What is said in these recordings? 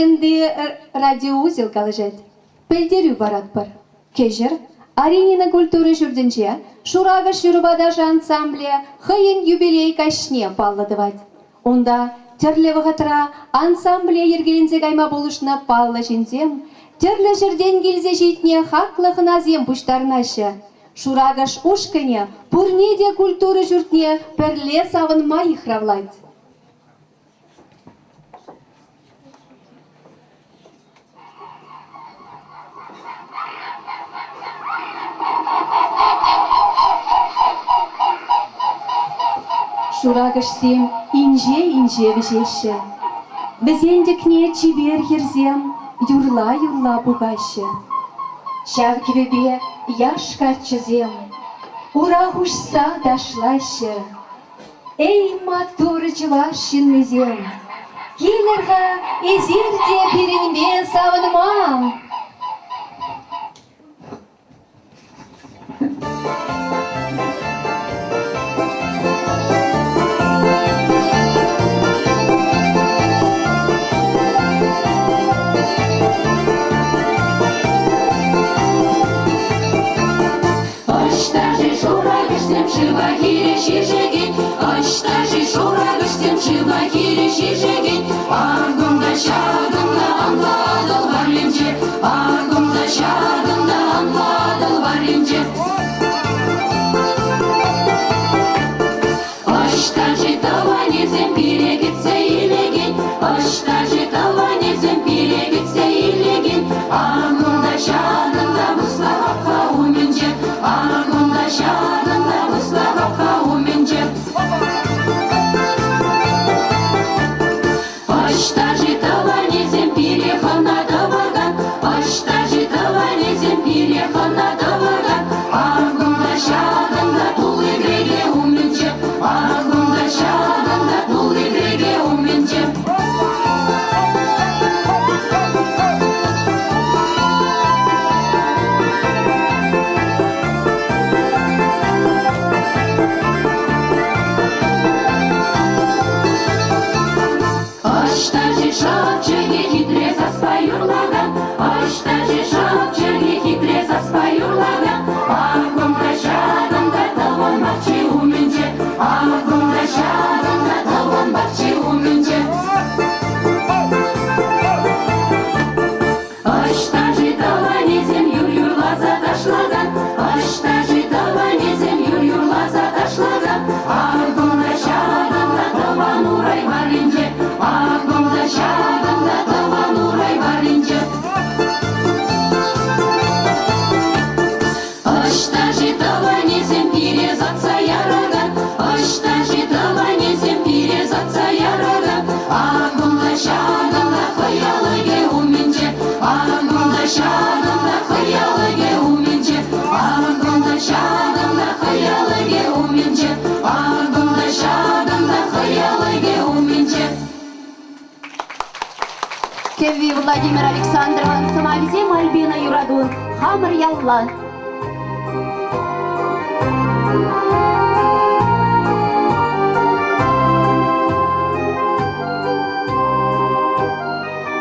Вырӑнти радиоузел калаҫать. Пӗлтерӳ паратпӑр. Кӗҫӗр Аринина культура ҫуртӗнче Шуракӑш юрӑпа ташӑ ансамблӗ хӑйӗн юбилей каҫне паллӑ тӑвать. Унта тӗрлӗ вӑхӑтра ансамбле йӗркеленсе кайма пулӑшнӑ паллӑ ҫынсем, тӗрлӗ ҫӗртен килсе ҫитнӗ хаклӑ хӑнасем пуҫтарӑнаҫҫӗ. Шуракӑш ушкӑнӗ пурне те культура ҫуртне пӗрле савӑнма йыхравлать. Шуракӑшсем инҫе-инҫе вӗҫеҫҫӗ. Вӗсен тӗкне чипер хӗрсем юрла-юрла пухаҫҫӗ. Ҫав кӗвӗпе яш каччӑсем ура хуҫса ташлаҫҫӗ. Эй, маттур чӑваш ҫыннисем, килӗр-ха эсир те пирӗнпе савӑнма! Ӑҫта-ши шуракӑшсем шыва хирӗҫ ишекен? Ӑҫта-ши шуракӑшсем шыва хирӗҫ ишекен? Акӑнта ҫакӑнта анлӑ Атӑл варринче, акӑнта ҫакӑнта анлӑ Атӑл варринче. Ӑҫта-ши тӑванӗсем пире кӗтсе илекен? Ӑҫта-ши тӑванӗсем пире кӗтсе илекен? Акӑнта ҫакӑнта вусла хапха умӗнче, акӑнта ҫакӑнта вусла хапха умӗнче. Ӑҫта-ши тӑванӗсем пире хӑна тӑвакан? Ӑҫта-ши тӑванӗсем пире хӑна тӑвакан? Акӑнта ҫакӑнта тулли кӗреке умӗнче, акӑнта ҫакӑнта тулли кӗреке умӗнче. Ӑҫта-ши шӑпчӑкӗ хитре саспа юрлакан? Ӑҫта-ши шӑпчӑкӗ хитре саспа юрлакан? Акӑнта ҫакӑнта тӑван пахчи умӗнче, акӑнта ҫакӑнта тӑван пахчи умӗнче. Ӑҫта-ши тӑванӗсем юр юрласа ташлакан? Ӑҫта-ши тӑванӗсем юр юрласа ташлакан? Акӑнта ҫакӑнта тӑван урай варринче, акӑнта ҫакӑнта тӑван урай варринче. Ӑҫта-ши тӑванӗсем пире сатса яракан? Ӑҫта-ши тӑванӗсем пире сатса яракан? Акӑнта ҫакӑнта хӑялӑкӗ умӗнче, акӑнта ҫакӑнта хӑялӑкӗ умӗнче, акӑнта ҫакӑнта хӑялӑкӗ умӗнче, акӑнта ҫакӑнта хӑялӑкӗ умӗнче. Кӗвви Владимир Александровӑн сӑмахӗсем Альбина Юратун Хамӑр ялла.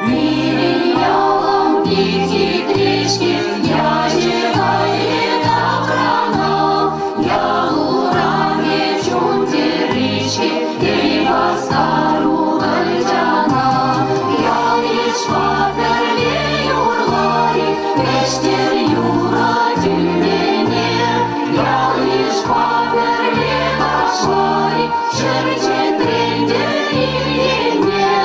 Пирӗн ялӑм пит хитре-ҫке, ячӗ кайрӗ таврана. Ял урамӗ чун тӗрри-ҫке, эй, васкар укӑлчана. Ял-йышпа пӗрле юрлар-и, вӗҫтер юрӑ тӳмене. Ял-йышпа пӗрле ташлар-и, ҫӗр чӗтрентӗр ир енне.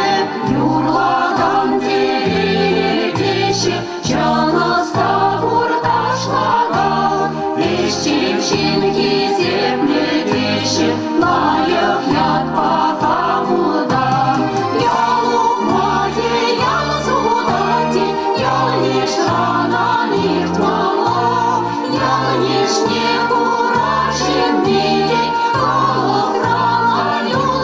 Юрлакан телее теҫҫӗ, чӑн ӑста пур ташлакан. Ӗҫчен ҫын хисеплӗ теҫҫӗ, лайӑх ятпа хамутан. Ял ухмахӗ, ял сутать, ял-йышран ан ирт мала. Ял-йышне кура ҫынни тет, халӑхран ан юл.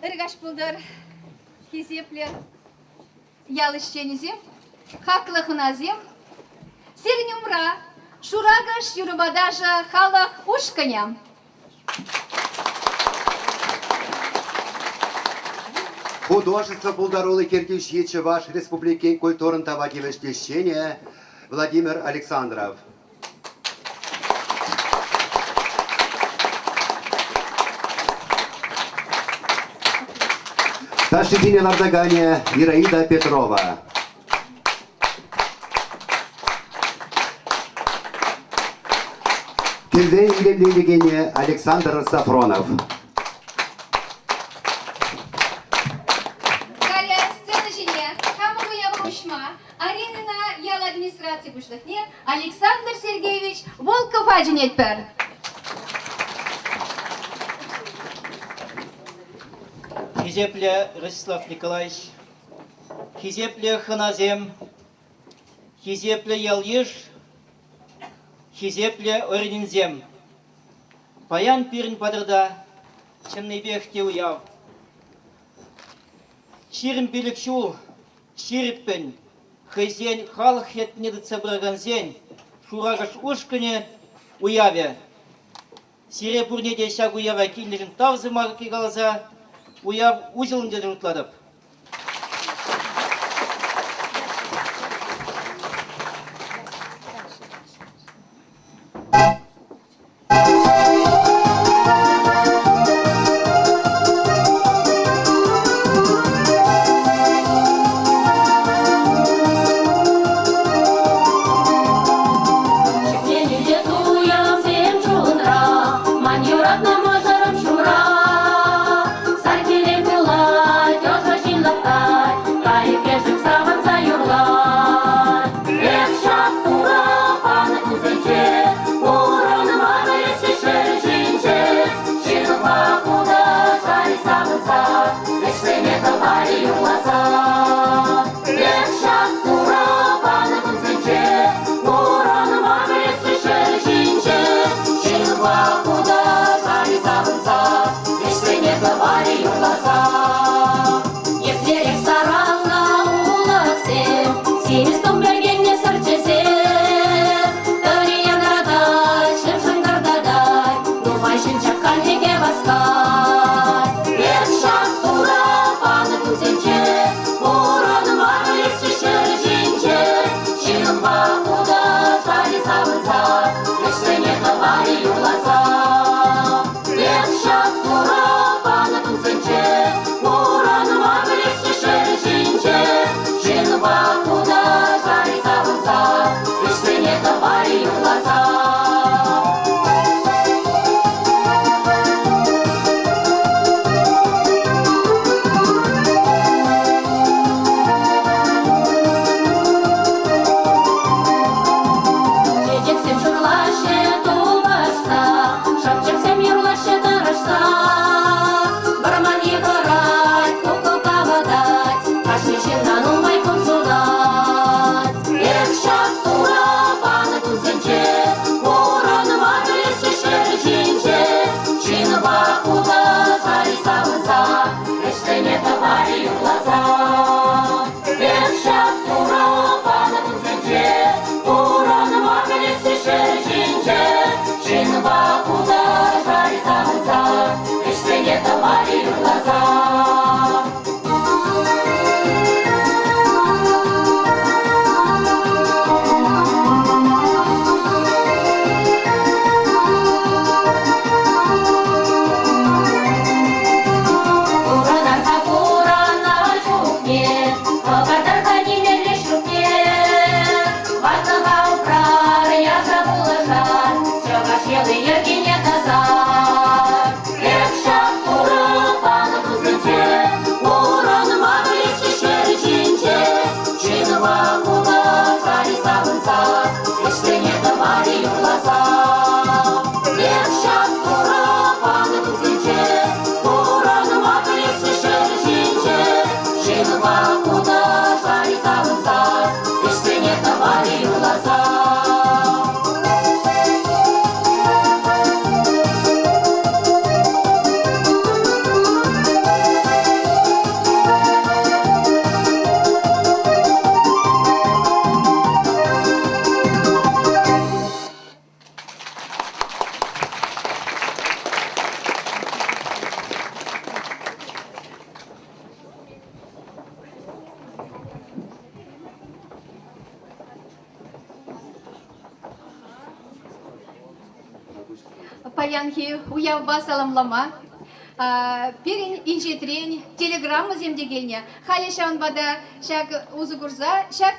Ыркаҫ пултӑр, хисеплӗ ял ӗҫченӗсем, хаклӑ хӑнасем. Сирӗн умра Шуракӑш юрӑпа ташӑ халӑх ушкӑнӗ. Художество пултарулӑх ертӳҫи Чӑваш Республикин культурӑн тава тивӗҫлӗ ӗҫченӗ Владимир Александров. Ташшисене лартаканӗ Ираида Петрова. Кӗвве илемленекенӗ Александр Сафронов. Халӗ сцена ҫине хамӑр уява уҫма Аринӑна ял администраци пуҫлӑхне Александр Сергеевич Волкова чӗнетпӗр. Хисеплӗ Ростислав Николаевич, хисеплӗ хӑнасем, хисеплӗ ял-йыш, хисеплӗ орининсем! Паян пирӗн патӑрта чӑннипех те уяв. 25 ҫул ҫирӗппӗн хӑйсен халӑх ятне тытса пыракансен Шуракӑш ушкӑнӗ уявӗ. Сире пурне те ҫак уява килнӗшӗн тав сӑмахӗ каласа уяв уҫӑлнӑ тесе шутлатӑп. Ҫӗкленӳ те туйӑмсем чунра, ман юратнӑ мӑшӑрӑм ҫумра. Сар хӗвел кулать, ӑшӑ ҫил лӑптать, кайӑк-кӗшӗк савӑнса юрлать. Эх, ҫак Турӑ панӑ кунсенче пурӑнма пӗлесчӗ ҫӗр ҫинче. Ҫынпа хутӑшай савӑнса, ӗҫсене тӑвай юрласа. Эх, ҫак Турӑ панӑ кунсенче пурӑнма пӗлесчӗ ҫӗр ҫинче. Ҫынпа хутӑшай савӑнса, ӗҫсене тӑвай юрласа. Еплерех саралнӑ улӑхсем, симӗс тум пӗркеннӗ сӑрчӗсем. Тӑри янратать, шыв шӑнкӑртатать, нумай ҫын ҫак канлӗхе васкать. Эх, ҫак Турӑ панӑ кунсенче пурӑнма пӗлесчӗ ҫӗр ҫинче. Ҫынпа хутӑшай савӑнса, ӗҫсене тӑвай юрласа. Эх, ҫак Турӑ панӑ кунсенче пурӑнма пӗлесчӗ ҫӗр ҫинче. Ҫынпа хутӑшай савӑнса, ӗҫсене тӑвай юрласа. Чечексем шурлаҫҫӗ тупӑшса, шӑпчӑксем юрлаҫҫӗ тӑрӑшса. Вӑрман йыхӑрать, куккук авӑтать, кашни ҫынна нумай кун сунать. Эх, ҫак Турӑ панӑ кунсенче пурӑнма пӗлесчӗ ҫӗр ҫинче. Ҫынпа хутӑшай савӑнса, ӗҫсене тӑвай юрласа. Эх, ҫак Турӑ панӑ кунсенче пурӑнма пӗлесчӗ ҫӗр ҫинче. Ҫынпа хутӑшай савӑнса, ӗҫсене Паянхи уявпа саламлама пирӗн инҫетрен телеграммӑсем те килнӗ. Халӗ ҫавӑнпа та ҫак усӑ курса ҫак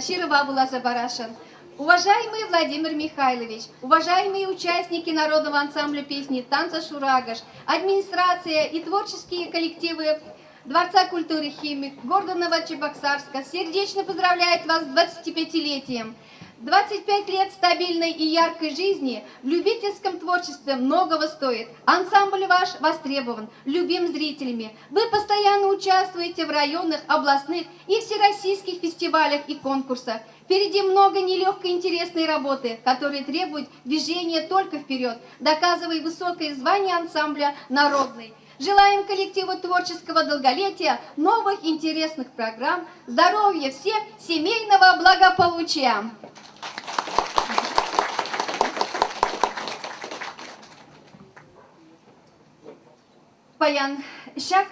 ҫырӑва вуласа парасшӑн. Уважаемый Владимир Михайлович, уважаемые участники народного ансамбля песни «Танца Шурагыш», администрация и творческие коллективы Дворца культуры «Химик» города Новочебоксарска сердечно поздравляет вас с 25-летием. 25 лет стабильной и яркой жизни в любительском творчестве многого стоит. Ансамбль ваш востребован, любим зрителями. Вы постоянно участвуете в районных, областных и всероссийских фестивалях и конкурсах. Впереди много нелегкой интересной работы, которая требует движения только вперед, доказывая высокое звание ансамбля «Народный». Желаем коллективу творческого долголетия, новых интересных программ, здоровья всем, семейного благополучия! Паян ҫак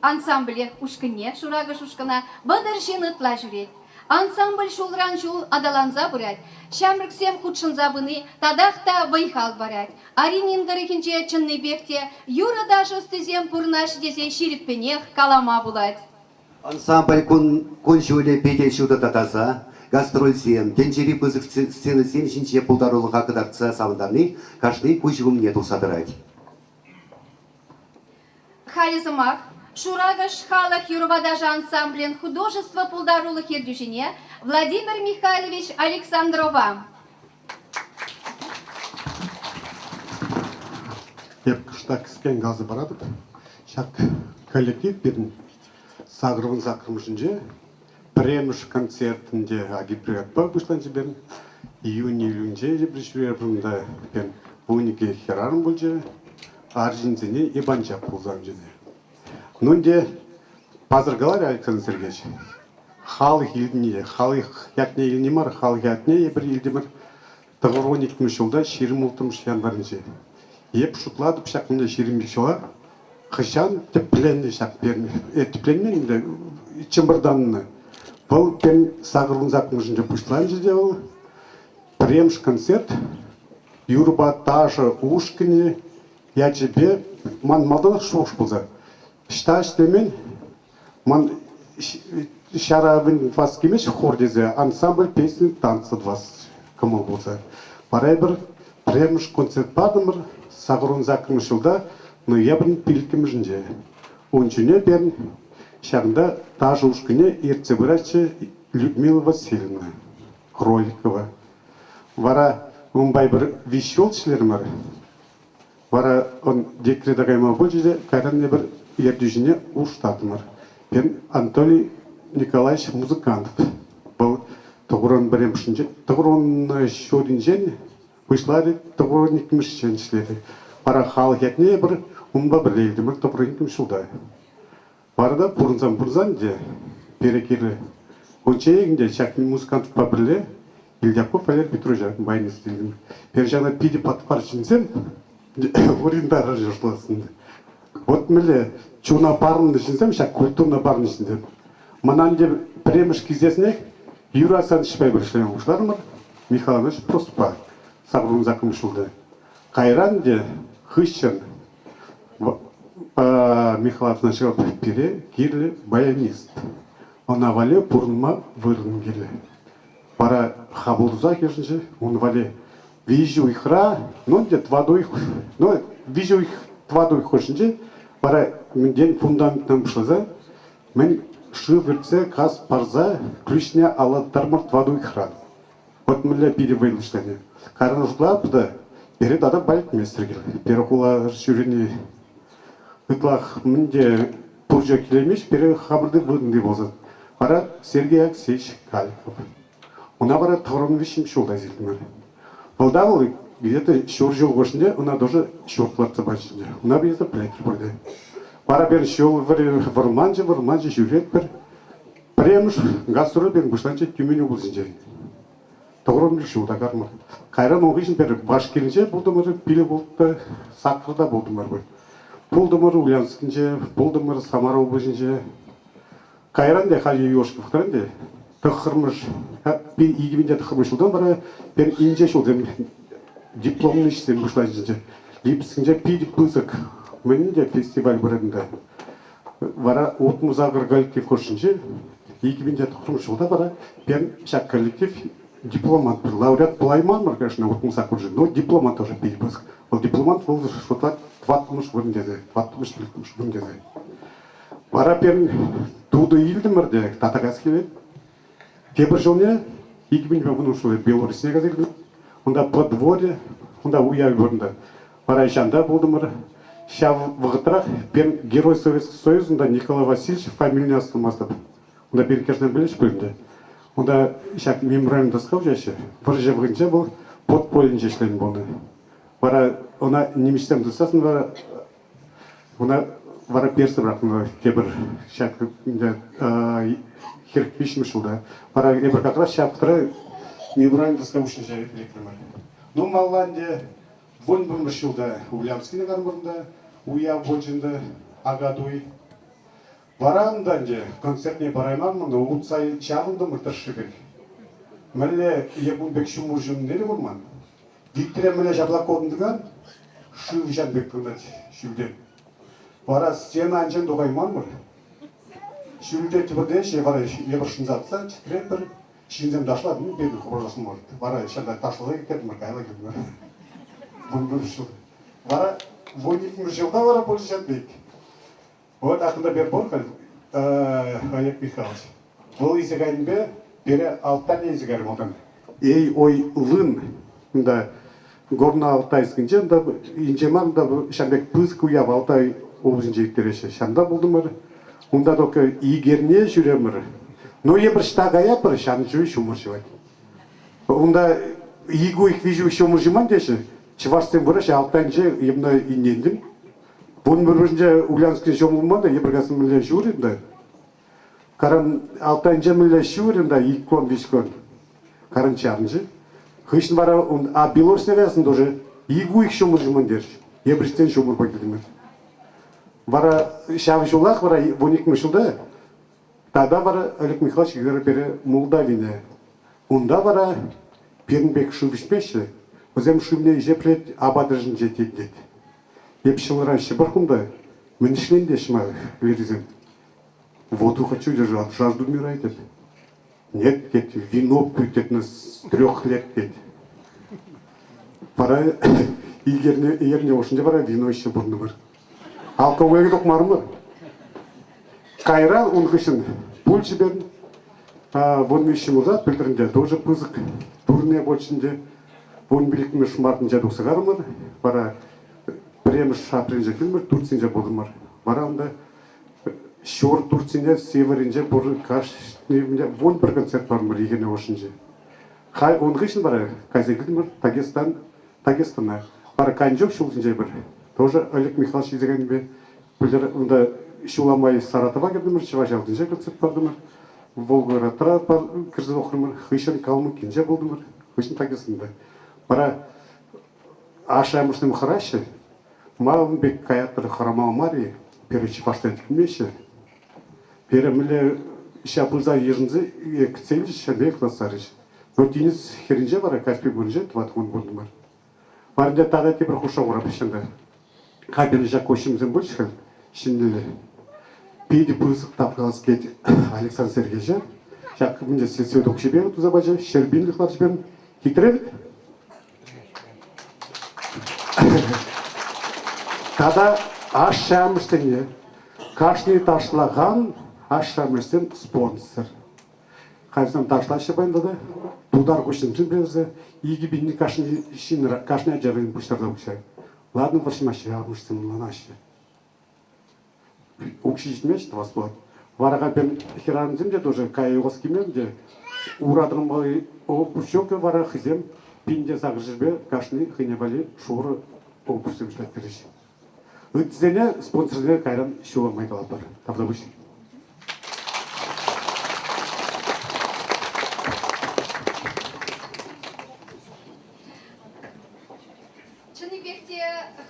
ансамбле ушкӑнне, Шуракӑш ушкӑна, 30 ҫын ытла ҫӳрет. Ансамбль ҫулран ҫул аталанса пырать. Ҫамрӑксем хутшӑнса пыни татах та вӑй-хал парать. Оринин тӑрӑхӗнче чӑннипех те юрӑ-ташӑ ӑстисем пурӑнаҫҫӗ тесе ҫирӗппӗнех калама пулать. Ансамбль кун-ҫулӗ питӗ ҫутӑ та таса, гастрольсем, тӗнчери пысӑк сценӑсем ҫинче пултарулӑха кӑтартса савӑнтарни кашни куҫ умне тухса тӑрать. Халӗ сӑмах Шуракӑш халӑх юрӑпа ташӑ ансамблӗн художество пултарулӑх ертӳҫине Владимир Михайлович Александрова. Эп кӑштах кӗскен каласа паратӑп. Ҫак коллектив пирӗн сакӑрвун саккӑрмӗшӗнче пӗрремӗш концерт ӗнтӗ агитбригадпа пуҫланчӗ пирӗн. Июнь-июльӗнче эпир ҫӳрерӗмӗр унта. Пирӗн 12 хӗрарӑм пулчӗ, арҫынсене эп анчах пулса ӗнтӗ. Ну ӗнтӗ пасӑр каларӗ Александр Сергеевич, халӑх илтни, халӑх ятне илни мар, халӑх ятне эпир илтӗмӗр 92 ҫулта 26 январӗнче. Эп шутлатӑп ҫак мӗнле 25 ҫула хӑҫан тӗпленнӗ ҫак тӗпленмен ӗнтӗ, чӑмӑртаннӑ. Вӑл тен 88-мӗшӗнче пуҫланчӗ те вӑл. Пӗрремӗш концерт юрӑпа ташӑ ушкӑнӗ ячӗпе ман малтанах шухӑш пулса ӑҫта ӗҫлемен ман ҫара тӑвас килмест хор тесе ансамбль песни танца тӑвас кӑмӑл пулса. Вара эпир пӗрремӗш концерт патӑмӑр 88-мӗш ҫулта ноябрӗн пиллӗкмӗшӗнче. Ун чухне пирӗн ҫакӑнта ташӑ ушкӑнне ертсе пыратчӗ Людмила Васильевна Кроликова. Вара унпа эпир виҫ ҫул ӗҫлерӗмӗр. Вара он декрета кайма пулчӗ те кайран эпир ертӳҫӗне улӑштартӑмӑр. Пирӗн Анатолий Николаевич музыкант. Вӑл тӑхӑрӑн пӗрремӗшӗнче, тӑхӑрӑн ҫурринчен пуҫларӗ, тӑхӑрӑн иккӗмӗшӗнчен ӗҫлерӗ. Вара халӑх ятне эпир унпа пӗрле илтӗмӗр тӑхӑрӑн иккӗмӗш ҫулта. Вара та пурӑнсан-пурӑнсан те пире кирлӗ. Унччен ӗнтӗ ҫак музыкантпа пӗрле Ильдяков Валерий Петровича баянист илтӗм. Пӗр ҫавна питӗ патвар ҫынсем уринтарӑш юрласын. Вот мӗнле чуна парӑннӑ ҫынсем, ҫак культурӑна парӑннӑ ҫынсем. Мана ӗнтӗ пӗрремӗш килсессӗнех Юрий Александровичпа эпир ӗҫлеме пуҫларӑмӑр. Михаил Иванович Простпа 88 ҫулта. Кайран ӗнтӗ хыҫҫӑн Михаил Афанасьев пире кирлӗ баянист. Ӑна валли пурӑнма вырӑн кирлӗ. Вара хапӑл тусах йышӑнчӗ. Ун валли виҫӗ уйӑхра, ну, где тӑватӑ уйӑх, ну, виҫӗ уйӑх, тӑватӑ уйӑх хушшинче вара мӗнтен фундаментан пуҫласа мӗн шыв кӗртсе, газ парса ключне алла тытармӑр тӑватӑ уйӑхран. Вот мӗнле питӗ вӑйлӑ ӗҫленӗ. Кайран шутлатӑп та, пире тата балетмейстер кирлӗ. Пире хула ҫӳрени ытлах мӗн те пур ҫӗр килеймест, пире хамӑрти вырӑнти пулсан. Вара Сергей Алексеевич Каликов. Ӑна вара тӑхӑрӑн виҫҫӗмӗш ҫулта илтӗмӗр. Вӑлта вӑл где-то ҫур ҫул хушшинче ӑна тоже ҫурт лартса пачӗ. Ӑна где-то пӗлетӗр пурте. Вара пирӗн ҫул вӑрманчӗ, вӑрманчӗ ҫӳретпӗр. Пӗрремӗш гастроль пирӗн пуҫланчӗ Тюмень облаҫӗнчен. Тӑхӑрӑн ҫул та кармӑр. Кайран ун хыҫҫӑн пӗр Башкиринче пултӑмӑр, пилӗк улттӑ, саккӑрта пултӑмӑр пуль. Пултӑмӑр Ульяновскинче, пултӑмӑр Самара облаҫӗнче. Кайран те халь Юшковкӑран те тӑххӑрмӗш, 2009 ҫултан вара пӗр инҫе ҫулсем. дипломлӑ ӗҫсем пуҫланчӗ. Липецкинче питӗ пысӑк мӗн те фестиваль пырать унта. Вара 68 коллектив хушшинче 2009 ҫулта вара Пермь ҫак коллектив дипломант лауреат пулайман, конечно, 68 но дипломант тоже питӗ пысӑк. Вӑл дипломант вӑл шутлать тӑваттӑмӗш вырӑн тесе, тӑваттӑмӗш пиллӗкмӗш вырӑн тесе. Вара Пермь тутӑ илтӗмӗр те тата каяс килет. Тепӗр ҫулне 2010 ҫулне Белоруссине кайса килтӗм. Унта подворье, унта уяв вырӑнта. Вара ҫанта пултӑмӑр. Ҫав вӑхӑтрах Пермь Герой Советского Союза унта Николай Васильевич фамилине астумастӑп. Унта пирӗн кӗрсен пӗлӗҫ пуль ӗнтӗ. Унта ҫак мемориальный доска уҫаҫҫӗ. Вӑрҫӑ вӑхӑтӗнче вӑл подпольнче ӗҫленӗ пулнӑ. Вара ӑна нимӗҫсем тытсассӑн вара Ӑна вара персе пӑрахнӑ тепӗр ҫак 43-мӗш ҫулта. Вара эпир как раз ҫав вӑхӑтра мемориальный доска уҫнӑ лекрӗмӗр. Ну, малла ӗнтӗ 11-мӗш ҫулта Ульяновскине кайрӑмӑр унта, уяв пулчӗ ӗнтӗ, Акатуй. Вара унта ӗнтӗ концертне парайман, утса чавӑнтӑмӑр тӑршшӗпех. Мӗнле е кун пек ҫумӑр ҫунине те курман. Витре мӗнле ҫапла курӑнтӑкан, шыв ҫан пек курӑнать ҫӳлтен. Вара стена анчен тухайман Ҫӳлте тӗпӗртеҫҫӗ, вара эпир шӑнса чӗтретпӗр. Ҫынсем ташлать, ну, пирӗн хӑпарасшӑн мар. Вара ҫавна ташласа кӗтӗмӗр, каялла кӗтӗмӗр. 11 ҫул. Вара 12 ҫулта вара пулчӗ ҫав пек. Вот акӑнта пер пур халь Олег Михайлович. Вӑл илсе кайнипе пире Алтайне илсе кайрӗ малтан. Эй, ой, лын, унта Горно-Алтайскинче, унта инҫе мар, унта ҫав пек пысӑк уяв Алтай облаҫӗнче ирттереҫҫӗ. Ҫавӑнта пултӑмӑр. Унта только ик эрне ҫӳремӗр. Ну, эпир ӑҫта каятпӑр, ҫавӑн чухлӗ ҫумӑр ҫӑвать. Унта ик уйӑх, виҫ уйӑх ҫумӑр ҫуман теҫҫӗ. Чӑвашсем вырӑҫ Алтайӗнче йӑмна иннентӗм. Вунпӗрмӗшӗнче Ульяновскри ҫумӑр пулман та, Епӗркасси мӗнле ҫурӗ та. Каран Алтайӗнче мӗнле ҫурӗ та, ик кун, виҫ кун. Каран чарӑнчӗ. Хыҫҫӑн вара ун, а Белорусне каясӑн тоже ик уйӑх ҫумӑр ҫуман терӗҫ. Епӗрҫтен ҫумӑрпа килтӗмӗр. Вара ҫав ҫулах вара 12-мӗш ҫулта тата вара Олег Михайлович Герой пире Молдавине. Унта вара пирӗн пек шыв ӗҫмеҫҫӗ. Вӗсем шывне ӗҫепрет апат ӑшӗнче тет. Эп ҫӑлра ҫӑпӑр кунта. Мӗн ӗҫлен теҫ ма лерисем. Воду хочу держать, жажду умирает. Нет, тет, вино пью, тет, с трех лет, тет. Вара икерне, эрне ошынча вара вино ӗҫсе пурӑнтӑмӑр. Алкогольге тухмарӑмӑр. Кайран ун хыҫҫӑн пулчӗ пирӗн. 13 ҫулта пӗлтӗрӗнте тоже пысӑк турне пулчӗ ӗнтӗ. 15-мӗш мартӗнче тухса карӑмӑр. Вара пӗрремӗш апрельте килмӗр, Турцинче пултӑмӑр. Вара унта ҫур Турцине северӗнче пур кашни 11 концерт памӑр икӗне хушшинче. Халь ун хыҫҫӑн вара кайса килтӗмӗр Дагестан, Дагестана. Вара Канчук ҫулсенче пӗр тоже Олег Михайлович илсе кайнипе пӗлтӗр унта ҫула май Саратова кӗртӗмӗр, Чӑваш ялтинче концерт патӑмӑр. Волгоградра кӗрсе тухрӑмӑр, хыҫҫӑн Калмыкинче пултӑмӑр, хыҫҫӑн Дагестанта. Вара ашшӗ-амӑшсем хӑраҫҫӗ. Ма ун пек каятпӑр хӑрамалла мар-и? Пире чӑвашсем килмеҫҫӗ. Пире мӗнле ҫав пырса йышӑнса кӗтсе илчӗҫ, ҫав пек ластарӗҫ. Но тинӗс хӗрринче вара Каспи морӗнче тӑват кун пурӑнтӑмӑр. Варӗнче тата тепӗр хушша хурап ҫынта. Кабина ҫак костюмсем пулчӗ халь ҫӗнӗлле. Питӗ пысӑк тапкалас килет Александр Сергеевича. Ҫак мӗнле сельсовет укҫипе туса пачӗ, 100 пинлӗх ларчӗ Хитре вӗт? Тата ашшӗ-амӑшсене кашни ташлакан ашшӗ-амӑшсем спонсор. Хайсем ташлаҫҫӗ паян тата. Тутар куҫсемсем персе 2000 кашни ҫын, кашни ача вӗсем пуҫтарса укҫа. Ладно, вӑрҫмаҫҫӗ, амӑшсем ӑнланаҫҫӗ. Укҫи ҫитмест, тӑвас пулать. Вара пӗр хӗрарӑмсем те тоже кая юлас килмен те ура тӑрӑнмалли обувь вара хӑйсем пин те сакӑрҫӗрпе кашни хӑйне валли шурӑ обувьсем ӗҫлеттерӗҫ. Ыттисене спонсорсене кайран ҫула май калатпӑр. Тавтапуҫ. Чӑннипех те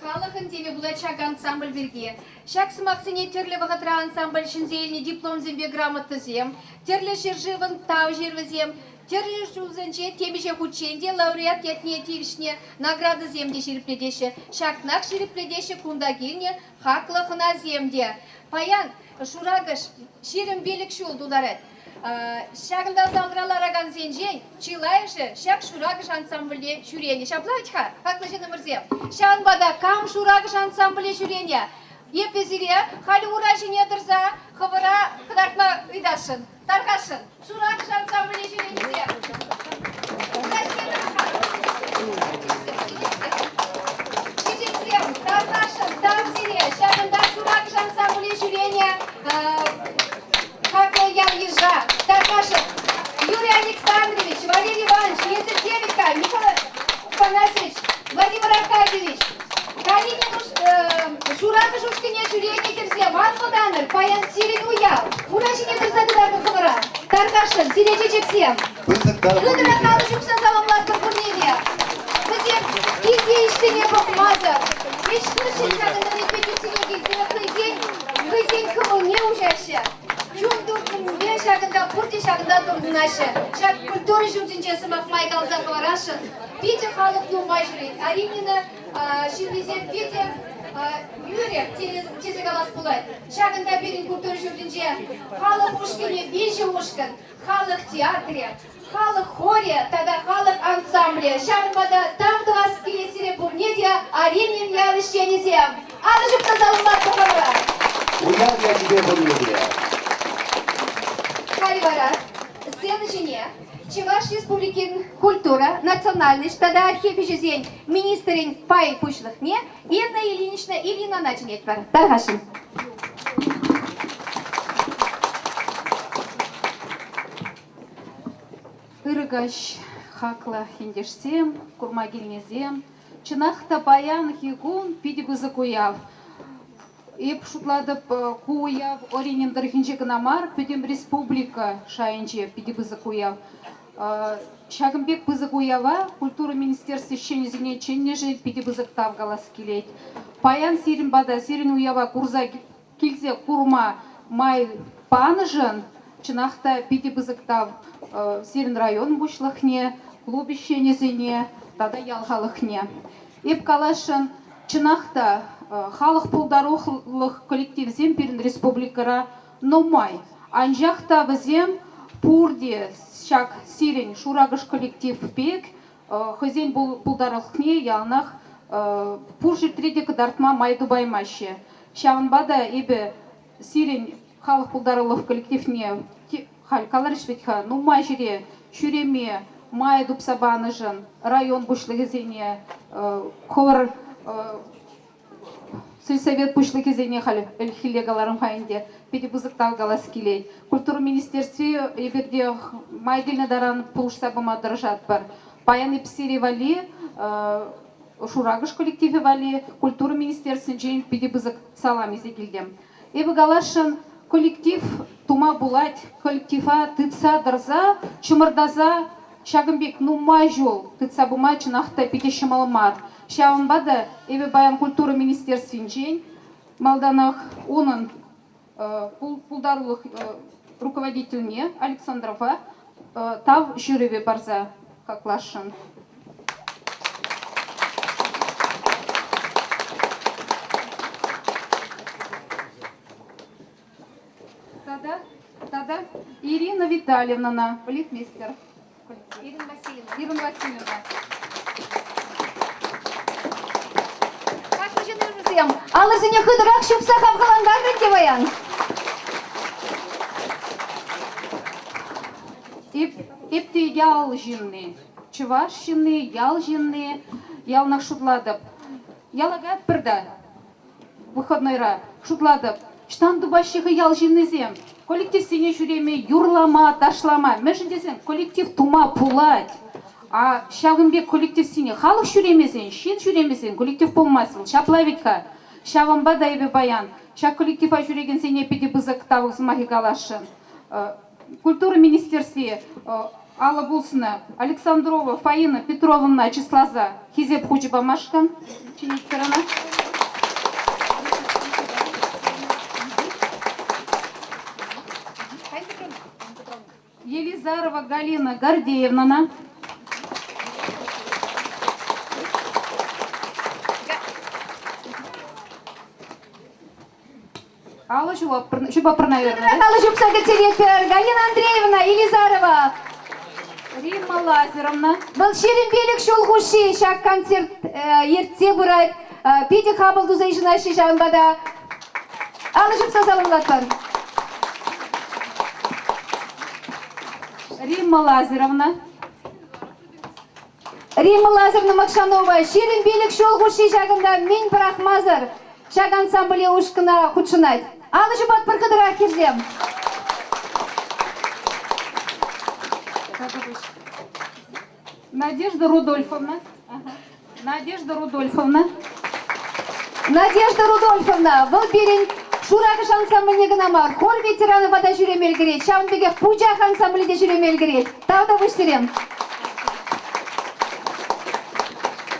халӑхӑн теме. пулать ҫак ансамбль пирки. Ҫак сӑмахсене тӗрлӗ вӑхӑтра ансамбль ҫӗнсе илнӗ дипломсемпе грамотӑсем, тӗрлӗ ҫӗршывӑн тав ҫырӑвӗсем, тӗрлӗ ҫулсенче темиҫе хутчен те лауреат ятне тивӗҫнӗ наградӑсем те ҫирӗплетеҫҫӗ. Ҫакнах ҫирӗплетеҫҫӗ кунта килнӗ хаклӑ хӑнасем те. Паян Шуракӑш 25 ҫул тултарать. Ҫакӑнта залра ларакансенчен чылайӑшӗ ҫак Шуракӑш ансамбльне ҫӳренӗ. Ҫапла вӗт-ха, хаклӑ ҫыннӑмӑрсем? Ҫавӑнпа та кам Шуракӑш ансамбле ҫӳренӗ? Эпӗ сире халӗ ура ҫине тӑрса хӑвӑра кӑтартма ыйтасшӑн. Тархасшӑн, Шуракӑш ансамбле ҫӳренисем. Ура ҫине тӑрӑр-ха. Чечексем, тархасшӑн, тав сире. Ҫакӑнта Шуракӑш ансамбле ҫӳренӗ Хаклӑ ял-йыша, тархасшӑн, Юрий Александрович, Валерий Иванович, эсир те вӗт-ха, Михаил Афанасьевич, Владимир Аркадьевич, Калинин Шуракӑш ушкӑнне ҫӳренӗ хӗрсем, ан вӑтанӑр, паян сирӗн уяв. Ура ҫине тӑрса кӑтартӑр хӑвӑра. Тархасшӑн, сире чечексем. Пысӑк тав Хытӑрах алӑ ҫупса саламлатпӑр пурне те. Вӗсем килти ӗҫсене пӑхмасӑр, ӗҫ хыҫҫӑн ҫакӑнта репетицине килсе хӑйсен хӑйсен кӑмӑлне уҫаҫҫӗ. Чун туртӑмӗпе ҫакӑнта пурте ҫакӑнта туртӑнаҫҫӗ. Ҫак культура ҫуртӗнче сӑмах май каласа хӑварасшӑн. Питӗ халӑх нумай ҫӳрет. Аринина ҫыннисем питӗ ӳрӗк тесе калас пулать. Ҫакӑнта пирӗн культура ҫуртӗнче халӑх ушкӑнӗ виҫӗ ушкӑн. Халӑх театрӗ, халӑх хорӗ тата халӑх ансамблӗ. Ҫавӑнпа та тав тӑвас килет сире пурне те, Аринин ял ӗҫченӗсем. Алӑ ҫупса саламлатпӑр хамӑра. Уяв ячӗпе пурне те. Халь вара сцена ҫине Чӑваш Республикин культура, национальноҫ тата архив ӗҫӗсен министрӗн пай пуҫлӑхне Инна Ильинична Ильинана чӗнетпӗр. Тархасшӑн. Ырӑ каҫ, хаклӑ ентешсем, курма килнисем. Чӑнах та паянхи кун питӗ пысӑк уяв. Эп шутлатӑп, ку уяв Оринин тӑрӑхӗнче кӑна мар, пӗтӗм республика шайӗнче питӗ пысӑк уяв. Ҫакӑн пек пысӑк уява культура министерстви ӗҫченӗсене чӗннӗшӗн питӗ пысӑк тав калас килет. Паян сирӗн пата сирӗн уява курса килсе курма май панӑшӑн чӑнах та питӗ пысӑк тав сирӗн район пуҫлӑхне, клуб ӗҫченӗсене тата ял халӑхне. Эп каласшӑн, чӑнах та халӑх пултарулӑх коллективӗсем пирӗн республикӑра нумай. Анчах та вӗсем пурте ҫак сирӗн Шуракӑш коллектив пек хӑйсен пултарулӑхне яланах пур ҫӗртре те кӑтартма май тупаймаҫҫӗ. Ҫавӑнпа та эпӗ сирӗн халӑх пултарулӑх коллективне халь каларӗҫ вӗт-ха, нумай ҫӗре ҫӳреме май тупса панӑшӑн район пуҫлӑхӗсене, хӑвӑр сельсовет пуҫлӑхӗсене халь ӗлӗкхилле каларӑм-ха ӗнтӗ, питӗ пысӑк тав калас килет. Культура министерстви эпир те май килнӗ таран пулӑшса пыма тӑрӑшатпӑр. Паян эп сире валли Шуракӑш коллективӗ валли культура министерствинчен питӗ пысӑк салам илсе килтӗм. Эпӗ каласшӑн, коллектив тума пулать, коллектива тытса тӑрса, чӑмӑртаса ҫакӑн пек нумай ҫул тытса пыма чӑнах та питӗ ҫӑмӑл мар. Ҫавӑнпа та эпӗ паян культура министерствинчен малтанах унӑн пултарулӑх руководительне Александрова тав ҫырӑвӗ парса хакласшӑн. Тата, тата Ирина Витальевнана, полицмейстер. Ирина Васильевна. Ирина Васильевна. Кашни ҫыннӑмӑрсем, алӑсене хытӑрах ҫупса хавхалантарӑр ӗнтӗ паян. Эп, эп те ял ҫынни, чӑваш ҫынни, ял ҫынни, яланах шутлатӑп. Яла каятпӑр та выходнойра шутлатӑп, ӑҫтан тупаҫҫӗ-ха ял ҫыннисем коллективсене ҫӳреме, юрлама, ташлама. Мӗншӗн тесен коллектив тума пулать. А ҫакӑн пек коллективсене халӑх ҫӳремесен, ҫын ҫӳремесен коллектив пулмасть вӑл. Ҫапла вӗт-ха. Ҫавӑнпа та эпӗ паян ҫак коллектива ҫӳрекенсене питӗ пысӑк тав сӑмахӗ каласшӑн. Культура министерстви алӑ пуснӑ Александрова Фаина Петровнӑна чысласа хисеп хучӗ памашкӑн чӗнетпӗр ӑна. Елизарова Галина Гордеевнӑна. Алӑ ҫупатпӑр, наверное. Алӑ ҫупса кӗтсе илетпӗр. Галина Андреевна Елизарова. Римма Лазаровна. Вӑл 25 ҫул хушши ҫак концерт ертсе пырать. Питӗ хапӑл туса йышӑнаҫҫӗ ҫавӑнпа та алӑ ҫупса саламлатпӑр. Римма Лазаровна. Римма Лазаревна Макшанова 25 ҫул хушши ҫакӑнта мӗн пӑрахмасӑр ҫак ансамбле ушкӑна хутшӑнать. Алӑ ҫупатпӑр хытӑрах, хӗрсем. Надежда Рудольфовна. Надежда Рудольфовна. Надежда Рудольфовна, вӑл пирӗн Шуракӑш ансамбльне кӑна мар, хор ветеранӗ пата ҫӳреме ӗлкӗрет, ҫавӑн пекех Пучах ансамбле те ҫӳреме ӗлкӗрет. Тавтапуҫ сире.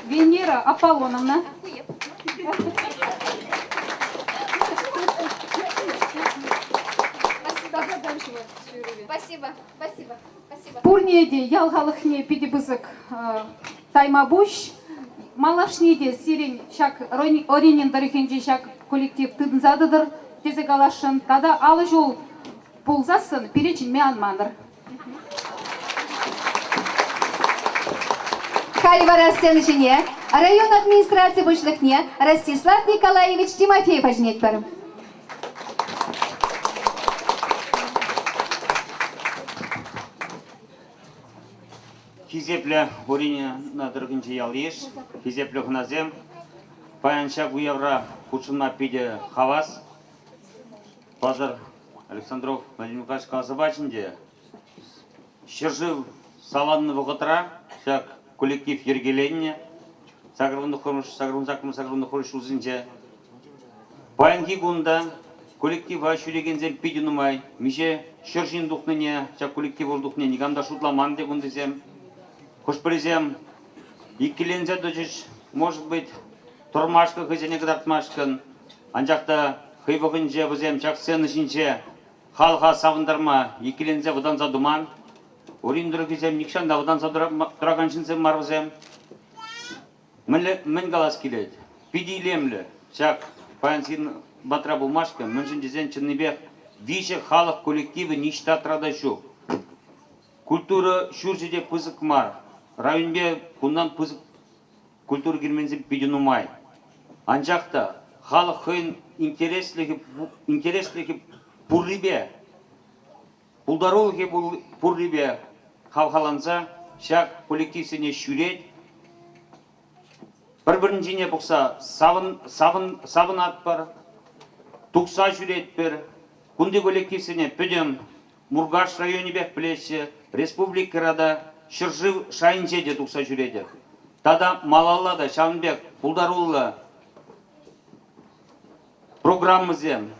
Венера Аполлоновна. Спасибо, спасибо. Пурне те ял халӑхне питӗ пысӑк тайма пуҫ. Малашне те сирӗн ҫак Оринин тӑрӑхӗнчи ҫак коллектив тытӑнса тӑтӑр тесе каласшӑн. Тата 50 ҫул пулсассӑн пире чӗнме ан манӑр. Халь вара сцена ҫине район администраци пуҫлӑхне Ростислав Николаевич Тимофеева чӗнетпӗр. Хисеплӗ Оринина тӑрӑхӗнчи ял-йыш, хисеплӗ хӑнасем, паян ҫак уявра хутшӑнма питӗ хавас. Пасар Александров Владимир Михайлович каласа пачӗ ӗнтӗ. Ҫӗршыв саланнӑ вӑхӑтра ҫак коллектив йӗркеленнӗ. 89-мӗш, 88-мӗш, 89-мӗш ҫулсенче. Паянхи кун та коллектива ҫӳрекенсем питӗ нумай. Миҫе ҫӗр ҫын тухнине, ҫак коллектив ур тухнине никам та шутламан те кунтисем. Хӑш-пӗрисем иккӗленсе тӑчӗҫ, может быть, тӑрмашкӑн хӑйсене кӑтартмашкӑн. Анчах та хӑй вӑхӑтӗнче вӗсем ҫак сцена ҫинче халӑха савӑнтарма иккӗленсе вӑтанса тӑман. Урин тӑрӑхӗсем нихҫан та вӑтанса тӑракан ҫынсем мар вӗсем. Мӗнле, мӗн калас килет? Питӗ илемлӗ ҫак паян сирӗн патра пулмашкӑн, мӗншӗн тесен чӑннипех виҫӗ халӑх коллективӗ ниҫта та ҫук. Культура ҫурчӗ те пысӑк мар. Районпе кунтан пысӑк культура керменсем питӗ нумай. Анчах та халӑх хӑйӗн интереслӗхӗ, интереслӗхӗ пуррипе Пултарулӑхӗ пуррипе хавхаланса ҫак коллективсене ҫӳрет, пӗр-пӗрин ҫине пӑхса савӑнатпӑр, тухса ҫӳретпӗр. Кунти коллективсене пӗтӗм Муркаш районӗпех пӗлеҫҫӗ, республикӑра та, ҫӗршыв шайӗнче те тухса ҫӳретӗп. Тата малалла та ҫавӑн пек пултаруллӑ программӑсем,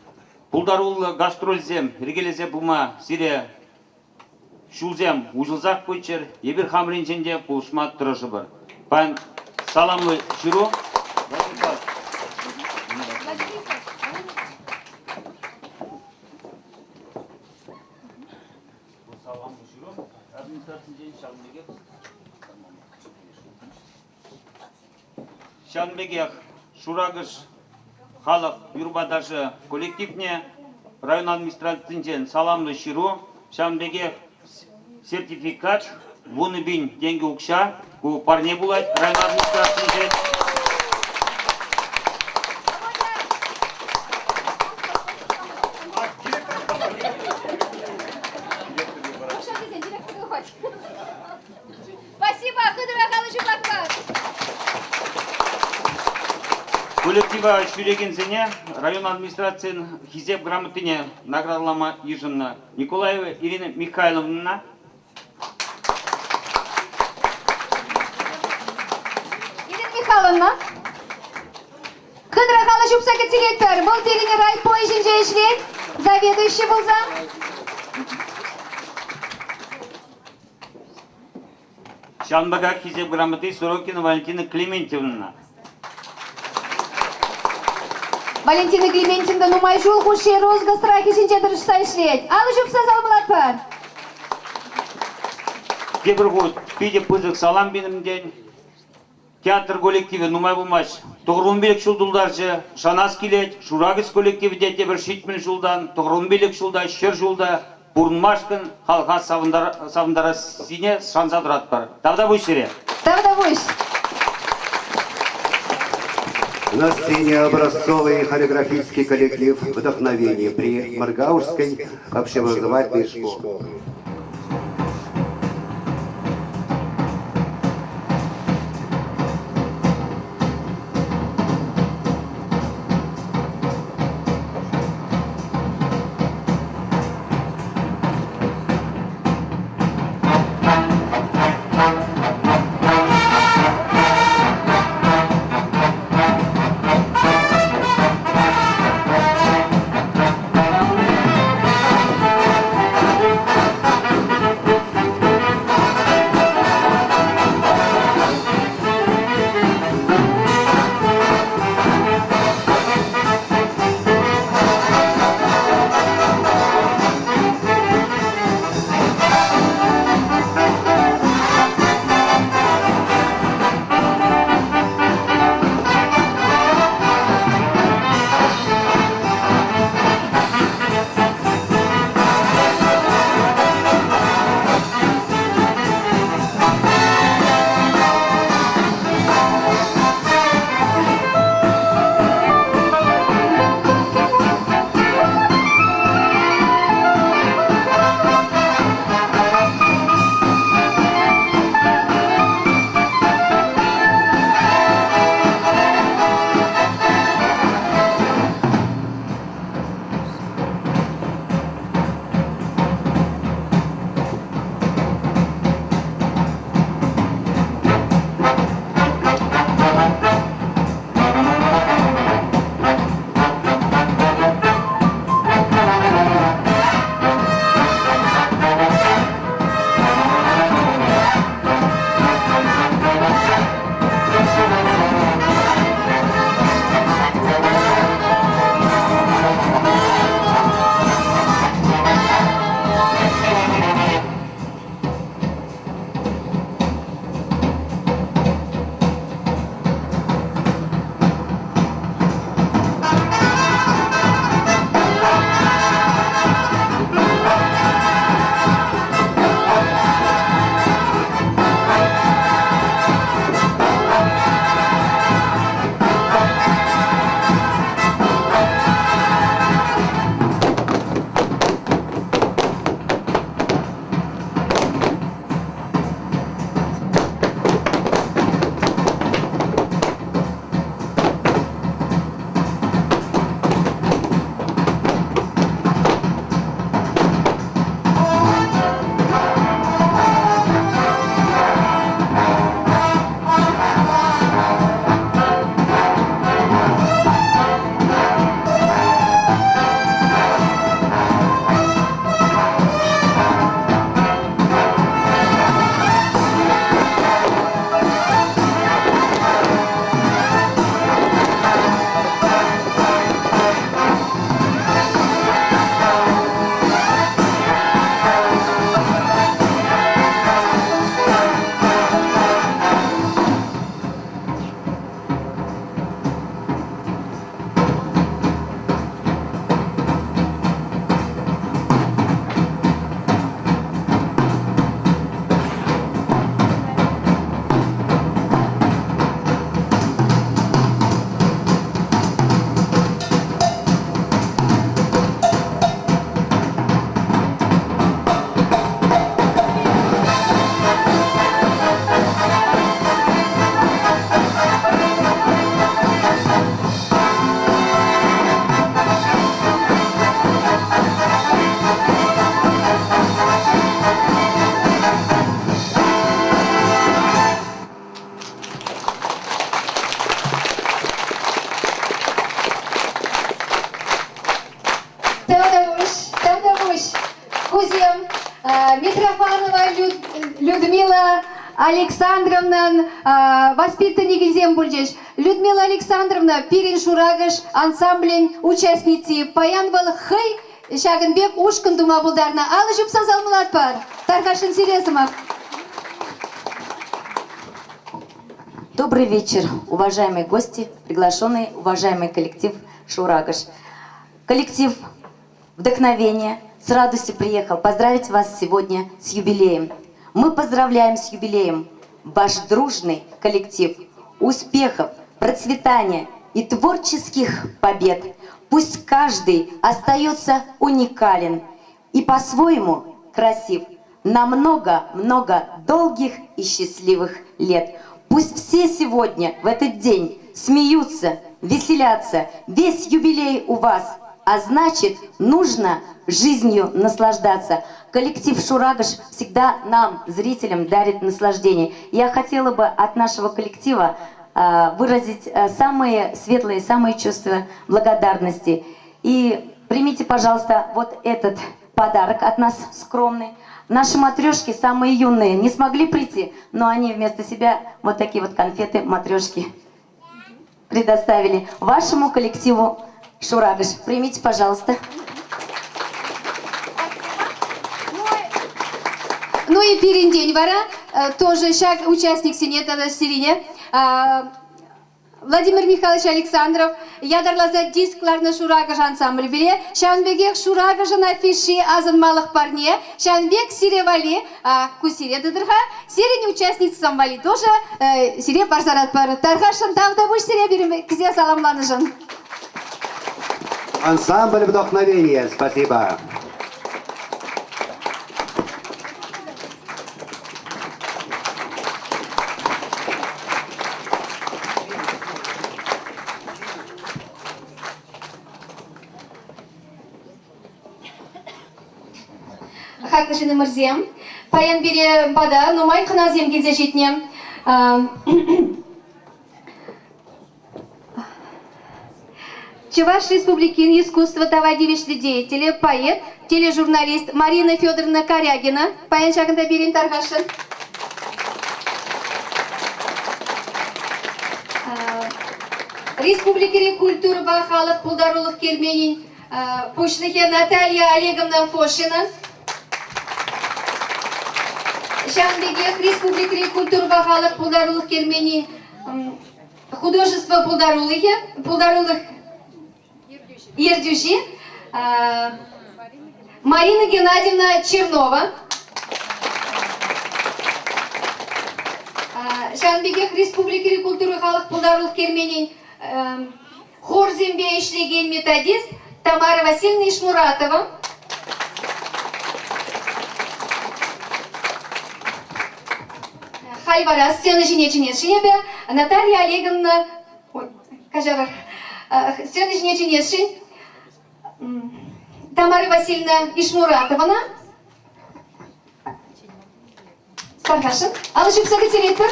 пултаруллӑ гастрольсем йӗркелесе пыма сире ҫулсем уҫӑлсах пыччӑр. Эпир хамӑр енчен те пулӑшма тӑрӑшӑпӑр. Паян саламлӑ ҫыру. Саламлӑ ҫыру администрацинчен ҫавӑн пекех Ҫавӑн пекех Шуракӑш халӑх юрпа ташӑ коллективне район администрацийӗнчен саламлӑ ҫыру, ҫавӑн пекех сертификат, 10 000 тенкӗ укҫа, ку парне пулать район администрацийӗнчен. Спасибо, хытӑрах алӑ ҫупатпӑр. Коллектива ҫӳрекенсене район администрацийӗн Хисеп грамотине наградӑлама йышӑннӑ Николаева Ирина Михайловнӑна. Ирина Михайловна, хытӑрах алӑ ҫупса кӗтсе илетпӗр. Вӑл пирӗн райпо ӗҫӗнче ӗҫлет, заведующи пулса. Ҫавӑн пекех Хисеп грамоти Сорокина Валентина Клементьевнӑна. Валентина Клементьевна нумай ҫул хушши Росгосстрах ӗҫӗнче тӑрӑшса ӗҫлет. Алӑ ҫупса саламлатпӑр. Тепӗр хут питӗ пысӑк салам пирӗнтен. Театр коллективӗ нумай пулмасть. 95 ҫул тултарчӗ. Шанас килет, Шуракӑш коллективӗ те тепӗр 70 ҫултан, 95 ҫулта, 100 ҫулта пурӑнмашкӑн халӑха савӑнтарассине шанса тӑратпӑр. Тавтапуҫ сире! Тавтапуҫ! На сцене образцовый хореографический коллектив «Вдохновение» при Моргаушской общеобразовательной школы. Тавтапуҫ, тавтапуҫ. Кусем Митрофанова Людмила Александровнӑн воспитанникӗсем пулчӗҫ. Людмила Александровна пирӗн Шуракӑш ансамблӗн участници. Паян вӑл хӑй ҫакӑн пек ушкӑн тума пултарнӑ. Алӑ ҫупса саламлатпӑр. Тархасшӑн сире сӑмах. Добрый вечер, уважаемые гости, приглашенные, уважаемый коллектив «Шурагыш». Коллектив «Вдохновение» с радостью приехал поздравить вас сегодня с юбилеем. Мы поздравляем с юбилеем ваш дружный коллектив. Успехов, процветания и творческих побед. Пусть каждый остается уникален и по-своему красив на много-много долгих и счастливых лет. Пусть все сегодня, в этот день, смеются, веселятся. Весь юбилей у вас, а значит, нужно жизнью наслаждаться. Коллектив «Шурагыш» всегда нам, зрителям, дарит наслаждение. Я хотела бы от нашего коллектива выразить самые светлые, самые чувства благодарности. И примите, пожалуйста, вот этот подарок от нас скромный. Наши матрешки, самые юные, не смогли прийти, но они вместо себя вот такие вот конфеты матрешки предоставили вашему коллективу «Шурагыш». Примите, пожалуйста. Ну и пирӗнтен вара тоже ҫак участниксене тата сирене Владимир Михайлович Александров ятарласа диск ларнӑ Шуракӑш ансамбль пире, ҫавӑн пекех Шуракӑшӑн афиши асӑнмалӑх парне, ҫавӑн пек сире валли, ку сире тытӑр-ха, сирӗн участницӑсем валли тоже сире парсаратпӑр. Тархасшӑн тавтапуҫ сире пирӗн кӗсе саламланӑшӑн. Ансамбль «Вдохновение», спасибо. Хаклӑ ҫыннӑмӑрсем, паян пире пата нумай хӑнасем килсе ҫитнӗ. Чӑваш Республикин искусство тава тивӗҫлӗ деятелӗ, поэт, тележурналист Марина Федоровна Карягина паян ҫакӑнта пирӗн тархасшӑн. Республикӑри культурӑпа халӑх пултарулӑх керменӗн пуҫлӑхӗ Наталья Олеговна Фошина. Ҫавӑн пекех республикӑри культурӑпа халӑх пултарулӑх керменӗн художество пултарулӑхӗ, пултарулӑх ертӳҫи Марина Геннадьевна Чернова. Ҫавӑн пекех республикӑри культура халӑх пултарулӑх керменӗн хорсемпе ӗҫлекен методист Тамара Васильевна Ишмуратова. Халь вара сцена ҫине чӗнесшӗн эпӗ Наталья Олеговна, ой, каҫарӑр, сцена ҫине чӗнесшӗн Тамара Васильевна Ишмуратована. Тархасшӑн. Алӑ ҫупса кӗттеретпӗр.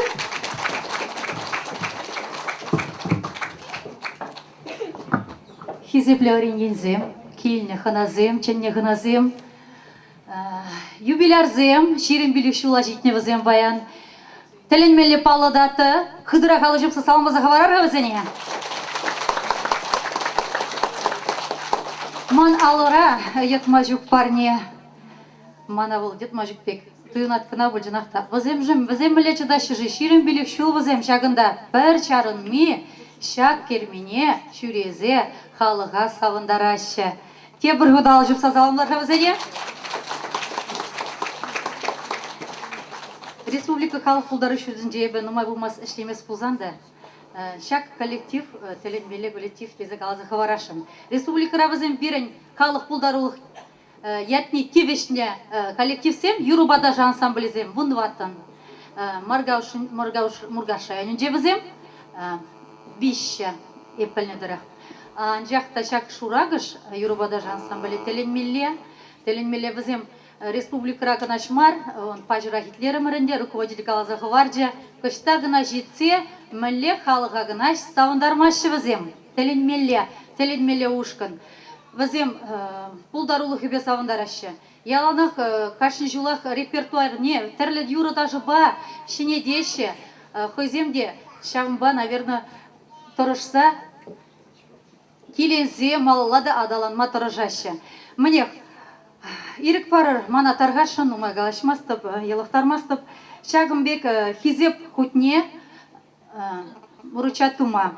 Хисеплӗ орининсем, килнӗ хӑнасем, чӗннӗ хӑнасем, юбилярсем, 25 ҫула ҫитнӗ вӗсем паян. Тӗлӗнмелле паллӑ дата. Хытӑрах алӑ ҫупса саламласа хӑварар-ха вӗсене. Ман алӑра йӑтма ҫук парне. Мана вӑл йӑтма ҫук пек туйӑнать кӑна пуль чӑнах та. Вӗсемшӗн вӗсем мӗнле чӑтаҫҫӗ-ши? 25 ҫул вӗсем ҫакӑнта пӗр чарӑнми ҫак кермене ҫӳресе халӑха савӑнтараҫҫӗ. Тепӗр хут алӑ ҫупса саламлар-ха вӗсене. Республика халӑх пултару ҫуртӗнче эпӗ нумай пулмасть ӗҫлемест пулсан та ҫак коллектив тӗлӗнмелле коллектив тесе каласа хӑварасшӑн. Республикӑра вӗсем пирӗн халӑх пултарулӑх ятне тивӗҫнӗ коллективсем, юрӑпа ташӑ ансамблӗсем вунтӑваттӑн. Муркаш районӗнче вӗсем виҫҫӗ, эп пӗлнӗ тӑрӑх. Анчах та ҫак Шуракӑш юрӑпа ташӑ ансамблӗ тӗлӗнмелле. Тӗлӗнмелле вӗсем республикӑра кӑна мар, паҫӑрах итлерӗмӗр ӗнтӗ, руководитель каласа хӑварчӗ, ӑҫта кӑна ҫитсе мӗнле халӑха кӑна савӑнтармаҫҫӗ вӗсем. Тӗлӗнмелле, тӗлӗнмелле ушкӑн. Вӗсем пултарулӑхӗпе савӑнтараҫҫӗ. Яланах кашни ҫулах репертуарне тӗрлӗ юрӑ-ташӑпа ҫӗнетеҫҫӗ. Хӑйсем те ҫавӑнпа, наверное, тӑрӑшса киленсе малалла та аталанма тӑрӑшаҫҫӗ. Мӗнех, ирӗк парӑр, мана тархасшӑн нумай калаҫмастӑп, йӑлӑхтармастӑп. Ҫакӑн пек хисеп хутне. Вручать тума.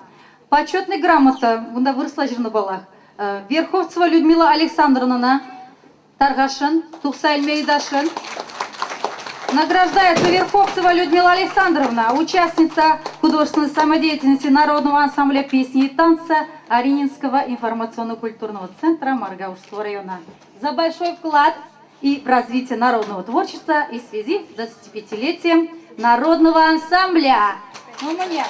Почетный грамота, кунта вырӑсла ҫырнӑ паллах, Верховцева Людмила Александровнӑна тархасшӑн, тухса илме ыйтасшӑн. Награждается Верховцева Людмила Александровна, участница художественной самодеятельности Народного ансамбля песни и танца Арининского информационно-культурного центра Моргаушского района за большой вклад и в развитие народного творчества и в связи с 25-летием народного ансамбля. Ну, мне.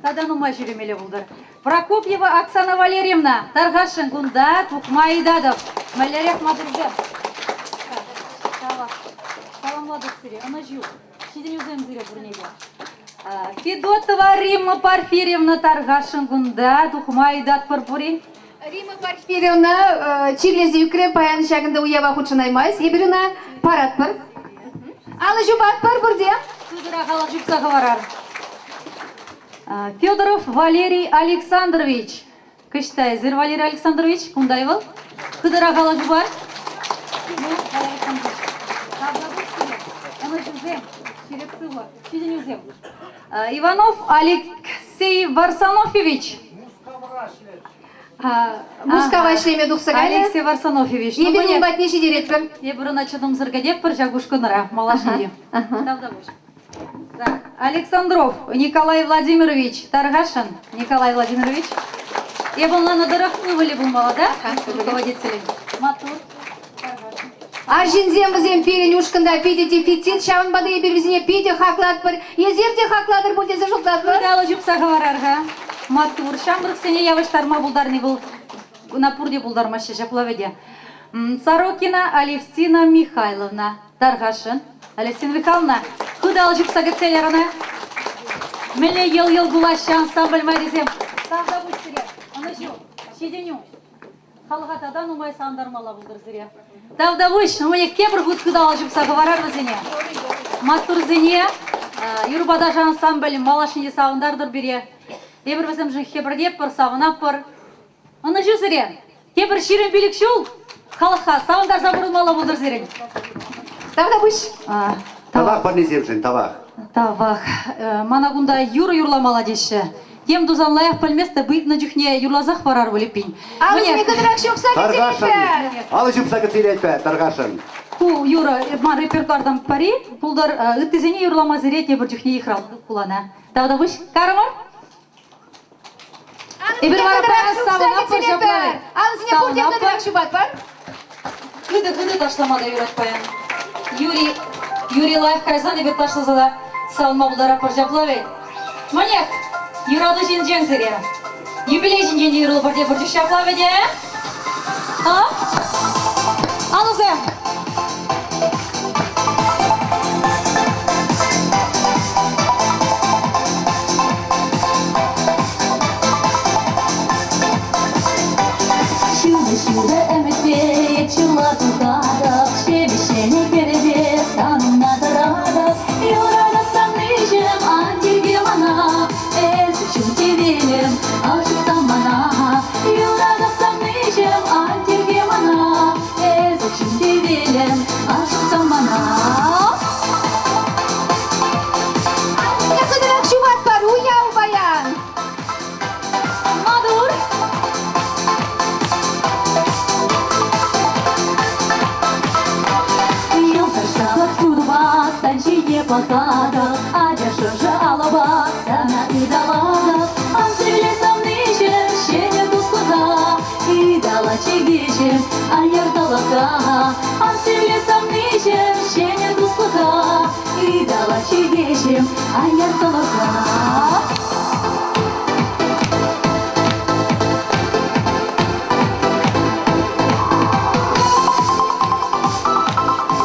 Тата нумай ҫӳремелле пултӑр. Прокопьева Оксана Валерьевна, тархасшӑн кунта тухма ыйтатӑп. Мӗнлерех маттурсем. Саламлатӑп сире, ӑнӑҫу. Ҫитӗнӳсем сире пурне те. Федотова Римма Порфирьевна тархасшӑн кунта тухма ыйтатпӑр пур-и? Римма Порфирьевна чирлесе ӳкрӗ, паян ҫакӑнта уява хутшӑнаймасть. Эпир ӑна паратпӑр. Алӑ ҫупатпӑр пурте. Хытӑрах алӑ ҫупса хӑварар. Федоров Валерий Александрович. Кӑҫта эсир, Валерий Александрович? Кунта-и вӑл? Хытӑрах алӑ ҫупар. Ну, Валерий Александрович, тавтапуҫ сире. Ӑнӑҫусем, ҫирӗп сывлӑх, ҫитӗнӳсем. Иванов Алексей Варсонофьевич. Мускава ӗҫлеме тухса кайнӑ. Алексей Варсонофьевич. Эпир ун патне ҫитеретпӗр. Эпир ӑна чӑтӑмсӑр кӗтетпӗр ҫак ушкӑнра малашне. Тавтапуҫ. Так, Александров Николай Владимирович тархасшӑн. Николай Владимирович. Эп ӑнланнӑ тӑрӑх ывӑлӗ пулмалла, да? Руководителӗн. Маттур. Арҫынсем вӗсем пирӗн ушкӑнта питӗ дефицит, ҫавӑнпа та эпир вӗсене питӗ хаклатпӑр. Эсир те хаклатӑр пуль тесе шутлатпӑр. Ыталӑ ҫупса хӑварар-ха. Маттур. Ҫамрӑксене явӑҫтарма пултарни вӑл ӑна пурте пултармаҫҫӗ ҫапла вӗт. Сорокина Алевтина Михайловна. Тархасшӑн. Алевтина Михайловна, хытӑ ал ҫупса кӗтсе яр ӑна. Мӗнле йӑл-йӑл кулаҫҫӗ ансамбль майрисем. Тавтапуҫ сире. Ӑнӑҫу, ҫитӗнӳ. Халӑха тата нумай савӑнтармалла пултӑр сире. Тавтапуҫ, нумай тепӗр хут хытӑ ал ҫупса хӑварар вӗсене. Маттурсене юрпа ташӑ ансамбль малашне те савӑнтартӑр пире. Эпир вӗсемшӗн хӗпӗртетпӗр, савӑнатпӑр. Ӑнӑҫу сире! Тепӗр 25 ҫул халӑха савӑнтарса пурӑнмалла пултӑр сирӗн. Тавтапуҫ. Тавах парнесемшӗн, тавах. Тавах. Мана кунта юрӑ юрламалла теҫҫӗ. Тем тусан лайӑх пӗлместӗп, ыйтнӑ чухне юрласах парар пуль эппин. Алӑсене кӑтӑрах ҫупса Тархасшӑн. Алӑ ҫупса кӗтсе илетпӗр, тархасшӑн. Ку юрӑ ман репертуартан пӗри пултӑр. Ыттисене юрлама сире тепӗр чухне йыхравлатӑп хулана. Тавтапуҫ. Карӑмӑр. Эпир вара паян савӑнатпӑр ҫапла. Алӑсене пурте кӑтӑрах ҫупатпӑр. Хытӑ-хытӑ ташлама та юрать паян. Юрий, Юрий лайӑх кайсан эпир ташласа та савӑнма пултаратпӑр ҫапла вӗт. Мӑнех, юрату ҫинчен сире. Юбилей ҫинчен те юрлӑпӑр тепӗр чух ҫапла вӗт, э? А? Алӑсем! Ҫутӑ-ҫутӑ ӗмӗтпе ҫула тухатӑп, ҫепӗҫҫӗн кӗвӗпе санна тӑратӑп. Юратӑп савниҫӗм, ан тирке мана, эс чун хӗвелӗм, ӑшӑтсам мана. Юратӑп савниҫӗм, ан тирке мана, эс чун хӗвелӗм, ӑшӑтсам мана. Хытӑрах ҫупатпӑр, уяв паян! Маттур! Йӑлтӑр савӑк курма сан ҫине пӑхатӑп, ача шӑршӑ алӑпа сана ыталатӑп. Ан сивле савниҫӗм ҫӗнӗ туслӑха, ытала чӗкеҫӗм ан ярталӑха. Ан сивле савниҫӗм ҫӗнӗ туслӑха, ытала чӗкеҫӗм ан ярталӑха.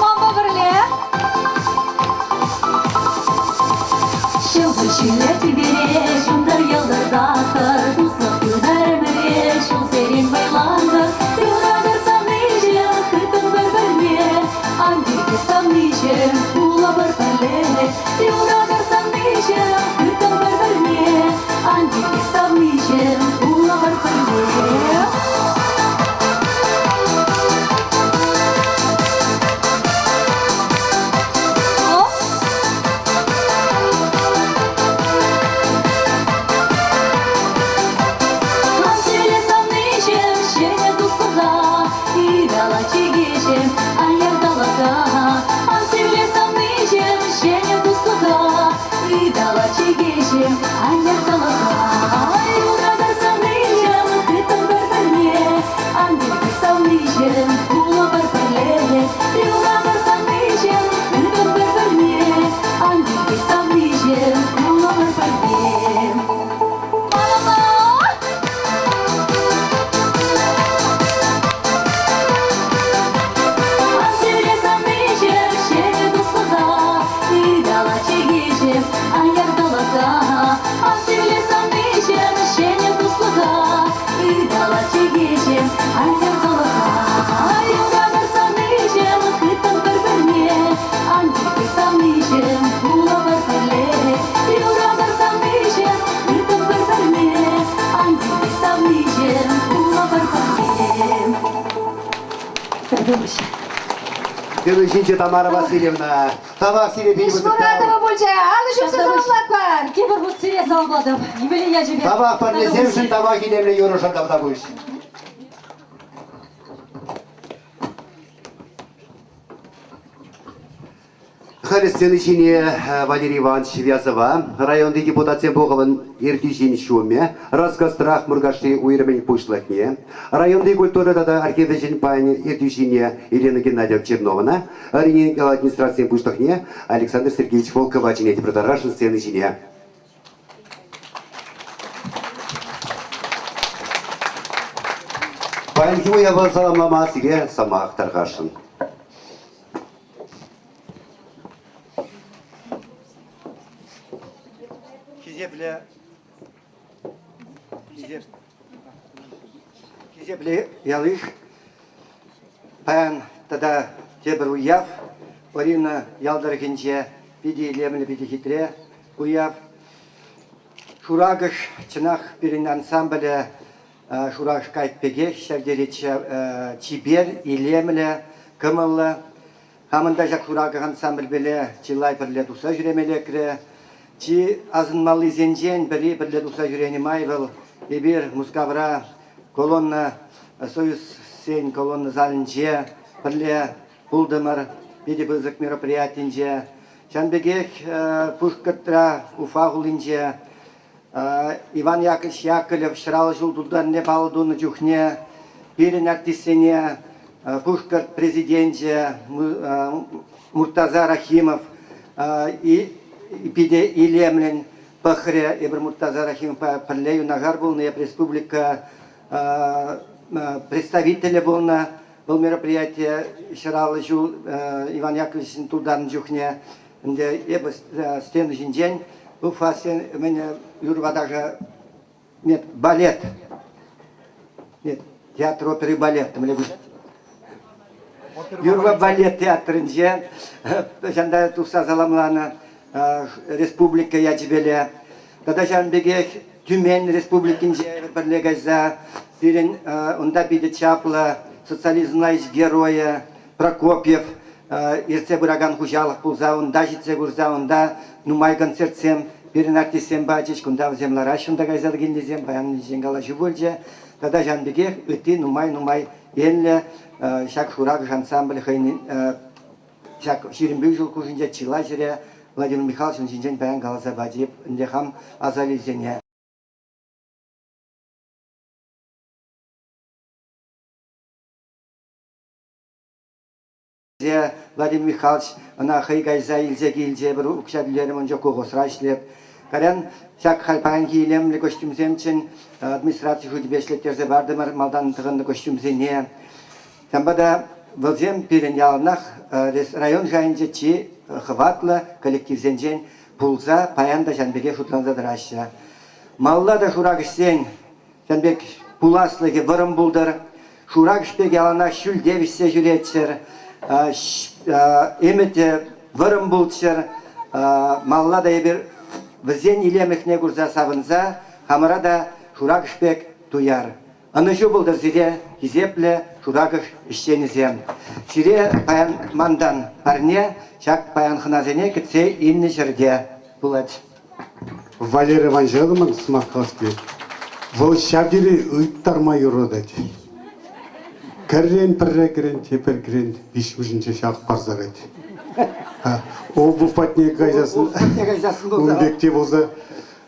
Манпа пӗрле. Ҫӑлтӑр ҫӳле тӳпере ҫунтӑр йӑлтӑртатӑр, туслӑх пытӑр ӗмӗре ҫулсерен вӑйлантӑр. Юратӑр савниҫӗм, хыттӑн пӗр-пӗрне, ан тирке савниҫӗм, пулӑпӑр пӗрле. Юратӑр савниҫӗм, хыттӑн. Сцена ҫинче Тамара Васильевна. Тавах сире пит пысӑк тав. Ишмуратова пулчӗ. Алӑ ҫупса саламлатпӑр. Тепӗр хут сире саламлатӑп. Юбилей ячӗпе. Тавах парнесемшӗн, тавах илемлӗ юрӑшӑн тавтапуҫ. Халӗ сцена ҫине Валерий Иванович Вязова, районти депутатсен пухӑвӗн ертӳҫин ҫумӗ, Росгосстрах Муркашри уйрӑмӗн пуҫлӑхне, районти культура тата архив ӗҫӗн пайӗн ертӳҫине Елена Геннадьевна Чернована, Оринин ял администрацийӗн пуҫлӑхне Александр Сергеевич Волкова чӗнетӗп тархасшӑн сцена ҫине. Паянхи уява саламлама сире сӑмах тархасшӑн. Хисеплӗ хисеплӗ ял-йыш, паян тата тепӗр уяв Орина ял тӑрӑхӗнче питӗ илемлӗ, питӗ хитре уяв. Шуракӑш чӑнах пирӗн ансамблӗ Шуракӑш кайӑк пекех ҫав тери чипер, илемлӗ, кӑмӑллӑ. Хамӑн та ҫак Шуракӑш ансамбльпеле чылай пӗрле тухса ҫӳреме лекрӗ. Чи асӑнмаллисенчен пӗри пӗрле тухса ҫӳренӗ май вӑл эпир Мускавра колонна Союзсен колонна залӗнче пӗрле пултӑмӑр питӗ пысӑк мероприятинче. Ҫавӑн пекех Пушкӑртра, Уфа хулинче Иван Яковлевич Яковлев ҫӑраллӑ ҫул тултарнине паллӑ тунӑ чухне пирӗн артистсене Пушкӑрт президенчӗ Муртаза Рахимов питӗ илемлӗн пӑхрӗ. Эпир Муртаза Рахимовпа пӗрле юнашар пулнӑ, эп республика представителӗ пулнӑ. Вӑл мероприятие ҫӑраллӑ ҫул Иван Яковлевичӑн тултарнӑ чухне Ӗнтӗ эпӗ сцена ҫинчен Уфа мӗн юрӑпа ташӑ нет, балет. Нет, театр оперы балет. Мӗнле пуҫ? Юрӑпа балет театрӗнче ҫанта тухса саламланӑ республика ячӗпеле. Тата ҫавӑн пекех Тюмень республикинче пӗрле кайса пирӗн унта питӗ чаплӑ социализмла ӗҫ геройӗ Прокопьев ертсе пыракан хуҫалӑх пулса унта ҫитсе курса унта нумай концертсем пирӗн артистсем пачӗҫ. Кунта вӗсем лараҫҫӗ унта кайса килнисем. Паян ҫинчен калаҫу пулчӗ. Тата ҫавӑн пекех ытти нумай-нумай енлӗ ҫак Шуракӑш ансамбль хӑйӗн ҫак 25 ҫул хушшинче чылай ҫӗре Владимир Михайлович ун ҫинчен паян каласа пачӗ. Ӗнтӗ хам аса илсене. Владимир Михайлович ӑна хӑй кайса илсе килчӗ, пӗр укҫа тӳлерӗм ун чух колхозра ӗҫлеп. Кайран ҫак халь паянхи илемлӗ костюмсемччен администраци шучӗпе ӗҫлеттерсе патӑмӑр малтан тӑхӑннӑ костюмсене. Ҫавӑнпа та вӗсем пирӗн яланах район шайӗнче чи хӑватлӑ коллективсенчен пулса паян та ҫавӑн пекех шутланса тӑраҫҫӗ. Малалла та шуракӑшсен Ҫавӑн пек пуласлӑхӗ вӑрӑм пултӑр. Шуракӑш пек яланах ҫӳлте вӗҫсе ҫӳреччӗр. Ӗмӗтӗ вӑрӑм пулччӑр. Малалла та эпир вӗсен илемлӗхне курса савӑнса хамӑра та Шуракӑш пек туяр. Ӑнӑҫу пултӑр сире, хисеплӗ Шуракӑш ӗҫченӗсем. Сире паян мантан парне ҫак паян хӑнасене кӗтсе илнӗ ҫӗрте пулать. Валерий Иванович сӑмах калас килет. Вӑл ҫав тери ыйттарма юратать. Кӗррен пӗрре кӗрен, тепӗр кӗрен виҫҫӗмӗшӗнче ҫак парса кать. Обувь патне кайсассӑн, ун пек те пулса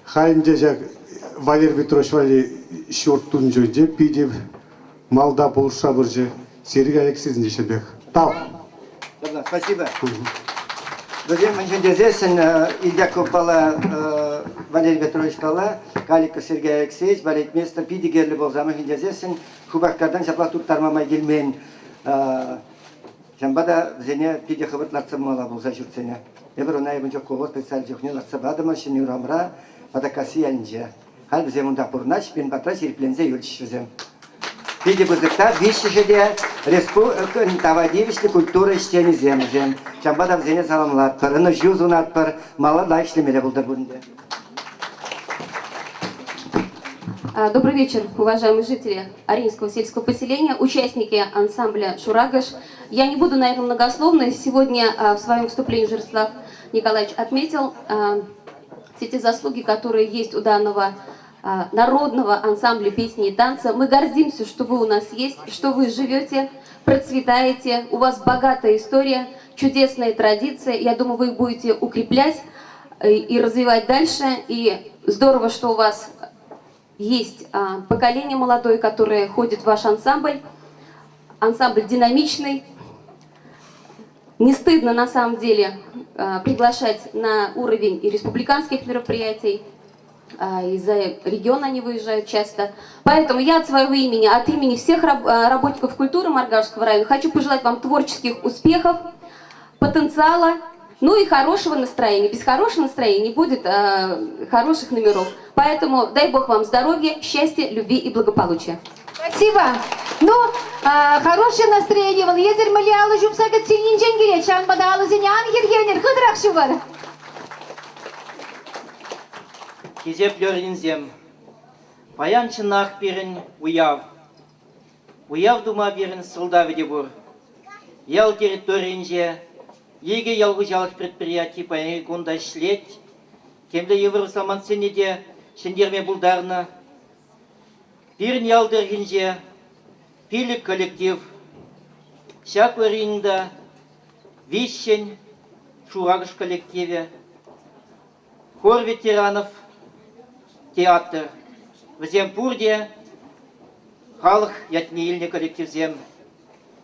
халӗнче ҫак Валерий Петрович валли ҫурт тунчӗ питӗ малта пулӑшса пырчӗ. Сергей Алексеевич ҫын пек. Тав. Спасибо. Вӗсем мӗншӗн тесессӗн Ильдяковпала Валерий Петровичпала Каликов Сергей Алексеевич балетмейстер питӗ кирлӗ пулса мӗншӗн тесессӗн Шупашкартан ҫаплах турттарма май килмен. Ҫавӑнпа та вӗсене питӗ хӑвӑрт лартса пымалла пулса ҫуртсене. Эпир ӑна эпӗ чух колхоз председатель чухне лартса патӑмӑр Ҫӗнӗ урамра Патаккасси ялӗнче. Халь вӗсем унта пурӑнаҫҫӗ, пирӗн патра ҫирӗпленсе юлчӗҫ вӗсем. Питӗ пысӑк та виҫҫӗшӗ те республикӑн тава тивӗҫлӗ культура ӗҫченӗсем вӗсем. Ҫавӑнпа та вӗсене саламлатпӑр, ӑнӑҫу сунатпӑр, малалла ӗҫлемелле пултӑр пурин те. Добрый вечер, уважаемые жители Аринского сельского поселения, участники ансамбля «Шурагыш». Я не буду, наверное, многословной. Сегодня в своем выступлении Жирослав Николаевич отметил все те заслуги, которые есть у данного народного ансамбля песни и танца. Мы гордимся, что вы у нас есть, что вы живете, процветаете, у вас богатая история, чудесные традиции. Я думаю, вы их будете укреплять и развивать дальше. И здорово, что у вас есть поколение молодое, которое ходит в ваш ансамбль. Ансамбль динамичный. Не стыдно на самом деле приглашать на уровень и республиканских мероприятий, и за регион они выезжают часто. Поэтому я от своего имени, от имени всех работников культуры Моргашского района хочу пожелать вам творческих успехов, потенциала, ну и хорошего настроения. Без хорошего настроения не будет хороших номеров. Поэтому дай Бог вам здоровья, счастья, любви и благополучия. Спасибо. Ну, хорошее настроение. Вӑл эсир мӗнле алӑ ҫупса кӗтсе илнинчен килет. Ҫавӑнпа та алӑсене ан хӗрхенӗр, хытӑрах ҫупӑр. Хисеплӗ орининсем, паян чӑнах пирӗн уяв. Уяв тума пирӗн сӑлтавӗ те пур. Ял территорийӗнче икӗ ял хуҫалӑх предприятийӗ паянхи кун та ӗҫлет. Темле йывӑр самантсене те ҫӗнтерме пултарнӑ. Пирӗн ял тӑрӑхӗнче пилӗк коллектив. Ҫак вырӑнта виҫҫӗн Шуракӑш коллективӗ, хор ветеранов, театр. Вӗсем пурте халӑх ятне илнӗ коллективсем.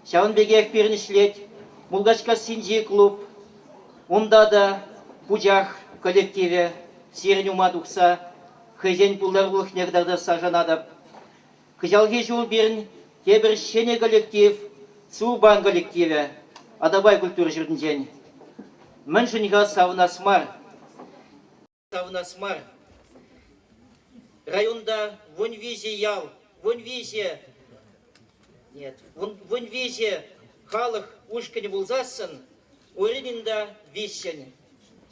Ҫавӑн пекех пирӗн ӗҫлет Мулкачкассинчи клуб. Унта та Пучах коллективӗ сирӗн ума тухса хӑйсен пултарулӑхне кӑтартасса шанатӑп. Кӑҫалхи ҫул пирӗн тепӗр ҫӗнӗ коллектив, Сурпан коллективӗ, Атапай культура ҫуртӗнчен. Мӗншӗн-ха савӑнас мар? Савӑнас мар. Районта 13 ял, 13, нет, 13 халӑх ушкӑнӗ пулсассӑн Оринин та виҫҫӗн.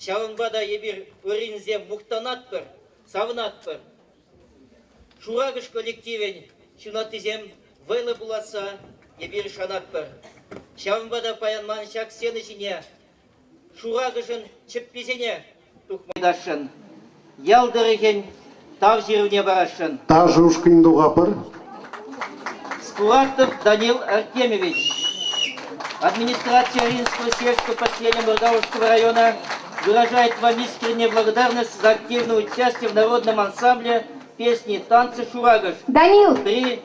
Ҫавӑнпа та эпир оринсем мухтанатпӑр, савӑнатпӑр. Шуракӑш коллективӗн ҫунаттисем вӑйлӑ пуласса эпир шанатпӑр. Ҫавӑнпа та паян ман ҫак сцена ҫине Шуракӑшӑн чӗпписене тухма ыйтасшӑн. Ял тӑрӑхӗн тав ҫырӑвне парасшӑн. Ташӑ ушкӑнӗ тухатпӑр. Скуратов Данил Артемьевич, администрация Ринского сельского поселения Моргаушского района выражает вам искреннюю благодарность за активное участие в народном ансамбле песни и танцы «Шурагыш». Данил! При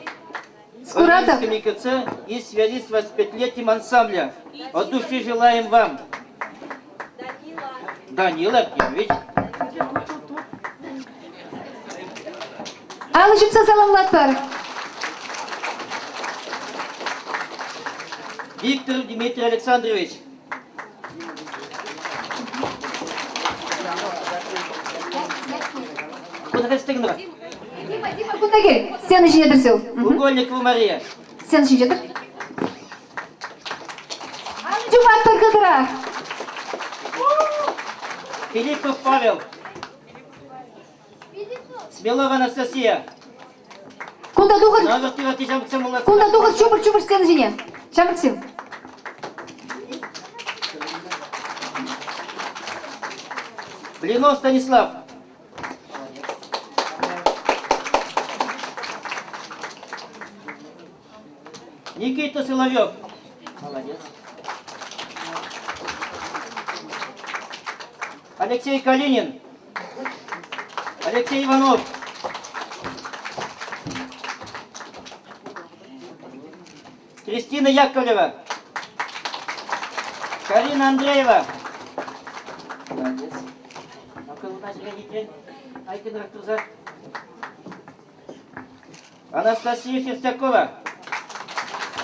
Скуратов! МКЦ и в связи с 25-летием ансамбля. От души желаем вам. Данила Артемьевич. Алӑ ҫупса саламлатпӑр. Виктор Дмитрий Александрович. Дима, Дима, кунта кил. Сцена ҫине тӑрсу. Угольникова Мария. Сцена ҫинче тӑр. Алӑ ҫупатпӑр хытӑрах. Филиппов Павел. Смелова Анастасия. Кунта тухӑр. Кунта тухӑр, чупӑр, чупӑр сцена ҫине. Ҫамрӑксем. Блинов Станислав. Никита Соловьев. Молодец. Алексей Калинин. Алексей Иванов. Кристина Яковлева. Карина Андреева. Молодец. Анастасия Шестакова.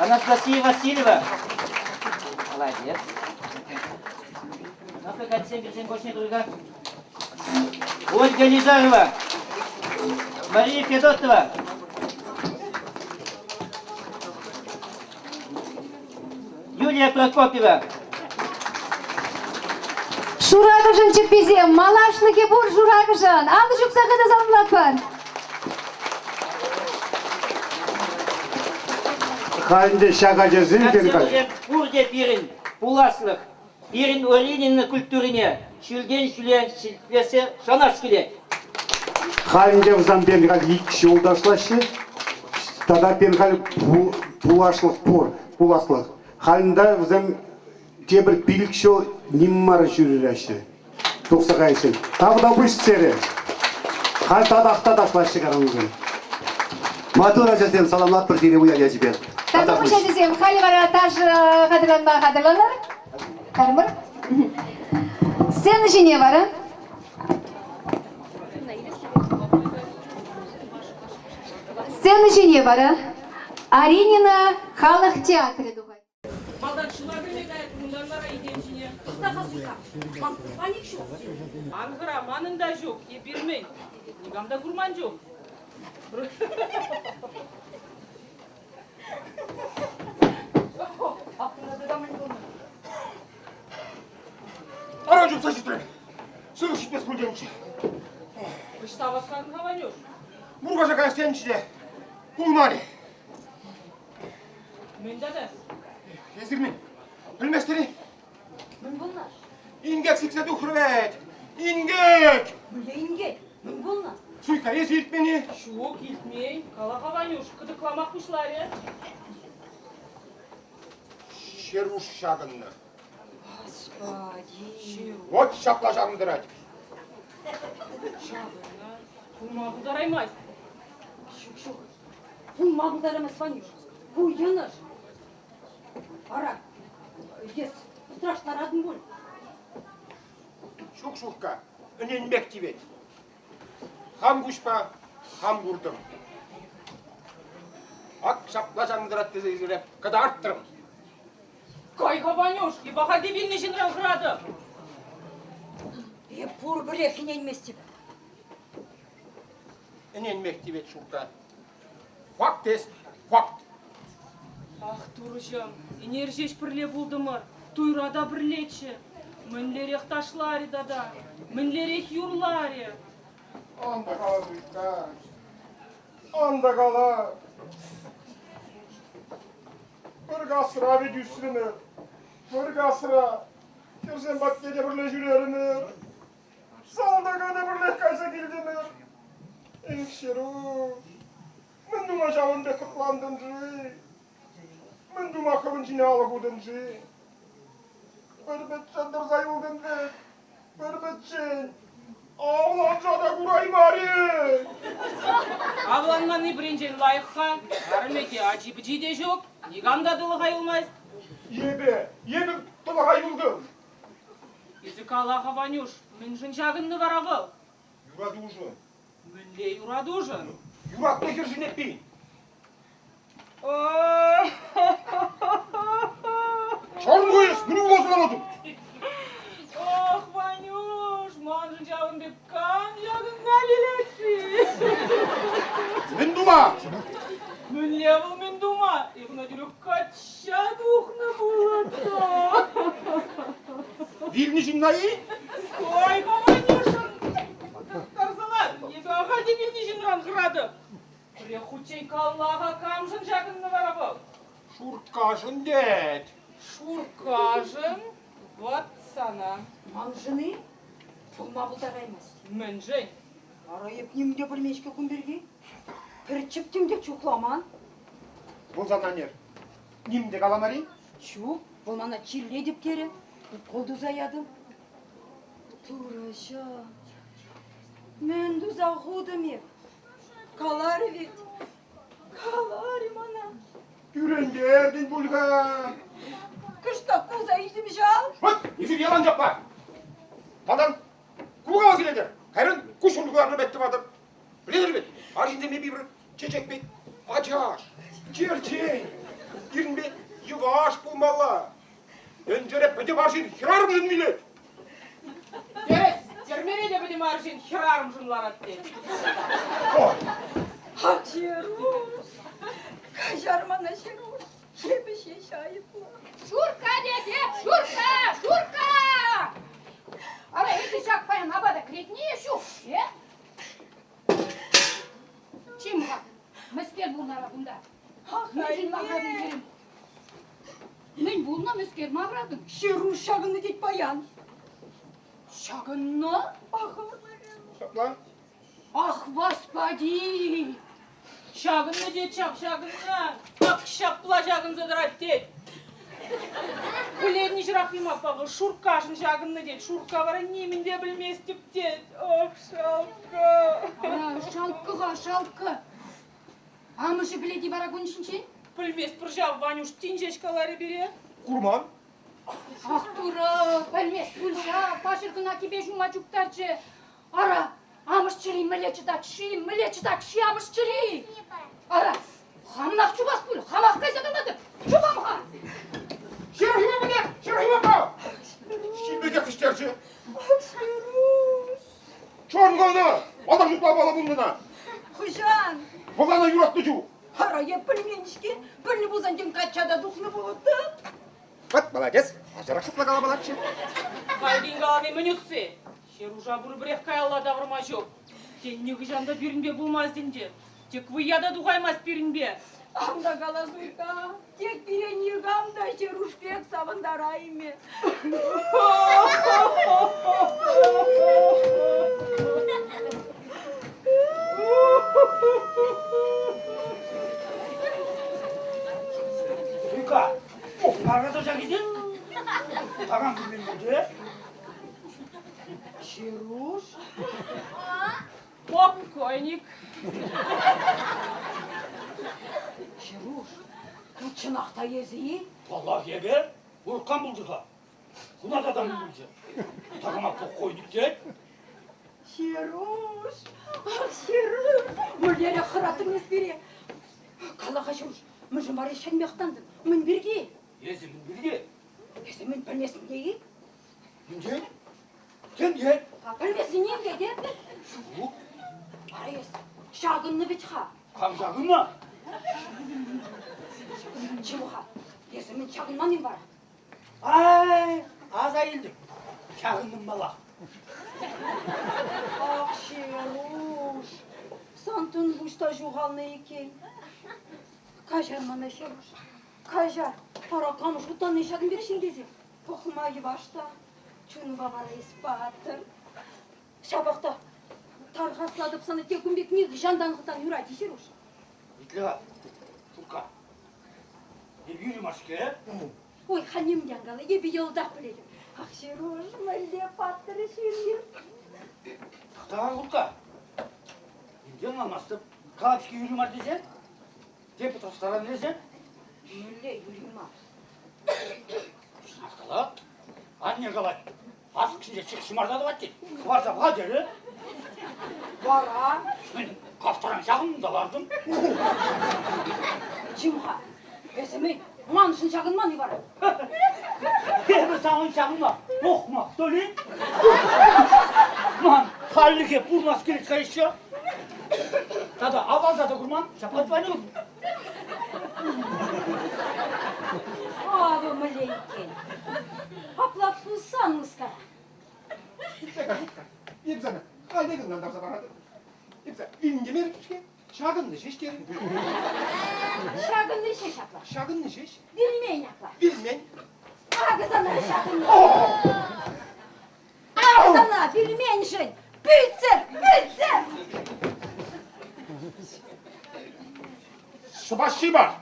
Анастасия Васильева. Молодец. Ну-ка, Катя, больше друга. Ольга Лизарова. Мария Федотова. Юлия Прокопьева. Шуракӑшӑн чӗпписем, малашлӑхӗ пур Шуракӑшӑн. Алӑ ҫупса хытӑ саламлатпӑр. Халь ӗнтӗ ҫак ачасем Ҫаксем вӗсем пурте пирӗн пуласлӑх, пирӗн Оринин культурине ҫӳлтен ҫӳле ҫӗклессе шанас килет. Халь ӗнтӗ вӗсем пирӗн халь ик ҫул ташлаҫҫӗ. Тата пирӗн халь пуласлӑх пур, пуласлӑх. Халь ӗнтӗ вӗсем тепӗр 5 ҫул ним мар ҫӳреҫҫӗ. Тухса кайсен. Тавтапуҫ сире. Халь татах та ташлаҫҫӗ карамсем. Маттур ачасем, саламлатпӑр сире уяв ячӗпе. Тавтапуҫ ачасем, халӗ вара ташӑ хатӗрланма хатӗрланар. Кармӑр. Сцена ҫине вара. Сцена ҫине вара Аринина халӑх театрӗ тухать. Малтан ҫула кӗме каять, унтан вара итем ҫине. Тӑхта-ха, Суйка. Ман паник ҫук. Ан хӑра, манӑн та ҫук. Эпир мӗн? Никам та курман ҫук. Аран чупса ҫитрӗм. Сывлӑх ҫитмест пуль тенӗччӗ. Ӑҫта васкатӑн-ха, Ванюш? Муркаша каяс тенӗччӗ те пулмарӗ. Мӗн тата? Эсир мӗн, пӗлместӗр-и? Мӗн пулнӑ? Инкек сиксе тухрӗ вӗт! Инкек! Мӗнле инкек? Мӗн пулнӑ? Суйка, эсӗ илтмен-и? Ҫук, илтмен. Кала-ха, Ванюш, кӑтӑкламах пуҫларӗ. Ҫеруш ҫакӑннӑ. Господи! Вот ҫапла ҫакӑнтарать. Ҫакӑннӑ. Пулма пултараймасть. Ҫук, ҫук. Пулма пултараймасть, Ванюш. Ку йӑнӑш. Ара, эс страшнаратӑн пуль. Ҫук, Шуркка, ӗненмех тивет. Хам куҫпа хам куртӑм. Ак ҫапла ҫакӑнтарать тесе сире кӑтартрӑм. Кай-ха, Ванюш, эп ахальте вилнӗ ҫынран хӑратӑп. Эп пурпӗрех ӗненместӗп. Ӗненмех тивет Шуркка. Факт эс, факт. Ах, турӑҫӑм, ӗнер ҫеҫ пӗрле пултӑмӑр, туйра та пӗрлеччӗ. Мӗнлерех ташларӗ тата, мӗнлерех юрларӗ. Ан та кала, Зуйка, ан та кала. Пӗр касра вӗт ӳсрӗмӗр, пӗр касра. Хӗрсем патне те пӗрле ҫӳрерӗмӗр. Салтака та пӗрлех кайса килтӗмӗр. Эх, Ҫеруш, мӗн тума ҫавӑн пек хӑтлантӑн-ши? Мӗн тума хӑвӑн ҫине алӑ хутӑн-ши? Пӗр пӗччен тӑрса юлтӑн вӗт, пӗр пӗччен. Авланса та кураймарӗ. Авланманни пӗринчен лайӑх-ха. Арӑмӗ те, ачи-пӑчи те ҫук. Никам та тӑлӑха юлмасть. Эпӗ, эпӗ тӑлӑха юлтӑм. Эсӗ кала-ха, Ванюш, мӗншӗн ҫакӑннӑ вара вӑл? Юратушӑн. Мӗнле юратушӑн? Юратнӑ хӗршӗн эппин. Чарӑн эс, мӗн вуласа ларатӑн? Ох, Ванюш, маншӑн ҫавӑн пек кам ҫакӑнса вилет-ши? Мӗн тума? Мӗнле вӑл мӗн тума? Эп ӑна тӳрех качча тухнӑ пулӑттӑм. Вилнӗ ҫынна-и? Ой, Ванюшӑн тӑрсалар, эпӗ ахаль те вилнӗ ҫынран хӑратӑп. Пӗрех хутчен калла-ха камшӑн ҫакӑннӑ вара вӑл? Шурккашӑн тет. Шурккашӑн? Вӑт сана. Маншӑн-и? Пулма пултараймасть. Мӗншӗн? Ара, эп ним те пӗлмен-ҫке кун пирки. Пӗр чӗптӗм те чухламан. Вӑл сана ӗнер ним те каламарӗ-и? Ҫук, вӑл мана чирлетӗп терӗ. Укол туса ятӑм. Турӑҫӑм, мӗн туса хутӑм эп? Каларӗ вӗт, каларӗ мана. Кӳрентертӗн пуль-ха. Кӑштах кулса илтӗм ҫав. Вӑт, эсир ялан ҫапла. Малтан кулкалас килетӗр, кайран куҫ кӑларнӑ пек тӑватӑр. Пӗлетӗр вӗт, арҫынсемпе пир чечек пек ачаш, черчен, пирӗнпе йӑваш пулмалла. Тӗнчере пӗтӗм арҫын хӗрарӑмшӑн вилет. Тӗрӗс, тӗрмере те пӗтӗм арҫын хӗрарӑмшӑн ларать тет. Ах, Ҫеруш, каҫар мана, Ҫеруш, эпӗ ҫеҫ айӑплӑ. Шурка тетеп, Шурка, Шурка! Ара, эсӗ ҫак паян апата кӗретне ҫук, э? Чим-ха, мӗскер пулнӑ кунта? Мӗншӗн макӑратӑн, хӗрӗм? Мӗн пулнӑ, мӗскер макӑратӑн? Ҫеруш ҫакӑннӑ тет паян. Ҫакӑннӑ? Ах, Ҫапла. Ах, господи! Ҫакӑннӑ тет ҫав, ҫакӑннӑ. Ак ҫапла ҫакӑнса тӑрать тет. Пӗлетӗн Ҫӑрафим аппа, вӑл Шурккашӑн ҫакӑннӑ тет. Шуркка вара нимӗн те пӗлместӗп тет. Ох, шалккӑ. Ара, шалккӑ-ха, шалккӑ. Амӑшӗ пӗлет-и вара кун ҫинчен? Пӗлместпӗр ҫав, Ванюш тин ҫеҫ каларӗ пире. Курман. Ах, Турӑ, пӗлмест пуль ҫав, паҫӑр кӑна кӗпе ҫума чуптарчӗ. Ара, амӑш чӗри мӗнле чӑтать-ши, мӗнле чӑтать-ши амӑш чӗри? Ара, хамӑнах чупас пуль, хамах кайса калатӑп. Чупам-ха! Ҫерухима патне! Ҫерухима па! Ҫил пекех вӗҫтерчӗ. Ҫеруш! Чорнӑ ӑна! Малтан шутламалла пулнӑ ӑна. Хӑҫан? Вӑл ӑна юратнӑ чух. Ара, эп пӗлмен-ҫке. Пӗлнӗ пулсан тем качча та тухнӑ пулӑттӑм. Вот молодец. Ачарах шутлакалапалатчӗ. Хальхин калани мӗн усси? Ҫеруша пурпӗрех каялла тавӑрма ҫук. Тен, нихӑҫан та пирӗнпе пулмасть ӗнтӗ. Тек вӑййа та тухаймасть пирӗнпе. Ан та каласуй-ха, тек пире никам та Ҫеруш пек савӑнтараймӗ. Суйка, Парада ҫакисем? Такам килмен Ҫеруш? Покойник. Ҫеруш, ку чӑнах та эсӗ-и? Паллах, эпӗ. Урӑх кам пулчӗ-ха? Хуна та пулчӗ. Такама покойник тет. Ҫеруш, ах, Ҫеруш, мӗнлерех хӑратрӑн эс пире? Кала-ха, Ҫеруш, мӗншӗн вара ҫӗнмех тантӑн? Мӗн пирки? Эсӗ мӗн пирки? Эсӗ мӗн пӗлместӗн-и? Мӗнтен? Тенкен? Пӗлместӗн-им тете? Ҫук. Вара эс ҫакӑннӑ вӗт-ха. Кам ҫакӑннӑ? Чим-ха, эсӗ мӗн ҫакӑнман-им вара? Ай, аса илтӗм. Ҫакӑнтӑм малах. Ах, Ҫеруш, сан тӑн-пуҫ та ҫухалнӑ иккен. Каҫар мана, Ҫеруш, каҫар. Вара кам шутлани ҫакӑн пек ҫын тесе? Пӑхма йӑваш та, чунпа вара эс паттӑр. Ҫапах та тархаслатӑп сана тек кун пек нихӑҫан та ан хӑтлан юрать-и, Ҫеруш? Итле-ха, Шурка. Эпир юрмасть-ҫке. Ой, халь ним те ан кала, эпӗ йӑлтах пӗлетӗп. Ах, Ҫеруш, мӗнле паттӑр ҫын эс. Тӑхта, Шурка. Ним ӑнланмастӑп. Калап-ҫке юри мар тесе. Те пӑтраштаран эсӗ? Мӗнле юри мар? Кала. Анне калать. Аслӑк ҫинче чӑх ҫӑмарта тӑвать тет. Хӑварса пӑха терӗ. Вара? Мӗн, кафтаран ҫакӑнтӑм та лартӑм. Чим-ха, эсӗ мӗн, маншӑн ҫакӑнман-и вара? Эпӗ санӑн ҫакӑнма пӑхма, что ли? Ман хальлӗхе пурӑнас килет-ха еще. Тата авланса та курман, ҫапла Ванюк. Авӑ мӗнле иккен. Апла пулсан мыскара. Ипсана, халех ӑнлантарса паратӑп. Ипса, вилнемерӗп-ҫке, ҫакӑннӑ ҫеҫ терӗм. Ҫакӑнни ҫеҫ апла. Ҫакӑнни ҫеҫ. Вилмен апла. Вилмен. Акӑ сана ҫакӑнни. Акӑ сана вилменшӗн пӳтсӗр, пӳтсӗр! Спасибо!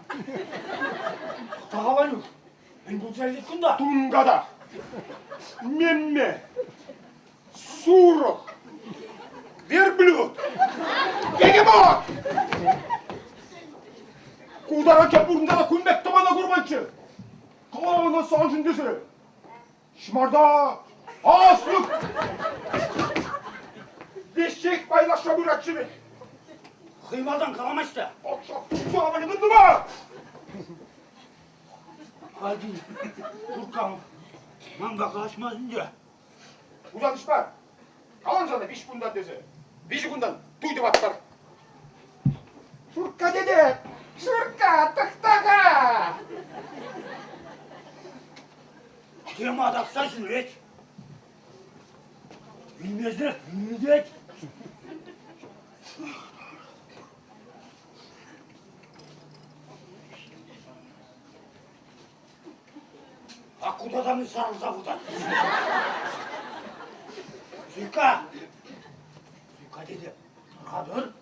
Тага Ванюк, мӗн пулса иртет кунта? Тунката, мемме, сурӑх, верблюд, бегемот! Ку таранччен пурӑнса та кун пек тӑмана курманччӗ. Каланӑ саншӑн тесе. Ҫӑмарта, аслӑк! Веҫех пайлашса пыратчӗ вӗт. Хӑй малтан каламасть та. Патша мӗн тума? Ати, куркам, манпа калаҫмасть ӗнтӗ. Усал мар. Калан сана виҫ кунтан тесе. Виҫӗ кунтан туй тӑватпӑр. Шуркка тете! Шуркка, тӑхта-ха! Тема тапса ҫӳрет. Вилмесӗрех вилет. Ҫак кутатани сарӑлса выртать. Зуйка! Зуйка тете, тӑр-ха тӑр.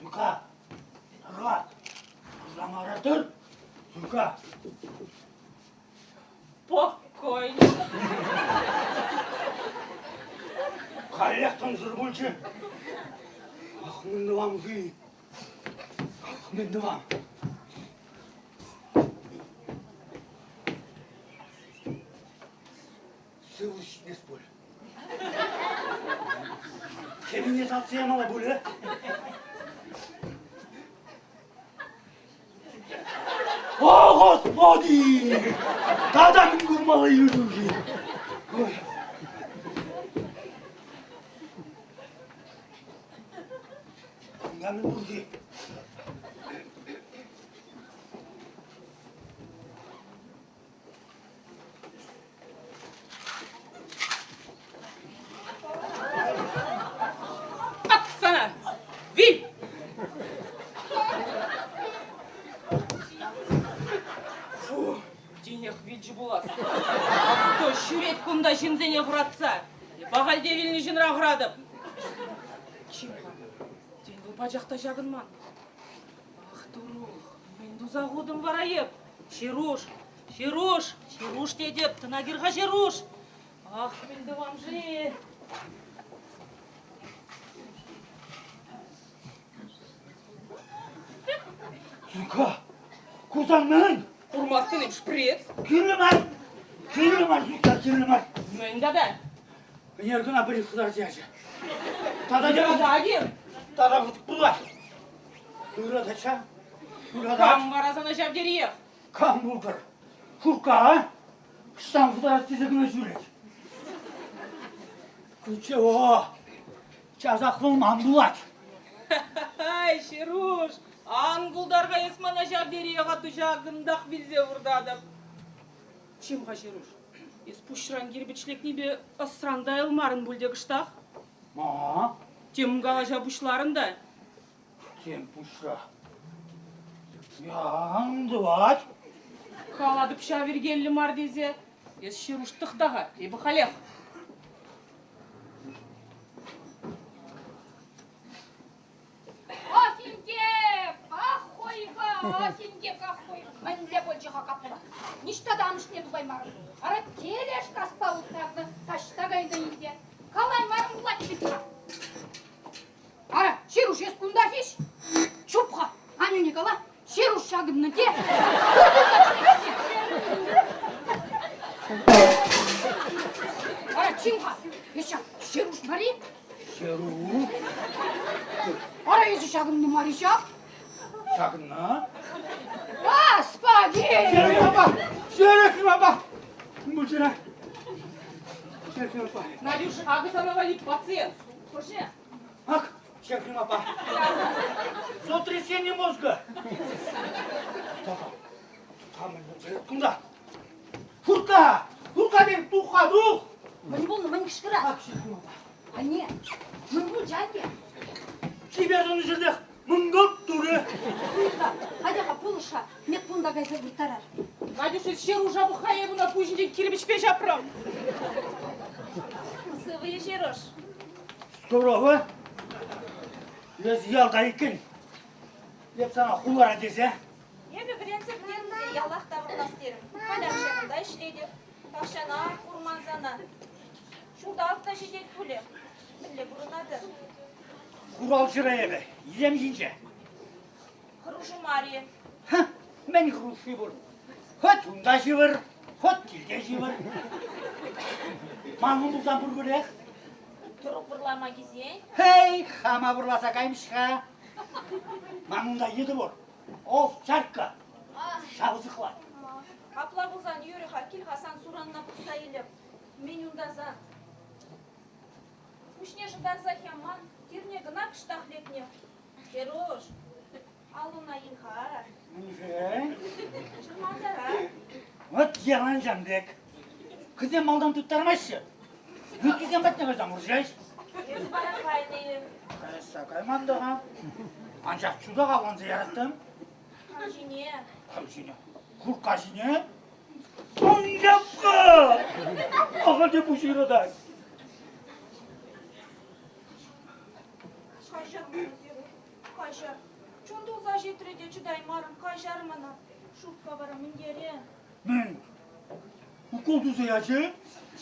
Зуйка, тӑр-ха. Тӑрсан ара тӑр. Зуйка. Спокойно. Каллех тӑнсӑр пулчӗ. Ах, мӗн тӑвам-ши? Ах, мӗн тӑвам? Сывлӑш ҫитмест пуль. Хӗвелне салтса ямалла пулӗ. О, Господи! Тата мӗн курмалла юрӑ-ши? Кунта мӗн пур-ши? Ак сана! Вил! Фу, тинех вилчӗ пулас. Атту ҫӳрет кунта ҫынсене хӑратса. Эп ахаль те вилнӗ ҫынран хӑратӑп. Чим-ха, тен вӑл пачах та ҫакӑнман. Ах, турух, мӗн туса хутӑм вара эп? Ҫеруш, Ҫеруш, Ҫеруш тетӗп, тӑна кӗр-ха, Ҫеруш. Ах, мӗн тӑвам-ши? Сука, курсан мӗн? Курмастӑн-им, шприц? Кирлӗ мар, кирлӗ мар, Сука, кирлӗ мар. Мӗн тата? Ӗнер кӑна пӗри хытарса ячӗ. Тата Тата Тата пулать. Ыратать-ха. Ыратать. Кам вара сана ҫав териех? Кам пултӑр? Шуркка, ӑҫтан хӑтарас тесе кӑна ҫӳрет. Ничего, часах вӑл ман пулать. Ай, Ҫеруш, ан култар-ха эс мана ҫав териех, атту ҫакӑнтах вилсе выртатӑп. Чим-ха, Ҫеруш, эс пуҫран кирпӗчлекнипе ӑсран тайӑлмарӑн пуль те кӑштах? Ма? Тем калаҫа пуҫларӑн та. Тем пуҫра. Янтӑвать. Калатӑп ҫав йӗркеллӗ мар тесе. Эс Ҫеруш тӑхта-ха, эпӗ халех. Ах, инкек! Ах, хуйхӑ! Ах, инкек, ах, хуйхӑ! Мӗнле пулчӗ-ха капла? Ниҫта та амӑшне тупаймарӑм. Ара, телеш каспа уттарнӑ, таҫта кайнӑ ӗнтӗ. Калаймарӑм пулать вӗт-ха. Ара, Ҫеруш, эс кунтах-иҫ? Чуп-ха, аннӳне кала, Ҫеруш ҫакӑннӑ те. Ара, чим-ха, эс ҫак Ҫеруш мар-и? Ҫеруш? Ара, эсӗ ҫакӑннӑ мар-и ҫак? Ҫакӑнна? Господи! Ҫерек апа! Ҫерек апа! Мучера! Ҫерек апа! Надюш, акӑ сана валли пациент. Хӑшӗ? Ак, Ҫерхим апа. Сотрясение мозга. Кунта. Хурка! Хурка тен, тух-ха, тух! Мӗн пулнӑ, мӗн кӑшкӑрать? Ак, Ҫерхим апа. Анне, мӗн пулчӗ, анне? Чипер тунӑ ҫӗртех мӑнкӑлт турӗ. Суйка, атя-ха, пулӑш-ха, медпункта кайса вырттарар. Надюша, Ҫеруша пӑх-ха, эп ӑна пуҫӗнчен кирпӗчпе ҫапрӑм. Сывӑ-и, Ҫеруш? Здорово. Эс ялта иккен. Эп сана хулара тесе. Эпӗ вӗренсе пӗтернӗ те ялах таврӑнас терӗм. Халь ҫакӑнта ӗҫлетӗп. Тахҫанах курман сана. Ҫулталӑк та ҫитет пулӗ. Мӗнле пурӑнатӑр? Хуралҫӑра эпӗ, илем ҫинче. Хӑрушӑ мар-и? Мӗн хӑрушши пур? Хӑть унта ҫывӑр, хӑть килте ҫывӑр. Ман ун пулсан пурпӗрех. Тӑрук вӑрлама килсен? Хей, хама вӑрласа каймӗҫ-ха. Ман унта йытӑ пур. Овчарка. Ҫав сыхлать. Апла пулсан юрӗ-ха, кил-ха сан суранна пӑхса илӗп. Мӗн унта сан? Пуҫне шӑтарсах яман, тирне кӑна кӑштах лекнӗ. Ҫеруш, аллуна ил-ха. Мӗншӗн? Чӑрмантарать. Вӑт ялан ҫам пек. Кӗсем малтан тыттармаҫҫӗ. Ыттисем патне кайсан вӑрҫаҫ. Эсӗ вара кайнӑ-и? Каясса кайман та-ха. Анчах чутах авланса яраттӑм. Кам ҫине? Кам ҫине? Курка ҫине. Ан яп-ха! Ахаль те пуҫ ыратать. Каҫар мана, Серуш, каҫар. Чун тулса ҫитрӗ те чӑтаймарӑм, каҫар мана. Шупка вара мӗнтере? Мӗн? Укол туса ячӗ?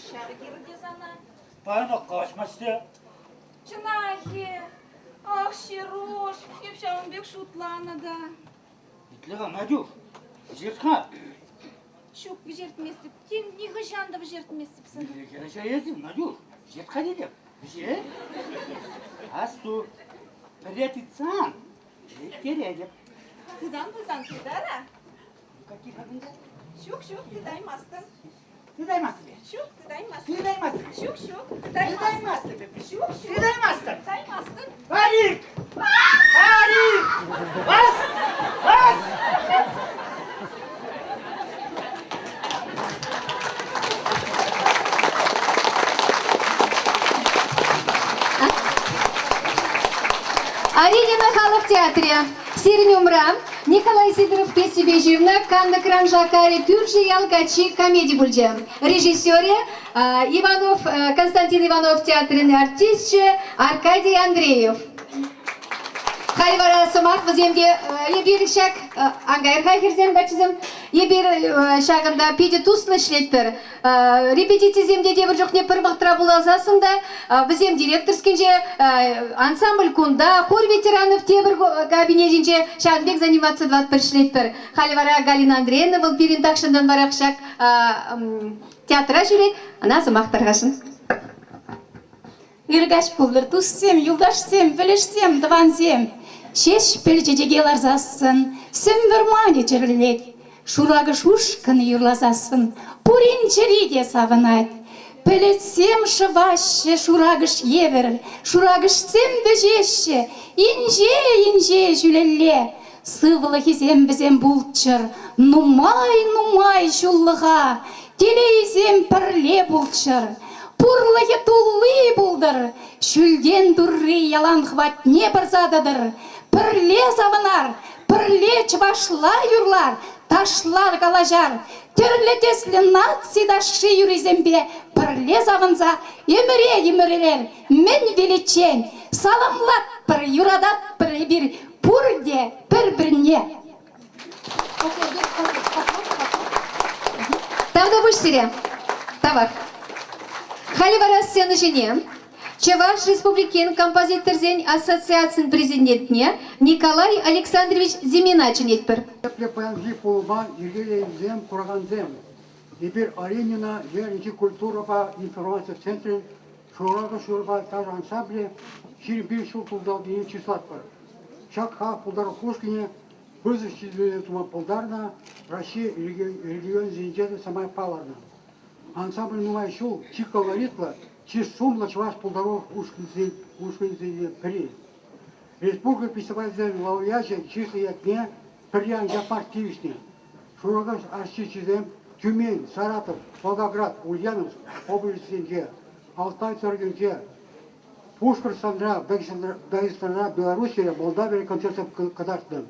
Ҫав кирлӗ те сана. Паянах калаҫмасть те. Чӑнах-и? Ах, Ҫеруш, эп ҫавӑн пек шутланӑ та. Итле-ха, Надюш, вӗҫерт-ха. Ҫук, вӗҫертместӗп. Тем нихӑҫан та вӗҫертместӗп сана. Хӗрача эсӗ, Надюш, вӗҫерт-ха тетӗп. Вӗҫер. Асту, пӗрре тытсан, лектеретӗп. Тытан пулсан тытар-а. Ҫук, ҫук, тытаймастӑн. Тытаймастӑп. Ҫук, тытаймастӑн. Тытаймастӑп. Ҫук, ҫук, тытаймастӑп. Ҫук, ҫук. Тытаймастӑп. Тытаймастӑн. Арик! Арик! Бас! Бас! Аринина халӑх театрӗ. Сирӗн умра Николай Сидоров пьесипе ҫырнӑ «Кантӑкран шаккарӗ кӳршӗ ял каччи» комеди пулчӗ. Режиссерӗ Иванов Константин Иванов театрӗн артисчӗ Аркадий Андреев. Халь вара сӑмах вӗсем те эпир ҫак ан кайӑр-ха хӗрсем, каччӑсем, эпир ҫакӑнта питӗ туслӑ ӗҫлетпӗр. Репетицисем те тепӗр чухне пӗр вӑхӑтра пуласассӑн та вӗсем директорскинче, ансамбль кунта, хор ветеранов тепӗр кабинетӗнче ҫавӑн пек заниматься тӑватпӑр, ӗҫлетпӗр. Халӗ вара Галина Андреевна вӑл пирӗн тахҫантан варах ҫак театра ҫӳрет, ӑна сӑмах тархасшӑн. Ыр каҫ пултӑр, туссем, юлташсем, пӗлӗшсем, тӑвансем. Ҫеҫпӗл чечеке ларсассӑн сӗм вӑрманӗ чӗрӗлет. Шуракӑш ушкӑн юрласассӑн пурин чӗри те савӑнать. Пӗлӗтсем шӑваҫҫӗ шуракӑш евӗр, шуракӑшсем вӗҫеҫҫӗ инҫе-инҫе ҫӳлелле. Сывлӑхӗсем вӗсем пулччӑр нумай-нумай ҫуллӑха, телейсем пӗрле пулччӑр. Пурлӑхӗ тулли пултӑр, ҫӳлтен Турри ялан хӑватне пӑрса тӑтӑр. Пӗрле савӑнар, пӗрле чӑвашла юрлар, ташлар, калаҫар. Тӗрлӗ тӗслӗ наци ташши юррисемпе пӗрле савӑнса ӗмӗре ӗмӗрелер мӗн виличчен саламлатпӑр, юрататпӑр эпир пурте пӗр-пӗрне. Тавтапуҫ сире. Тавах. Халӗ вара сцена ҫине Чӑваш Республикин композиторсен ассоциацийӗн президентне Николай Александрович Зимина чӗнетпӗр. Тӗплӗ паянхи пулӑма йӗркелекенсем, куракансем, эпир Оленина ялӗнчи культурӑпа информаци центрӗн Шуракӑш юрӑпа ташӑ ансамблӗ 21 ҫул тултарнине чыслатпӑр. Ҫак халӑх пултарулӑх ушкӑнӗ пысӑк ҫитӗнӳсем тума пултарнӑ, Раҫҫей регионӗсенче те самай палӑрнӑ. Ансамбль нумай ҫул чи колоритлӑ, чи сумлӑ чӑваш пултарулӑх ушкӑнӗсенчен пӗри. Республика фестивалӗсен лауреачӗ чыслӑ ятне пӗрре анчах мар тивӗҫнӗ. Шуракаш артисчӗсем Тюмень, Саратов, Волгоград, Ульяновск облаҫӗсенче, Алтай тӑрӑхӗнче, Пушкӑртстанра, Дагестанра, Белоруссире, Молдавире концертсем кӑтартнӑ.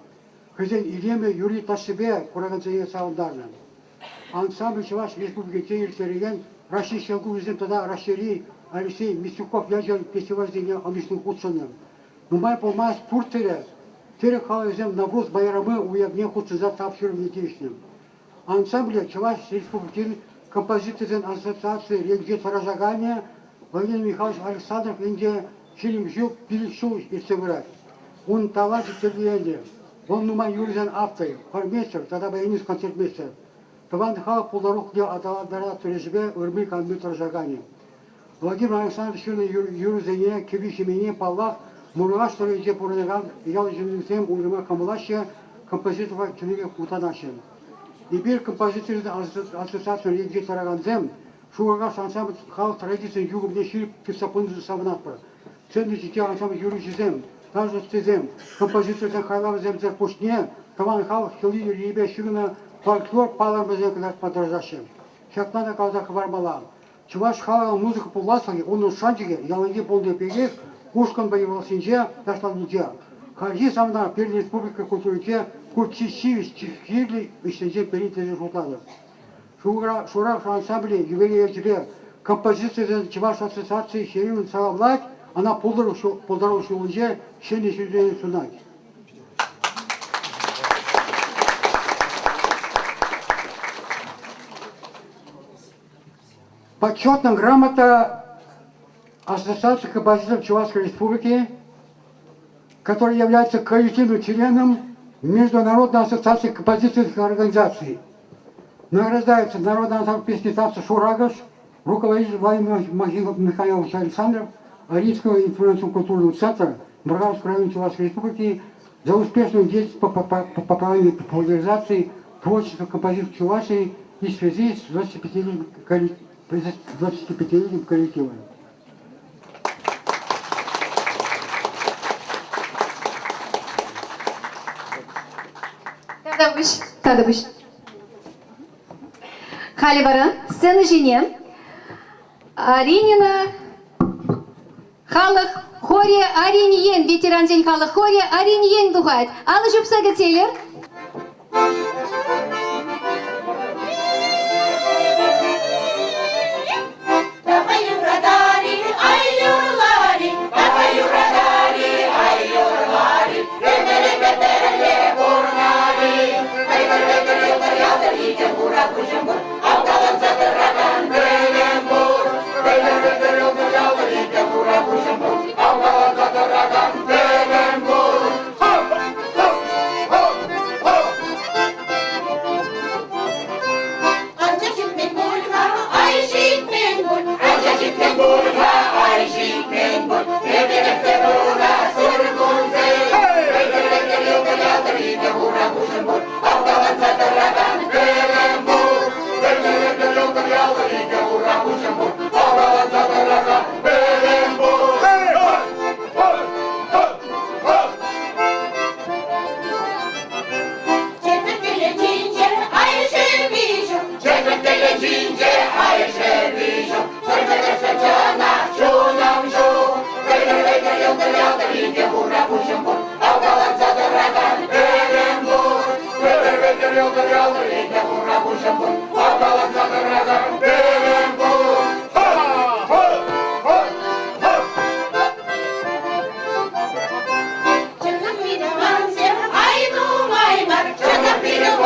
Хӑйсен илемлӗ юрри-ташшипе куракансене савӑнтарнӑ. Ансамбль Чӑваш Республикинче ирттерекен Раҫҫей ҫӑлкуҫӗсем тата Раҫҫейри Алексей Мисюков ячӗллӗ фестивальсене ӑнӑҫлӑ хутшӑннӑ. Нумай пулмасть Турцире тӗрӗк халӑхӗсем Навруз Байрамы уявне хутшӑнса тав ҫырӑвне тивӗҫнӗ. Ансамбле Чӑваш Республикин композиторсен ассоциацийӗ енче тӑрӑшаканӗ Владимир Михайлович Александров ӗнтӗ 20 ҫул, 5 ҫул иртсе пырать. Ун таланчӗ тӗрлӗ Вӑл нумай юрӑсен авторӗ, хормейстер тата баянист концертмейстер. Тӑван халӑх пултарулӑхне аталантарас тӗлӗшӗпе ырми-канми тӑрӑшаканӗ. Владимир Александрович ҫырнӑ юрӑсене, кӗвви-ҫеммине, паллах, Муркаш тӑрӑхӗнче пурӑнакан ял ҫыннисем уйрӑмах кӑмӑллаҫҫӗ, композиторпа чӑннипех мухтанаҫҫӗ. Эпир, композиторсен ассоциацийӗн енче тӑракансем, Шуракаш ансамбль халӑх традицийӗн юхӑмне ҫирӗп тытса пынӑшӑн савӑнатпӑр. Сцена ҫинче ансамбль юрӑҫисем, ташӑ ӑстисем, композиторсен хайлавӗсемсӗр пуҫне тӑван халӑх йӑли-йӗркипе ҫыхӑннӑ фольклор палӑрӑмӗсене кӑтартма тӑрӑшаҫҫӗ. Ҫакна та каласа хӑвармалла. Чӑваш халӑхӗн музыка пуласлӑхӗ, унӑн шанчӑкӗ яланхи пулнӑ пекех ушкӑнпа юрлассинче, ташланинче. Хальхи самана пирӗн республика культуринче ку чи ҫивӗч, чи кирлӗ ӗҫсенчен пӗри тесе шутлатӑп. Шуракӑш ансамблӗ юбилей ячӗпе композиторсен Чӑваш ассоциацийӗ хӗрӳллӗн саламлать, ӑна пултарулӑх ҫулӗнче ҫӗнӗ ҫӗнтерӳ сунать. Почетная грамота Ассоциации композиторов Чувашской Республики, которая является коллективным членом Международной ассоциации композиторских организаций. Награждается Народный ансамбль песни танца «Шурагаш», руководитель Владимир Михайлович Александров Арийского информационно-культурного центра Мурганского района Чувашской Республики за успешную деятельность по, по, по, по правильной популяризации творчества композиторов Чувашии и в связи с 25-летием коллектива. Тавтапуҫ, тавтапуҫ. Халӗ вара сцена ҫине Аринина халӑх хорӗ Ариньен, ветерансен халӑх хорӗ Ариньен тухать. Алӑ ҫупса кӗтсе илер. Давай юратар-и, ай юрлар-и, давай юратар-и, ай юрлар-и, ӗмӗр-ӗмӗр пӗрле пурӑнар-и. Вӗлтӗр-вӗлтӗр йӑлтӑр-ялтӑр икӗ хура куҫӑм пур, авкаланса тӑракан пӗлӗм пур. Вӗлтӗр-вӗлтӗр йӑлтӑр-ялтӑр икӗ хура куҫӑм пур, авкаланса тӑракан пӗлӗм пур. Анчах ҫитмен пуль-ха, ай ҫитмен пуль, анчах ҫитмен пуль-ха, ай ҫитмен пуль, Эпирех те пулас ыр кунсем. Вӗлтӗр-вӗлтӗр йӑлтӑр-ялтӑр икӗ хура куҫӑм пур, авкаланса тӑракан пӗлӗм пур. Вӗлтӗр-вӗлтӗр йӑлтӑр-ялтӑр икӗ хура куҫӑм пур, авкаланса тӑракан пӗлӗм пур. Чӗпӗт ай шӗпи ҫук, чӗпӗт ҫинче ай шӗпи ҫук, сӗртӗрессе чӑнах чунӑм ҫук. Вӗлтӗр-вӗлтӗр йӑлтӑр-ялтӑр икӗ хура пуҫӑм пур, авкаланса тӑракан пӗлӗм пур. Вӗлтӗр-вӗлтӗр йӑлтӑр-ялтӑр икӗ хура пуҫӑм пур, авкаланса тӑракан пӗлӗм пур. Чӑнах пирӗн ай нумай мар, чӑнах пирӗн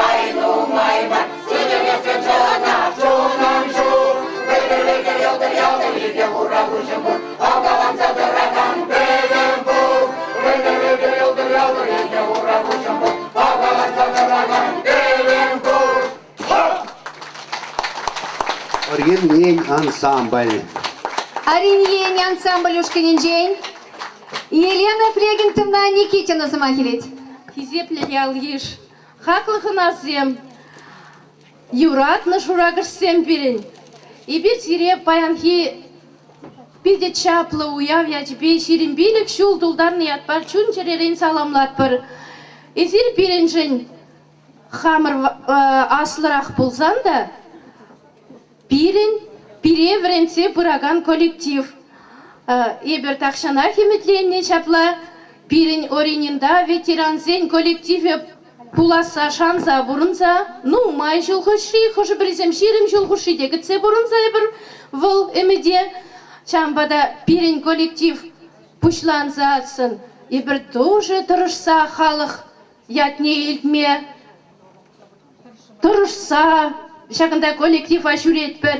ай нумай мар. Сӳтӗлессе чӑнах чунӑм ҫук. Вӗлтӗр-вӗлтӗр йӑлтӑр-ялтӑр икӗ хура куҫӑм пур, авкаланса тӑракан пӗлӗм пур. Вӗлтӗр-вӗлтӗр йӑлтӑр-ялтӑр икӗ хура куҫӑм пур, авкаланса тӑракан пӗлӗм пур. Оринин ансамбль. Оринин ансамбль ушкӑнӗнчен Елена Флегентовна Никитина сӑмах илет. Хисеплӗ ял-йыш, хаклӑ хӑнасем, юратнӑ шуракӑшсем пирӗн. Эпир сире паянхи питӗ чаплӑ уяв ячӗпе 25 ҫул тултарнӑ ятпа чун-чӗререн саламлатпӑр. Эсир пирӗншӗн хамӑр аслӑрах пулсан та пирӗн пире вӗрентсе пыракан коллектив. Эпир тахҫанах ӗмӗтленнӗ ҫапла пирӗн Орининта ветерансен коллективӗ пуласса шанса пурӑнса нумай ҫул хушши, хӑшӗ-пӗрисем 20 ҫул хушши те кӗтсе пурӑнса эпир вӑл ӗмӗте. Ҫавӑнпа та пирӗн коллектив пуҫлансассӑн эпир тоже тӑрӑшса халӑх ятне илтме тӑрӑшса ҫакӑнта коллектива ҫӳретпӗр.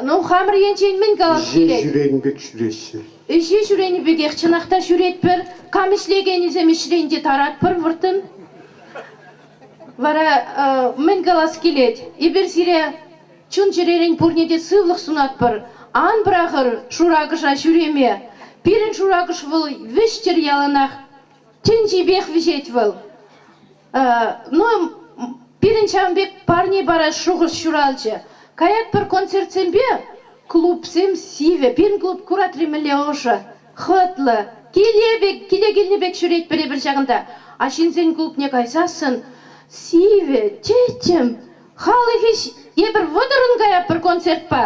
Ну, хамӑр енчен мӗн калас килет? Ӗҫе ҫӳренӗ пек ҫӳреҫҫӗ. Ӗҫе ҫӳренӗ пекех чӑнах та ҫӳретпӗр. Кам ӗҫлекенӗсем ӗҫрен те таратпӑр вӑрттӑн. Вара мӗн калас килет? Эпир сире чун-чӗререн пурне те сывлӑх сунатпӑр. Ан пӑрахӑр Шуракӑша ҫӳреме. Пирӗн Шуракӑш вӑл вӗҫтер яланах. Тӗнчипех вӗҫет вӑл. Ну, пирӗн ҫавӑн пек парне парас шухӑш ҫуралчӗ. Каятпӑр концертсемпе, клубсем сивӗ. Пирӗн клуб куратри мӗнле ӑшӑ, хӑтлӑ. Киле пек, киле килнӗ пек ҫӳретпӗр эпир ҫакӑнта. А ҫынсен клубне кайсассӑн сивӗ, тӗттӗм. Халӑхӗ эпир вӑтӑрӑн каятпӑр концертпа.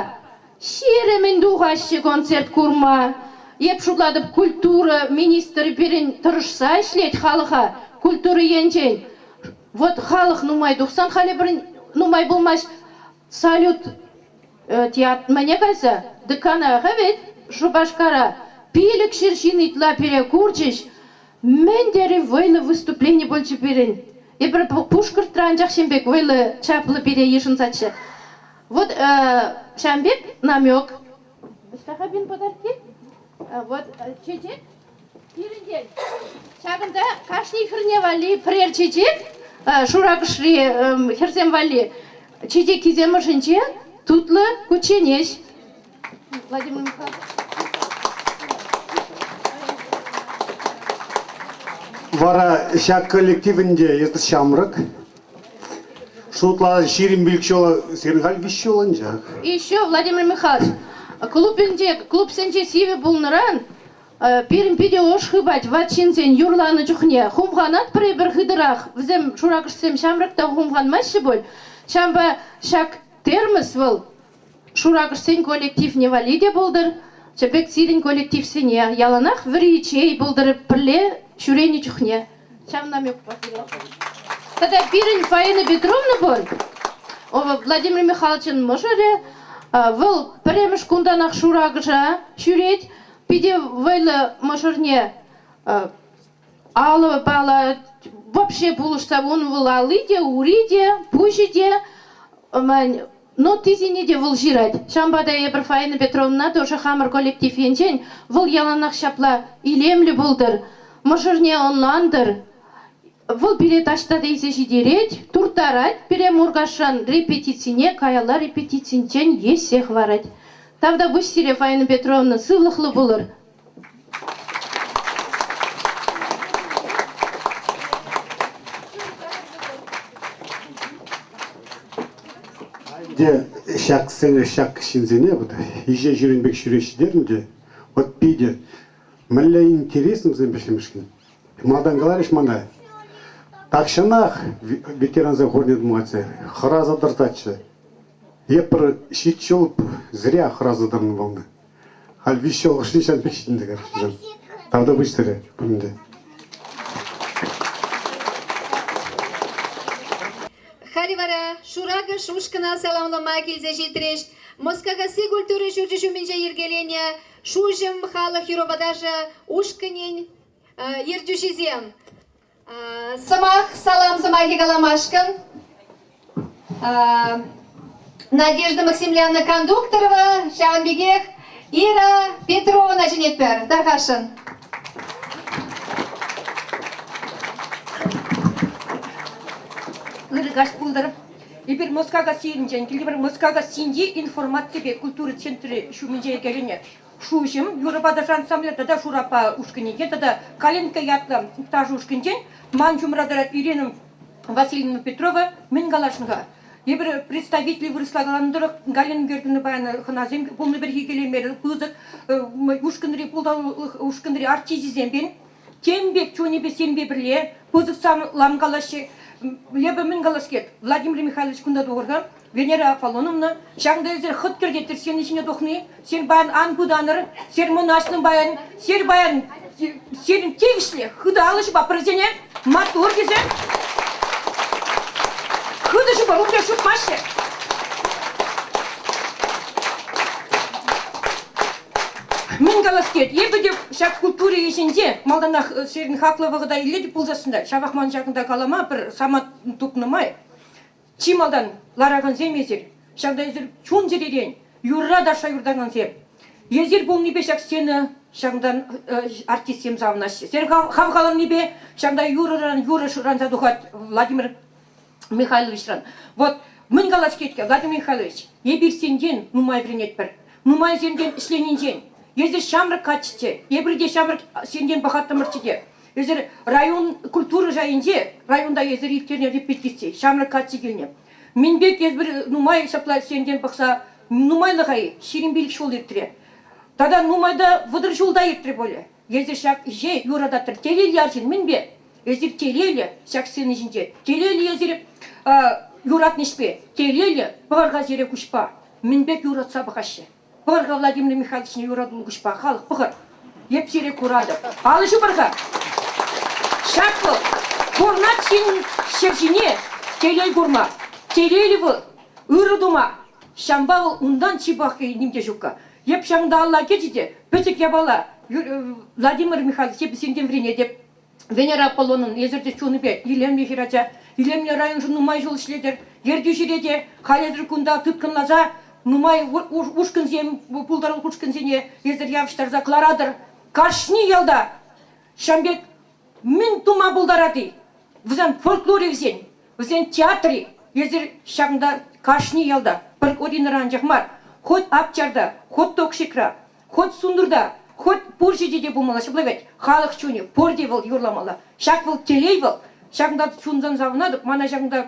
Ҫирӗмӗн тухаҫҫӗ концерт курма. Эп шутлатӑп, культура министрӗ пирӗн тӑрӑшса ӗҫлет халӑха культура енчен. Вот халӑх нумай тухсан халӗ пӗр нумай пулмасть Салют театр кайса ДКна вӗт Шупашкара 500 ҫын ытла пире курчӗҫ. Мӗн тери вӑйлӑ выступлени пулчӗ пирӗн. Эпир Пушкӑртра анчах ҫын пек вӑйлӑ чаплӑ пире йышӑнсаччӗ. Вот ҫавӑн пек намек. Ӑҫта-ха пин подарки? Вот чечек пирӗнтен. Ҫакӑнта кашни хӗрне валли пӗрер чечек, Шуракӑшри хӗрсем валли чечеккисем ӑшӗнче тутлӑ кучченеҫ. Владимир Михайлович. Вара ҫак коллектив ӗнтӗ эсӗ ҫамрӑк. Шутла 25 ҫул, сирӗн халь 3 ҫул анчах. Еще, Владимир Михайлович, клубӗнче, клубсенче сивӗ пулнӑран пирӗн питӗ ӑш хыпать ват ҫынсен юрланӑ чухне. Хумханатпӑр эпир хытӑрах. Вӗсем, шуракӑшсем, ҫамрӑк та хумханмаҫҫӗ пуль. Ҫавӑнпа ҫак термос вӑл Шуракӑшсен коллективне валли те пултӑр, пек сирӗн коллективсене яланах вӗри чей пултӑр пӗрле ҫӳренӗ чухне. Ҫав намекпа сире. Тата пирӗн Фаина Петровна пур, Владимир Михайловичӑн мӑшӑрӗ. Вӑл пӗрремӗш кунтанах Шуракӑша ҫӳрет. Питӗ вӑйлӑ мӑшӑрне алӑпала вообще пулӑшса ун вӑл алли те, ури те, пуҫӗ те нотисене те вӑл ҫырать. Ҫавӑнпа та эпир Фаина Петровнӑна тоже хамӑр коллектив енчен вӑл яланах ҫапла илемлӗ пултӑр, мӑшӑрне ӑнлантӑр. Вӑл пире таҫта та илсе ҫитерет, турттарать пире Муркашран репетицине, каялла репетицинчен еҫсе хӑварать. Тавтапуҫ сире, Фаина Петровна, сывлӑхлӑ пулӑр. Те ҫаксене, ҫак ҫынсене вот иҫе ҫӳрен пек ҫӳреҫҫӗ терӗм те, вот питӗ мӗнле интересно вӗсем ӗҫлемешкӗн. Малтан каларӗҫ мана, тахҫанах ветерансен хорне туматчӗ, хӑраса тӑрсаччӗ. Эпир ҫич ҫул зря хӑраса тӑрнӑ пулнӑ. Халь виҫ ҫул хушши ҫав пек ҫитӗнтӗ, короче. Тавтапуҫ сире пурне. Халӗ вара Шуракӑш ушкӑна саламлама килсе ҫитрӗҫ. Москакасси культура ҫурчӗ ҫумӗнче йӗркеленӗ Шуҫӑм халӑх юрӑпа ташӑ ушкӑнӗн ертӳҫисем. Сӑмах, салам сӑмахӗ каламашкӑн Надежда Максимляна Кондукторова, ҫавӑн пекех Ира Петрована чӗнетпӗр. Тархасшӑн. Ырӑ каҫ пултӑр. Эпир Москакассинчен килтӗмӗр. Москакассинчи информаципе культура центрӗ ҫумӗнче йӗркеленӗ Шуҫӑм юрӑпа ташӑ ансамблӗ тата Шураппа ушкӑнӗнчен тата Калинка ятлӑ ташӑ ушкӑнӗнчен ман ҫумра тӑрать Ирина Васильевна Петрова. Мӗн каласшӑн-ха? Эпир представитель вырӑсла каланӑ тӑрӑх Галина Георгиевна паян хӑнасем пулнӑ пирки килеймерӗ. Пысӑк ушкӑнри пултарулӑх ушкӑнри артисчӗсемпе тем пек чунӗпе сирӗнпе пӗрле пысӑк лам калаҫҫӗ. Эпӗ мӗн калас килет? Владимир Михайлович кунта тухӑр-ха. Венера Аполлоновна, ҫакӑнта эсир хӑт кӗртеттӗр сцена ҫине тухни, сир паян ан пытанӑр, сир мӑнаҫлӑн паян, сир паян сирӗн тивӗҫлӗ хытӑ алӑ ҫупа пӗрсене маттур тесе хытӑ ҫупа рубль ҫупмаҫҫӗ. Мӗн калас килет, эпӗ те ҫак культура ӗҫӗнче малтанах сирӗн хаклӑ вӑхӑта илетӗп пулсассӑн та, ҫавах ман ҫакӑнта калама пӗр самант тупнӑ май, Чи малтан ларакансем эсир, ҫакна эсир чун-чӗререн юрра-ташша юртакансем. Эсир пулнипе ҫак сцена ҫакӑнтан артистсем савӑнаҫҫӗ. Сир хавхаланнипе ҫакна юрӑран юрӑ шӑранса тухать Владимир Михайловичран. Вот мӗн калас килет-ха, Владимир Михайлович, эпир сентен нумай вӗренетпӗр. Нумай сентен ӗҫленинчен. Эсир ҫамрӑк каччӑччӗ, эпир те ҫамрӑк сентен пӑхаттӑмӑрччӗ те. Эсир район культура шайӗнче районта эсир ирттернӗ репетици, ҫамрӑк каччӑ килнӗ. Мӗн пек эсир нумай ҫапла сентен пӑхса нумайлӑха-и 25 ҫул иртрӗ. Тата нумай та 30 ҫул та иртрӗ пулӗ. Эсир ҫак ӗҫе юрататӑр. Телейлӗ арҫын мӗнпе? Эсир телейлӗ ҫак сцена ҫинче. Телейлӗ эсир юратнӑ ӗҫпе. Телейлӗ пӑхӑр-ха сире куҫпа. Мӗн пек юратса пӑхаҫҫӗ. Пӑхӑр-ха Владимир Михайловичне юратуллӑ куҫпа, халӑх, пӑхӑр. Эп сире куратӑп. Алӑ ҫупӑр-ха. Ҫак вӑл пурӑнать ҫын ҫӗр ҫине телей курма. Телейлӗ вӑл ырӑ тума. Ҫавӑнпа вӑл унтан чи пахи ним те ҫукка. Эп ҫавӑнта алла кӗчӗ те пӗчӗк япала Владимир Михайлович эпӗ сиртен вӗренетӗп. Венера Аполлонӑн эсир те чунӗпе илемлӗ хӗрача, илемлӗ районшӑн нумай ҫул ӗҫлетӗр. Ертӳҫӗре те халь эсир кунта тыткӑнласа нумай ушкӑнсем, пултарулӑх ушкӑнсене эсир явӑҫтарса кӑларатӑр. Кашни ялта ҫавӑн пек мӗн тума пултарать-и? Вӗсем фольклорӗ вӗсен, вӗсен театрӗ. Эсир ҫакӑнта кашни ялта, пӗр Оринӑра анчах мар, хоть Апчарта, хоть Токшикра, хоть Сунтӑрта, хоть пур ҫӗрте те пулмалла ҫапла вӗт. Халӑх чунӗ пурте вӑл юрламалла. Ҫак вӑл телей вӑл. Ҫакӑнта чунтан савӑнатӑп. Мана ҫакӑнта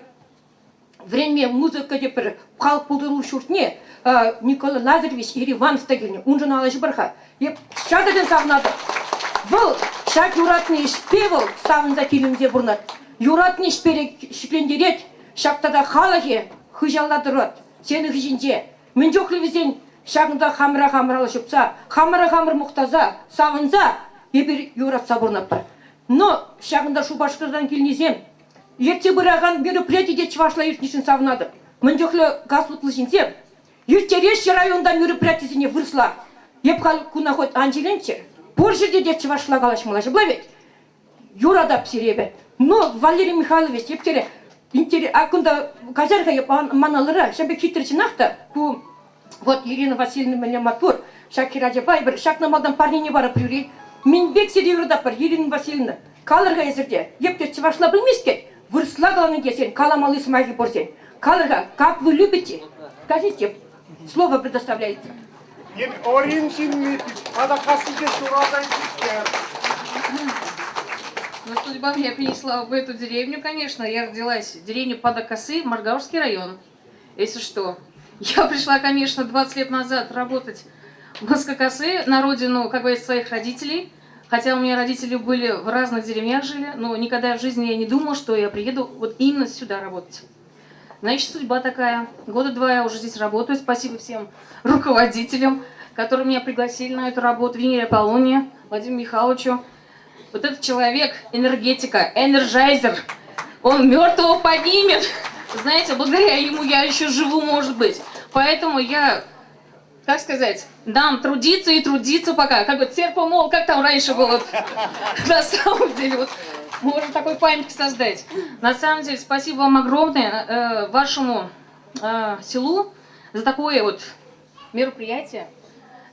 вӗренме музыка тепӗр халӑх пултарулӑх ҫуртне Николай Лазаревич Ериванов та килнӗ. Уншӑн алӑ ҫупӑр-ха. Эп ҫав тери савӑнатӑп. Вӑл ҫак юратнӑ ӗҫпе вӑл савӑнса киленсе пурӑнать. Юратнӑ ӗҫпе ҫӗклентерет. Ҫак тата халӑхӗ хыҫалла тӑрать сцена хыҫӗнче. Мӗн чухлӗ вӗсен ҫакӑнта хамӑра хамӑр алӑ ҫупса, хамӑра хамӑр мухтаса, савӑнса эпир юратса пурӑнатпӑр. Но ҫакӑнта Шупашкартан килнисем ертсе пыракан мероприяти те чӑвашла иртнишӗн савӑнатӑп. Мӗн чухлӗ гаслутлӑ ҫынсем ирттереҫҫӗ районта мероприятисене вырӑсла. Эп халь куна хоть ан ҫиленччӗр. Пур ҫӗрте те чӑвашла калаҫмалла ҫапла вӗт. Юратап сире эпӗ. Ну, Валерий Михайлович, эп а кунта каҫар-ха эп ман алӑра ҫав пек хитре чӑнах та ку вот Ирина Васильевна мӗнле маттур ҫак хӗрачапа эпир ҫакна малтан парнене парӑп юри. Мӗн пек сире юрататпӑр, Ирина Васильевна. Калӑр-ха эсир те, эп те чӑвашла пӗлмест тет, вырӑсла калани тесен каламалли сӑмахӗ пур тен. Калӑр-ха, как вы любите? Скажите, слово предоставляется. Орин ҫынни Патаккассинче ҫуралса ӳснӗскер. Ну, судьба меня принесла в эту деревню, конечно. Я родилась в деревне Падакасы, Моргаушский район, если что. Я пришла, конечно, 20 лет назад работать в Москокосы, на родину, как говорится, своих родителей. Хотя у меня родители были в разных деревнях жили, но никогда в жизни я не думала, что я приеду вот именно сюда работать. Значит, судьба такая. Года два я уже здесь работаю. Спасибо всем руководителям, которые меня пригласили на эту работу. Венере Аполлоне, Владимиру Михайловичу. Вот этот человек, энергетика, энерджайзер, он мертвого поднимет. Знаете, благодаря ему я еще живу, может быть. Поэтому я, как сказать, нам трудиться и трудиться пока. Как бы серп и мол, как там раньше было. На самом деле, вот можно такой памятник создать. На самом деле, спасибо вам огромное, э, вашему э, селу за такое вот мероприятие,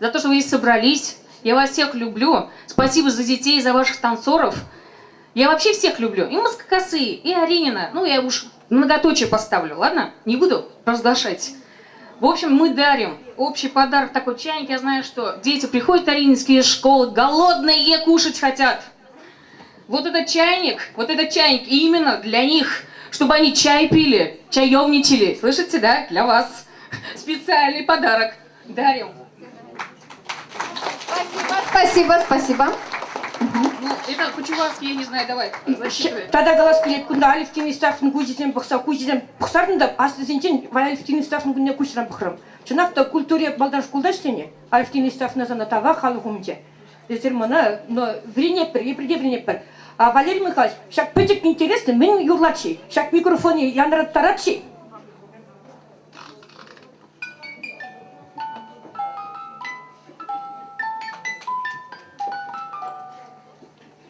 за то, что вы здесь собрались. Я вас всех люблю. Спасибо за детей, за ваших танцоров. Я вообще всех люблю. И Москокосы, и Аринина. Ну, я уж многоточие поставлю, ладно? Не буду разглашать. В общем, мы дарим общий подарок такой чайник. Я знаю, что дети приходят в арининские школы, голодные кушать хотят. Вот этот чайник, вот этот чайник именно для них, чтобы они чай пили, чаевничали. Слышите, да? Для вас. Специальный подарок дарим. Спасибо, спасибо. Ну, это по-чувашски, я не знаю, давай, засчитывай. Тата калас килет, кунта Алевтина Исаевна куҫӗсем пӑхса, куҫӗсем пӑхсартӑм та аслисенчен Алевтина Исаевна кунне куҫран пӑхрӑм. Чӑнах та культуре малтан шкулта ӗҫленӗ, Алевтина Исаевна сана тавах халӑх умӗнче. Эсир мана, но вӗренетпӗр, эпир те вӗренетпӗр. А Валерий Михайлович, ҫак пӗчӗк интереслӗ мӗн юрлать-ши? Ҫак микрофонне янраттарать-ши?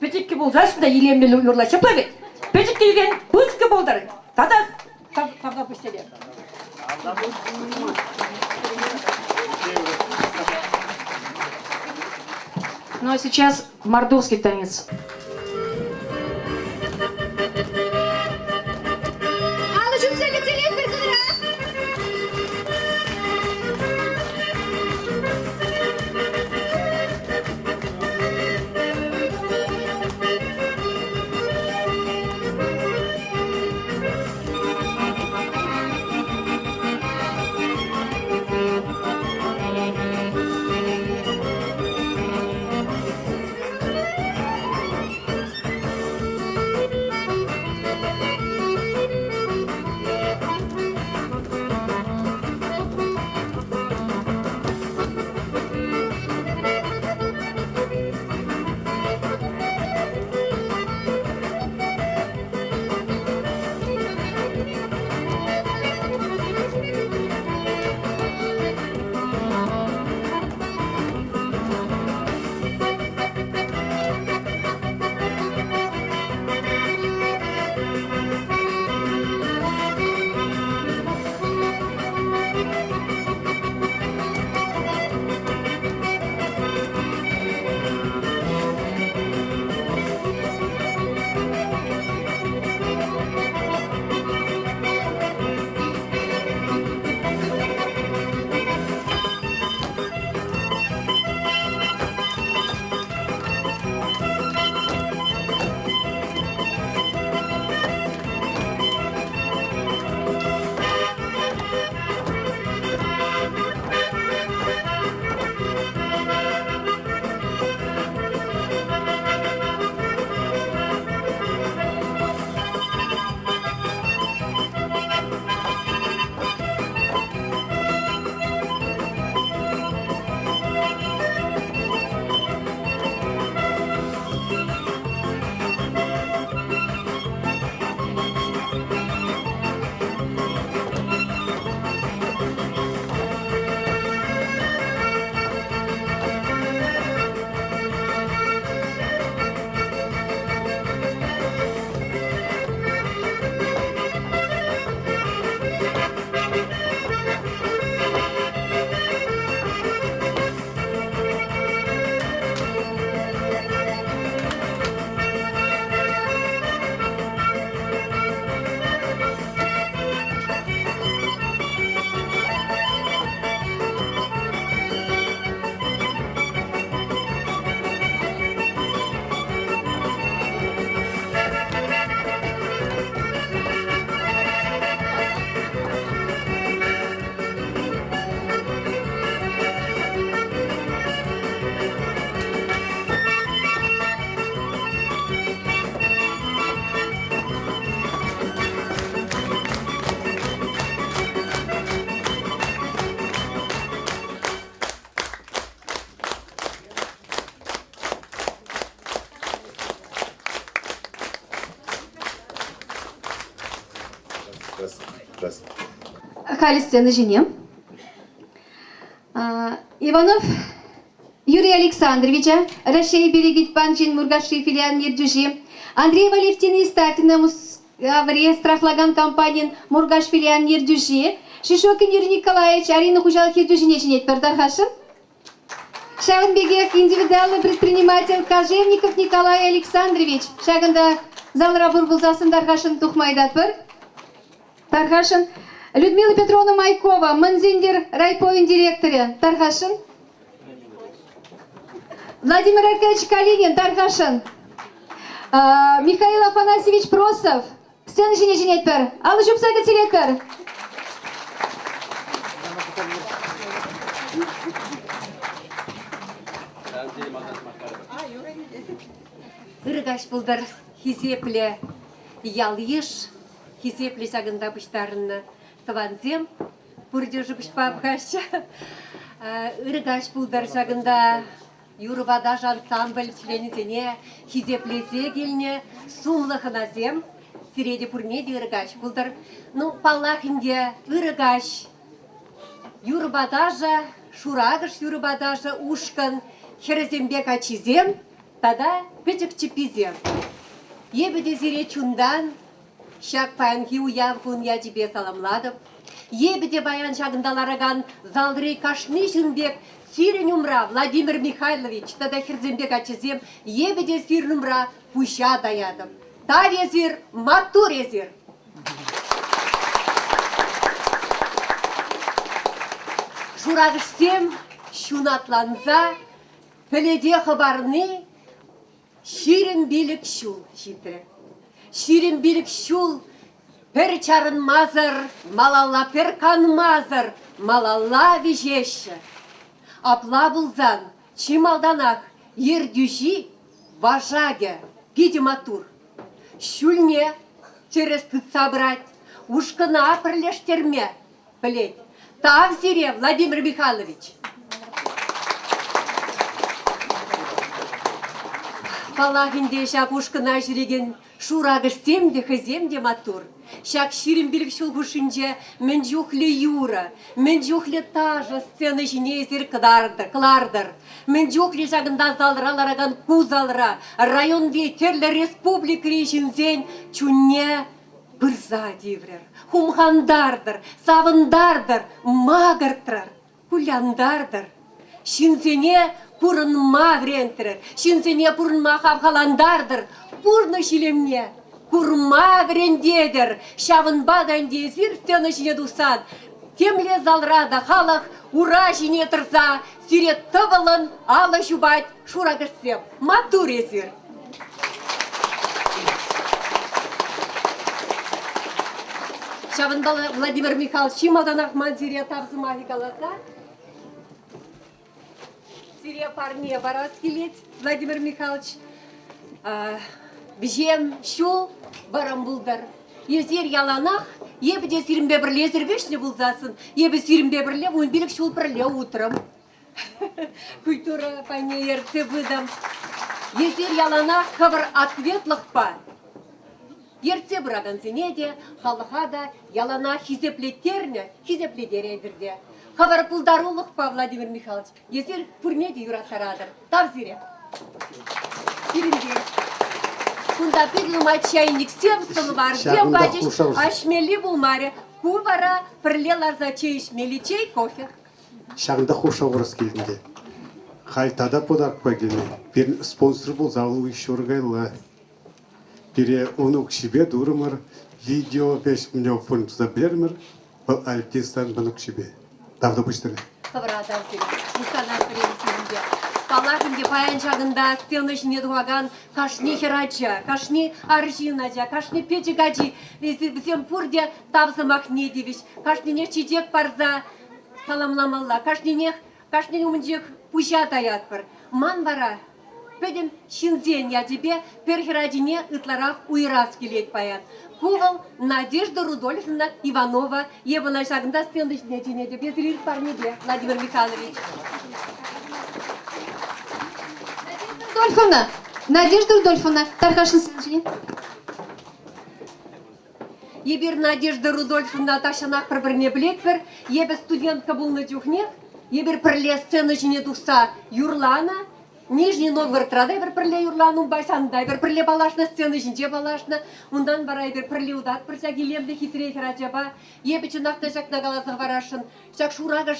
Пӗчӗккӗ пулсассӑн та илемлӗ юрлать. Ҫапла вӗт? Пӗчӗккӗ текен пысӑккӑ пултӑр. Тата тавта пуҫ Ну а сейчас мордовский танец. Алӑ ҫупса кӗтсе кӑнра. Раз, раз. Халӗ сцена ҫине. Иванов Юрий Александровича, Раҫҫей Перекет банкӗн Муркашри филиалӗн ертӳҫи, Андрей Валентин Истафина Мускаври страхлакан компанин Муркаш филиалӗн ертӳҫи, Шишокин Юрий Николаевич Арина хуҫалӑх ертӳҫине чӗнетпӗр тархасшӑн. Ҫавӑн пекех индивидуаллӑ предприниматель Кожевников Николай Александрович ҫакӑнта залра пур пулсассӑн тархасшӑн тухма ыйтатпӑр. Тархасшӑн. Людмила Петровна Майкова, Мӑн Сӗнтӗр райповӗн директорӗ, тархасшӑн. Владимир Аркадьевич Калинин, тархасшӑн. Михаил Афанасьевич Просов, сцена ҫине чӗнетпӗр. Алӑ ҫупса кӗтсе Ырӑ каҫ пултӑр, хисеплӗ ял-йыш, хисеплӗ ҫакӑнта пуҫтарӑннӑ тӑвансем. Пурте ӑшӑ куҫпа пӑхаҫҫӗ. Ырӑ каҫ пултӑр ҫакӑнта юрӑпа ташӑ ансамбль членӗсене хисеплесе килнӗ сумлӑ хӑнасем. Сире те пурне те ырӑ каҫ пултӑр. Ну, паллах ӗнтӗ, ырӑ каҫ. Юрӑпа ташӑ, Шуракӑш юрӑпа ташӑ ушкӑн хӗрӗсемпе каччисем тата пӗчӗк чӗпписем. Эпӗ те сире чунтан ҫак паянхи уяв кун ячӗпе саламлатӑп. Эпӗ те паян ҫакӑнта ларакан залри кашни ҫын пек сирӗн умра, Владимир Михайлович тата хӗрсемпе каччӑсем, эпӗ те сирӗн умра пуҫа таятӑп. Тав эсир, маттур эсир! Шуракӑшсем ҫунатланса пӗлӗте хӑпарни 25 ҫул ҫитрӗ. 25 ҫул пӗр чарӑнмасӑр малалла, пӗр канмасӑр малалла виҫеҫҫӗ. Апла пулсан чи малтанах ертӳҫи вашакӗ питӗ маттур. Ҫӳлне тӗрӗс тытса пырать, ушкӑна пӗрлештерме пӗлет. Тав сире, Владимир Михайлович! Паллах ӗнтӗ, ҫак ушкӑна ҫӳрекен шуракӑшсем те хӑйсем те маттур. Ҫак 25 ҫул хушшинче мӗн чухлӗ юрӑ, мӗн чухлӗ ташӑ сцена ҫине эсир кӑлартӑр, мӗн чухлӗ ҫакӑнта залра ларакан ку залра районти тӗрлӗ республикӑри ҫынсен чунне пырса тиврӗр, хумхантартӑр, савӑнтартӑр, макӑртрӑр, кулянтартӑр. Ҫынсене пурӑнма вӗрентрӗр, ҫынсене пурӑнма хавхалантартӑр, пурнӑҫ илемне курма вӗрентетӗр. Ҫавӑнпа та ӗнтӗ эсир сцена ҫине тухсан темле залра та халӑх ура ҫине тӑрса сире тӑвӑллӑн алӑ ҫупать шуракӑшсем. Маттур эсир! Ҫавӑнпа Владимир Михайлович чи малтанах ман сире тав сӑмахӗ каласа сире парне парас килет, Владимир Михайлович. Вӗҫем ҫул вӑрӑм пултӑр. Эсир яланах эпӗ те сирӗнпе пӗрле эсир вӗҫнӗ пулсассӑн, эпӗ сирӗнпе пӗрле 15 ҫул пӗрле утрӑм. Культура пайне ертсе пытӑм. Эсир яланах хӑвӑр ответлӑхпа ертсе пыракансене те, халӑха та яланах хисеплеттернӗ, хисеплетеретӗр те. Хӑвӑр пултарулӑхпа, Владимир Михайлович, эсир пурне те юраттаратӑр. Тав сире. Сирӗнте. Кунта пит нумай чайниксем, сӑлварсем пачӗҫ, ӗҫмелли пулмарӗ. Ку вара пӗрле ларса чей ӗҫмелли чей, кофе. Ҫакӑнта хушса хурас килтӗм те. Халь тата подаркпа килнӗ. Пирӗн спонсор пулса вӑл ҫур кайла. Пире ун укҫипе турӑмӑр, видео веҫ фон туса пӗтертӗмӗр. Вӑл Альтистан ман укҫипе. Тавтапуҫ сире. Хӑвӑра тав сире. Мухтанатпӑр эпир сирӗнпе. Паллах ӗнтӗ, паян ҫакӑнта сцена ҫине тухакан кашни хӗрача, кашни арҫын ача, кашни пӗчӗк ачи, вӗсем пурте тав сӑмахне тивӗҫ. Кашнинех чечек парса саламламалла, кашнинех, кашнин умӗнчех пуҫа таятпӑр. Ман вара пӗтӗм ҫынсен ячӗпе пӗр хӗрачине ытларах уйӑрас килет паян. Ку вӑл Надежда Рудольфовна Иванова. Эп ӑна ҫакӑнта сцена ҫине чӗнетӗп. Эсир ир парнепе, Владимир Михайлович. Надежда Рудольфовна, Надежда Рудольфовна, тархасшӑн сцена ҫине. Эпир Надежда Рудольфовна тахҫанах пӗр-пӗрне пӗлетпӗр. Эпӗ студентка пулнӑ чухнех эпир пӗрле сцена ҫине тухса юрланӑ. Нижний Новгородра та эпир пӗрле юрланӑ унпа, ҫавӑнта эпир пӗрле паллашнӑ, сцена ҫинче паллашнӑ. Унтан вара эпир пӗрле утатпӑр ҫак илемлӗ хитре хӗрачапа. Эпӗ чӑнах та ҫакна каласа хӑварасшӑн. Ҫак шуракӑш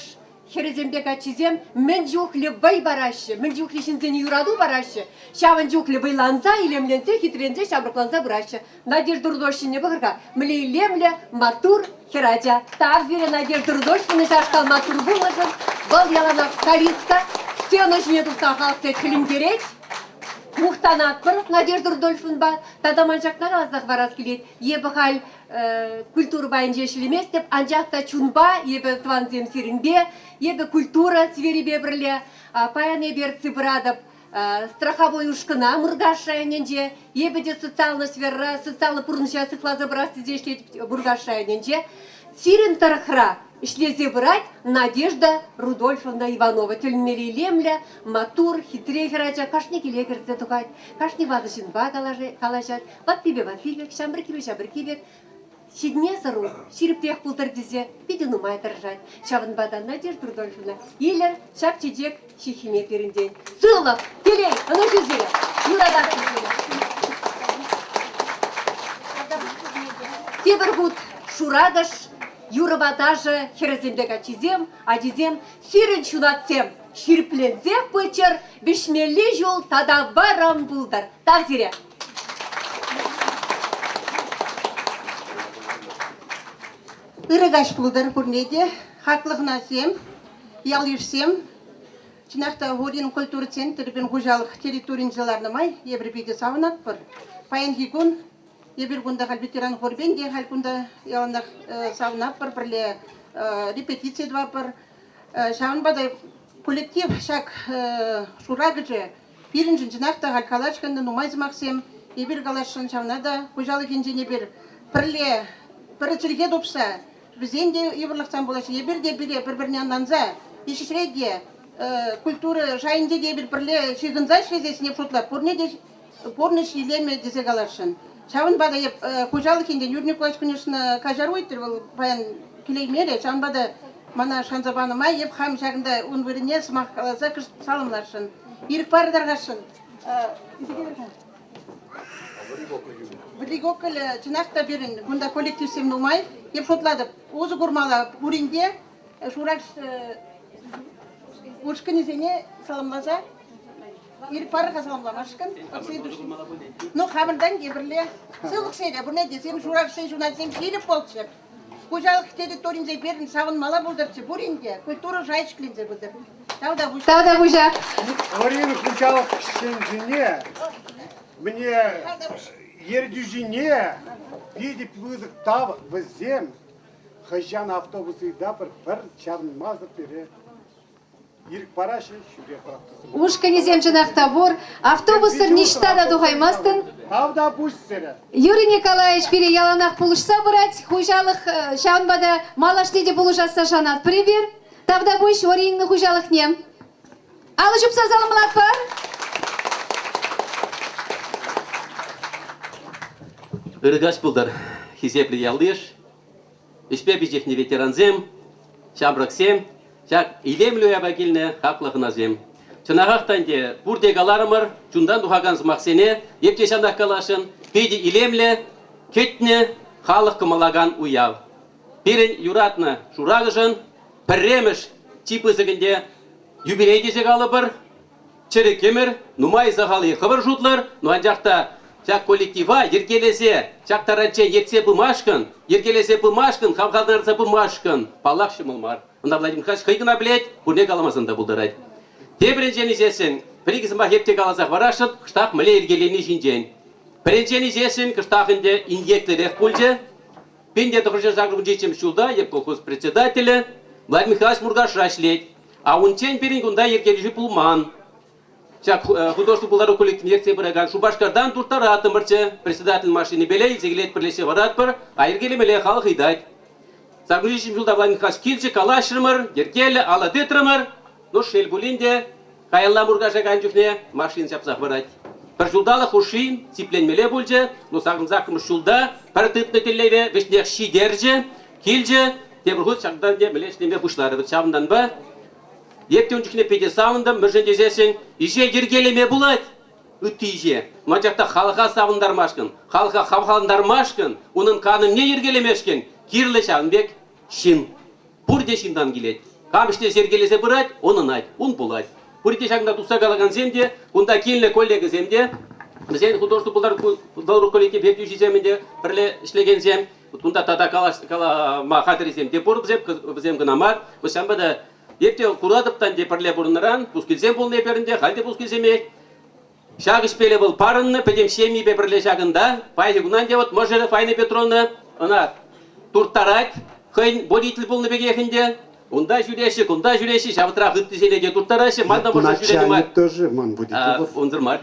хӗрӗсемпе каччисем мӗн чухлӗ вӑй параҫҫӗ, мӗн чухлӗ ҫынсене юрату параҫҫӗ, ҫавӑн чухлӗ вӑйланса, илемленсе, хитреленсе, ҫамрӑкланса пыраҫҫӗ. Надежда Рудольфовна пӑхӑр-ха, мӗнле илемлӗ, маттур хӗрача. Тав сире, Надежда Рудольфовна, ҫакашкал маттур пулнӑшӑн. Вӑл яланах солистка, сцена ҫине тухса халӑхсене тӗлӗнтерет. Мухтанатпӑр Надежда Рудольфовнӑпа. Тата ман ҫакна каласа хӑварас килет. Эпӗ халь культура пайӗнче ӗҫлеместӗп, анчах та чунпа эпӗ тӑвансем сирӗнпе, эпӗ культура сферипе пӗрле. Паян эпӗ ертсе пыратӑп страховой ушкӑна Муркаш районӗнче. Эпӗ те социаллӑ сферӑра, социаллӑ пурнӑҫа сыхласа пырас тесе ӗҫлетӗп Муркаш районӗнче. Сирӗн тӑрӑхра ӗҫлесе пырать Надежда Рудольфовна Иванова. Тӗлӗнмелле илемлӗ, маттур, хитре хӗрача кашни киле кӗрсе тухать, кашни ватӑ ҫынпа калаҫать. Ваттипе ватти пек, ҫамрӑккипе ҫамрӑкки пек ҫитӗнес ӑру ҫирӗпрех пултӑр тесе питӗ нумай тӑрӑшать. Ҫавӑнпа та Надежда Рудольфовна, илӗр ҫак чечек ҫыххине пирӗнтен. Сывлӑх, телей, ӑнӑҫу сире! Юрататпӑр сире! Тепӗр хут Шуракӑш юрӑпа ташӑ хӗрӗсемпе каччисем, ачисем, сирӗн ҫунатсем ҫирӗпленсех пыччӑр, вӗҫмелли ҫул тата вӑрӑм пултӑр. Тав сире! Ырӑ каҫ пултӑр пурне те, хаклӑ хӑнасем, ял-йышсем. Чӑнах та Оринин культура центрӗпе хуҫалӑх территорийӗнче ларнӑ май эпир питӗ савӑнатпӑр. Паянхи кун эпир кунта халь ветеран хорпен те халь кунта яланах савӑнатпӑр, пӗрле репетици тӑватпӑр. Ҫавӑнпа та коллектив ҫак шуракӑшӗ Пирӗншӗн чӑнах та халь калаҫкӑн нумай сӑмахсем. Эпир каласшӑн ҫавна та хуҫалӑхӗнчен эпир пӗрле пӗр чӗлхе тупса вӗсен те йывӑрлӑхсем пулаҫҫӗ. Эпир те пире пӗр-пӗрне ӑнланса ӗҫре те культура шайӗнче те эпир пӗрле ҫыхӑнса ӗҫлесессине шутлап. Пурне те пурнӑҫ илемӗ тесе каласшӑн. Ҫавӑнпа та эп хуҫалӑх енчен Юрий Николаевич, конечно, каҫару ыйтрӗ, вӑл паян килеймерӗ. Ҫавӑнпа та Мана шанса панӑ май эп хам ҫакӑнта ун вырӑнне сӑмах каласа кӑшт саламласшӑн. Ирӗк парӑр тархасшӑн. Вӗрикоккӑлӗ чӑнах та пирӗн кунта коллективсем нумай. Эп шутлатӑп, усӑ курмалла пурин те Шураш ушкӑнӗсене саламласа ирӗк парӑр-ха саламламашкӑн. Ну, хамӑртан те пӗрле. Сывлӑх сире, пурне те. Сирӗн шурашсен ҫунатсем ҫирӗп пулччӑр. Хуҫалӑх территоринче пирӗн савӑнмалла пултӑрччӗ пурин те, культура шай ҫӗкленсе пытӑр. Тавтапуҫ. Тавтапуҫах. Оринин хуҫалӑх ӗҫченсене, мӗне ертӳҫине питӗ пысӑк тав вӗсем хӑҫан автобус ыйтапӑр пӗр чарӑнмасӑр пире Ирӗк параҫҫӗ, ҫӳле пӑрахтӑсем. Ушкӑнӗсем чӑнах та пур. Автобуссӑр ниҫта та тухаймастӑн. Тавтапуҫ сире. Юрий Николаевич пире яланах пулӑшса пырать. Хуҫалӑх ҫавӑнпа та малашне те пулӑшасса шанатпӑр эпир. Тавтапуҫ Оринин хуҫалӑхне. Алӑ ҫупса саламлатпӑр. Ырӑ каҫ пултӑр, хисеплӗ ял-йыш. Ӗҫпе пиҫӗхнӗ ветерансем, ҫамрӑксем, ҫак илемлӗ уява килнӗ хаклӑ хӑнасем. Чӑнахах та ӗнтӗ пурте каларӑмӑр, чунтан тухакан сӑмахсене эп те ҫавнах каласшӑн. Питӗ илемлӗ, кӗтнӗ, халӑх кӑмӑллакан уяв. Пирӗн юратнӑ Шуракӑшӑн пӗрремӗш чи пысӑк ӗнтӗ юбилей тесе калӑпӑр. Чӗрӗк ӗмӗр, нумай сахал-и хӑвӑр шутлӑр, но анчах та ҫак коллектива йӗркелесе ҫак таранччен ертсе пымашкӑн, йӗркелесе пымашкӑн, хавхалантарса пымашкӑн, паллах, ҫӑмӑл мар. Ӑна Владимир Михайлович хӑй кӑна пӗлет, пурне каламасан та пултарать. Тепӗринчен илсессӗн, пӗр-икӗ сӑмах эп те каласа хӑварасшӑн, кӑштах мӗнле йӗркелени ҫинчен. Пӗринчен илсессӗн, кӑштах ӗнтӗ инкеклӗрех пулчӗ. 1987 ҫулта эп колхоз председателӗ Владимир Михайлович Муркашра ӗҫлет. А унччен пирӗн кунта йӗркелӳҫӗ пулман. Ҫак художество пултару коллективне ертсе пыракан Шупашкартан турттараттӑмӑрччӗ. Председатель машинипеле илсе килет, пӗрлешсе варатпӑр, а йӗркелемелле халӑх ыйтать. Сакӑр ҫулта Владимир Михайлович килчӗ, калаҫрӑмӑр, йӗркеллӗ, алӑ тытрӑмӑр. Ну, шел пулин те, каялла Муркаша кайнӑ чухне машина ҫапса хӑварать. Пӗр ҫулталӑк хушши сипленмелле пулчӗ, ну сакӑн ҫулта пӗр тытнӑ тӗллеве вӗҫнех ҫитерчӗ, килчӗ, тепӗр хут ҫакӑнтан те мӗнле ӗҫлеме пуҫларӗ. Вӑт ҫавӑнтанпа эп те ун чухне питӗ савӑнтӑм, мӗншӗн тесессӗн ӗҫе йӗркелеме пулать ытти ӗҫе. Анчах та халӑха савӑнтармашкӑн, халӑха хавхалантармашкӑн, унӑн канӑвне йӗркелемешкӗн кирлӗ ҫавӑн пек ҫын. Пурте ҫынтан килет. Кам ӗҫлесе йӗркелесе пырать, ун ӑнать, ун пулать. Пурте ҫакӑнта тухса калакансем те, кунта килнӗ коллегӑсем те, вӗсен художество пултарулӑх коллектив ертӳҫисем ӗнтӗ пӗрле ӗҫлекенсем, кунта тата калама хатӗррисем те пур вӗсем, вӗсем кӑна мар. Ҫавӑнпа та эп те куратӑп та ӗнтӗ пӗрле пурӑннӑран, пускилсем пулнӑ эпир ӗнтӗ, халь те пускилсемех. Ҫак ӗҫпеле вӑл парӑннӑ, пӗтӗм ҫемйипе пӗрле ҫакӑнта. Паянхи куна ӗнтӗ вот мӑшӑрӗ Фаина Петровна ӑна турттарать, хӑйӗн водитель пулнӑ пекех ӗнтӗ. Унта ҫӳреҫҫӗ, кунта ҫӳреҫҫӗ, ҫавӑтрах ыттисене те турттараҫҫӗ. Ман та мӑшӑр ҫӳренӗ май. тоже ман водитель. Унсӑр мар.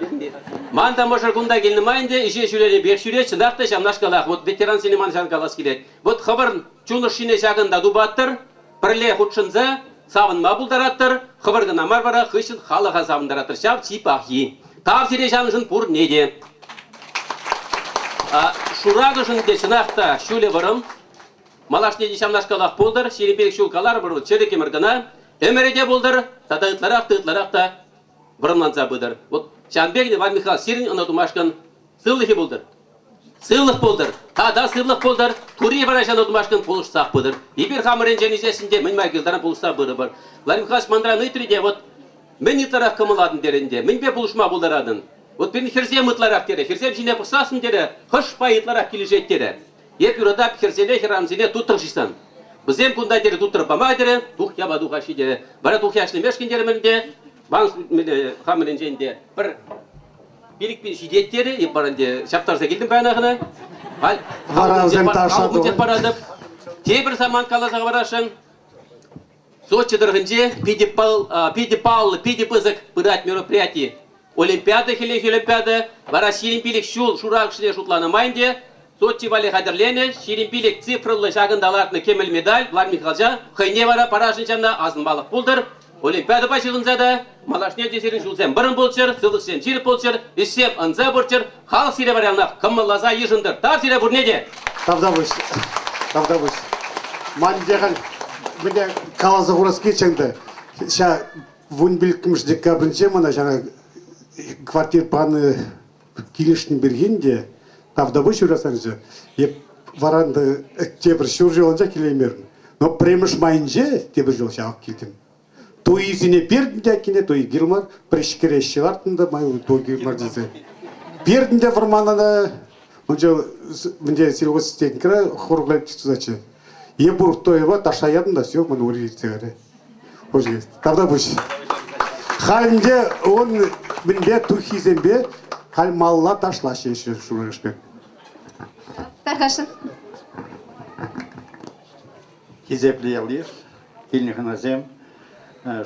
Ман та мӑшӑр кунта килнӗ май ӗнтӗ ӗҫе ҫӳренӗ пек ҫӳрет, чӑнах та ҫавнашкалах. Вот ветерансене ман ҫавна калас килет. Вот хӑвӑр чун ӑшшине ҫакӑнта тупаттӑр, пӗрле хутшӑнса савӑнма пултараттӑр, хӑвӑр кӑна мар вара хыҫҫӑн халӑха савӑнтараттӑр. Ҫав чи пахи. Тав сире ҫавӑншӑн пурне те. Шуракӑшӑн те чӑнах та ҫулӗ вӑрӑм. Малашне те ҫавнашкалах пултӑр, 25 ҫул каларӑмӑр, чӗрӗк ӗмӗр кӑна. Ӗмӗрӗ те пултӑр, тата ытларах та ытларах та вӑрӑмланса пытӑр. Вот ҫавӑн пек, Иван Михайлович, сирӗн ӑна тумашкӑн сывлӑхӗ пултӑр. Сывлӑх пултӑр, тата сывлӑх пултӑр, Тури вара ҫавна тумашкӑн пулӑшсах пытӑр. Эпир хамӑр енчен ӗҫесшӗн те мӗн май килтаран пулӑшса пырӑпӑр. Владимир Михайлович манран ыйтрӗ те, вот мӗн ытларах кӑмӑллатӑн терӗ ӗнтӗ, мӗнпе пулӑшма пултаратӑн? Вот пирӗн хӗрсем ытларах терӗ, хӗрсем ҫине пӑхсассӑн терӗ, хӑш пай ытларах килӗшет терӗ. Эп юратап хӗрсене, хӗрарӑмсене тутрӑм шыҫсан. Вӗсем кунта терӗ тутрӑ пама терӗ, тухьяпа тухаҫҫӗ терӗ. Вара тухья ӗҫлемешкӗн терӗм ӗнтӗ, ман хамӑрӗнчен те пӗр 5000 ҫитет терӗ, эп вара ӗнтӗ ҫаптарса килтӗм паяна кӑна. Халь Вара вӗсем таша паратӑп. Тепӗр самант каласа хӑварасшӑн. Сочи тӑрӑхӗнче питӗ, питӗ паллӑ, питӗ пысӑк пырать мероприяти. Олимпиада, хӗллехи Олимпиада вара 25 ҫул шуракшне шутланӑ май ӗнтӗ Сочи валли хатӗрленӗ 25 цифрӑллӑ ҫакӑнта лартнӑ кӗмӗл медаль Владимир Михайловича хӑйне вара парасшӑн ҫавна асӑнмалӑх пултӑр. Олимпиадӑпа ҫыхӑнса та малашне те сирӗн ҫулсем вӑрӑм пулччӑр, сывлӑхсем ҫирӗп пулччӑр, ӗҫсем ӑнса пырччӑр, халӑх сире вара яланах кӑмӑлласа йышӑнтӑр. Тав сире пурне те! Тавтапуҫ. Тавтапуҫ. Ман халь мӗне каласа хурас килчӗ ӗнтӗ. Ҫа 15-мӗш декабрӗнче мана ҫана квартир панӑ килӗшнӗ пирки те тавтапуҫ юратсанчӗ. Эп вара ӗнтӗ тепӗр ҫур ҫул анчах килеймерӗм. Но пӗрремӗш майӗнче тепӗр ҫул ҫавах килтӗм. Туйисене пертӗм те аккине, туй кирлӗ мар, пӗрӗҫкереҫҫӗ лартнӑ та май туй кирлӗ мар тесе. Пертӗм те вӑрманана, унча мӗнде сельхозтехникӑра хор коллектив тусаччӗ. Е пур тоева таша ятӑм та все, ман ури иртсе кайрӗ. Тавтапуҫ. Халь ӗнтӗ он мӗнпе туххисемпе халь малла ташлаҫҫӗ шурӑш пек. Тархасшӑн. Хисеплӗ ял-йыш, килнӗ хӑнасем,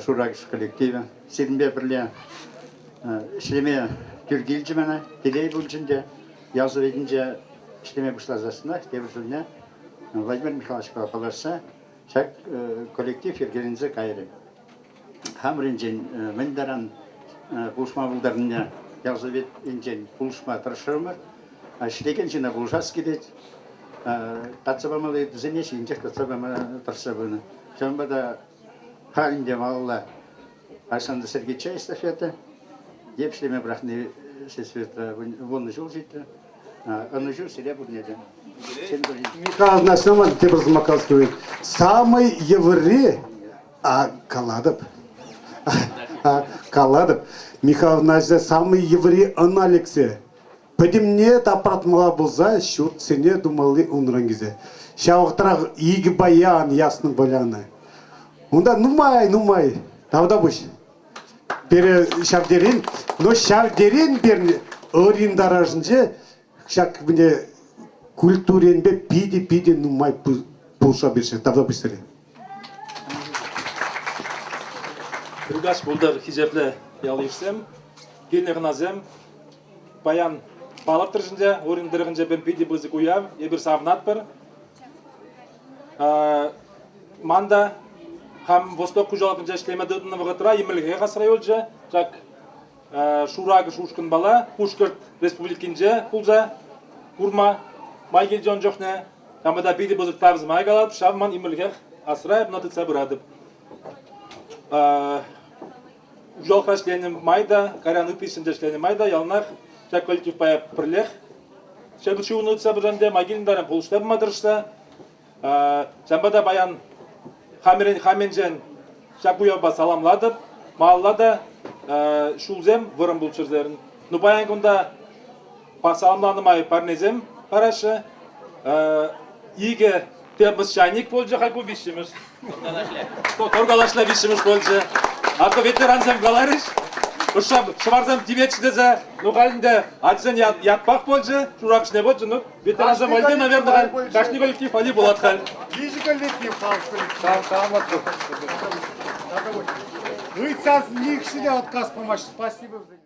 Шуракӑш коллективӗ сирӗнпе пӗрле ӗҫлеме тӳр килчӗ мана, телей пулчӗ ӗнтӗ. Ял советӗнче ӗҫлеме пуҫласассӑнах тепӗр ҫулне Владимир Михайловичпа паллашса ҫак коллектив йӗркеленсе кайрӗ. Хамӑрӗнчен мӗн таран пулӑшма пултарнине ял совет енчен пулӑшма тӑрӑшрӑмӑр. Ӗҫлекен ҫынна пулӑшас килет. Татса памалли ыйтусене ҫийӗнчех татса пама тӑрӑшса пынӑ. Ҫавӑнпа та халь ӗнтӗ малалла Александр Сергеевича эстафета эп ӗҫлеме пӑрахни сельсоветра 10 ҫул ҫитрӗ. Ӑнӑҫу сире пурне те. Михаил Игнатьевич тепӗр сӑмах калас килет. Самый йывӑрри, а калатӑп, калатӑп, Михаил Игнатьевич самый йывӑрри ӑна лексе пӗтӗмне тапратмалла пулса ҫуртсене тумалли унран килсе. Ҫав вӑхӑтрах икӗ баян яснӑ поляна. Унта нумай-нумай. Тавтапуҫ. Пире ҫав терин, но ҫав терин пирӗн ырин таражӗнче ҫак мӗне культуренпе питӗ-питӗ нумай пулӑша пирӗн. Тавтапуҫ сире. Ыркаҫ пултӑр, хисеплӗ ял-йышсем, килнӗ хӑнасем. Паян палӑртрӗҫ ӗнтӗ, Урин тӑрӑхӗнче пӗр питӗ пысӑк уяв. Эпир савӑнатпӑр. Ман та хам Восток хуҫалӑхӗнче ӗҫлеме тытӑннӑ вӑхӑтра ӗмӗрлӗхех асра юлчӗ. Ҫак Шуракӑш ушкӑнпала Пушкӑрт Республикинче пулса курма май килчӗ ун чухне. Ҫавӑнпа та питӗ пысӑк тав сӑмах калатӑп, ҫав ман ӗмӗрлӗхех асра эп ӑна тытса пыратӑп. Хуҫалӑхра ӗҫленӗ май та, кайран ытти ӗҫсенче ӗҫленӗ май та яланах ҫак коллективпа эп пӗрлех ҫак ҫыхӑну тытса пырсан те май килнӗ таран пулӑшса пыма тӑрӑшса. Ҫавӑнпа та паян хамӗрен хамӗнчен ҫак уявпа саламлатӑп. Малалла та ҫулсем вӑрӑм пулччӑр терӗн. Ну паян кунта саламланӑ май парнесем параҫҫӗ. Икӗ термос чайник пулчӗ, халь ку виҫҫӗмӗш. Торгалашла виҫҫӗмӗш пулчӗ. Акӑ ветерансем каларӗҫ, ӑшша шӑварсем тиветчӗ тесе, ну халь ӗнтӗ ачасен ятпах пулчӗ, шуракшне пулчӗ, ну ветерансем валли, наверное, халь кашни коллектив валли пулать халь. Виҫӗ коллектив халӑх коллектив. Ыйтсан нихҫӗ те отказ памасть. Спасибо.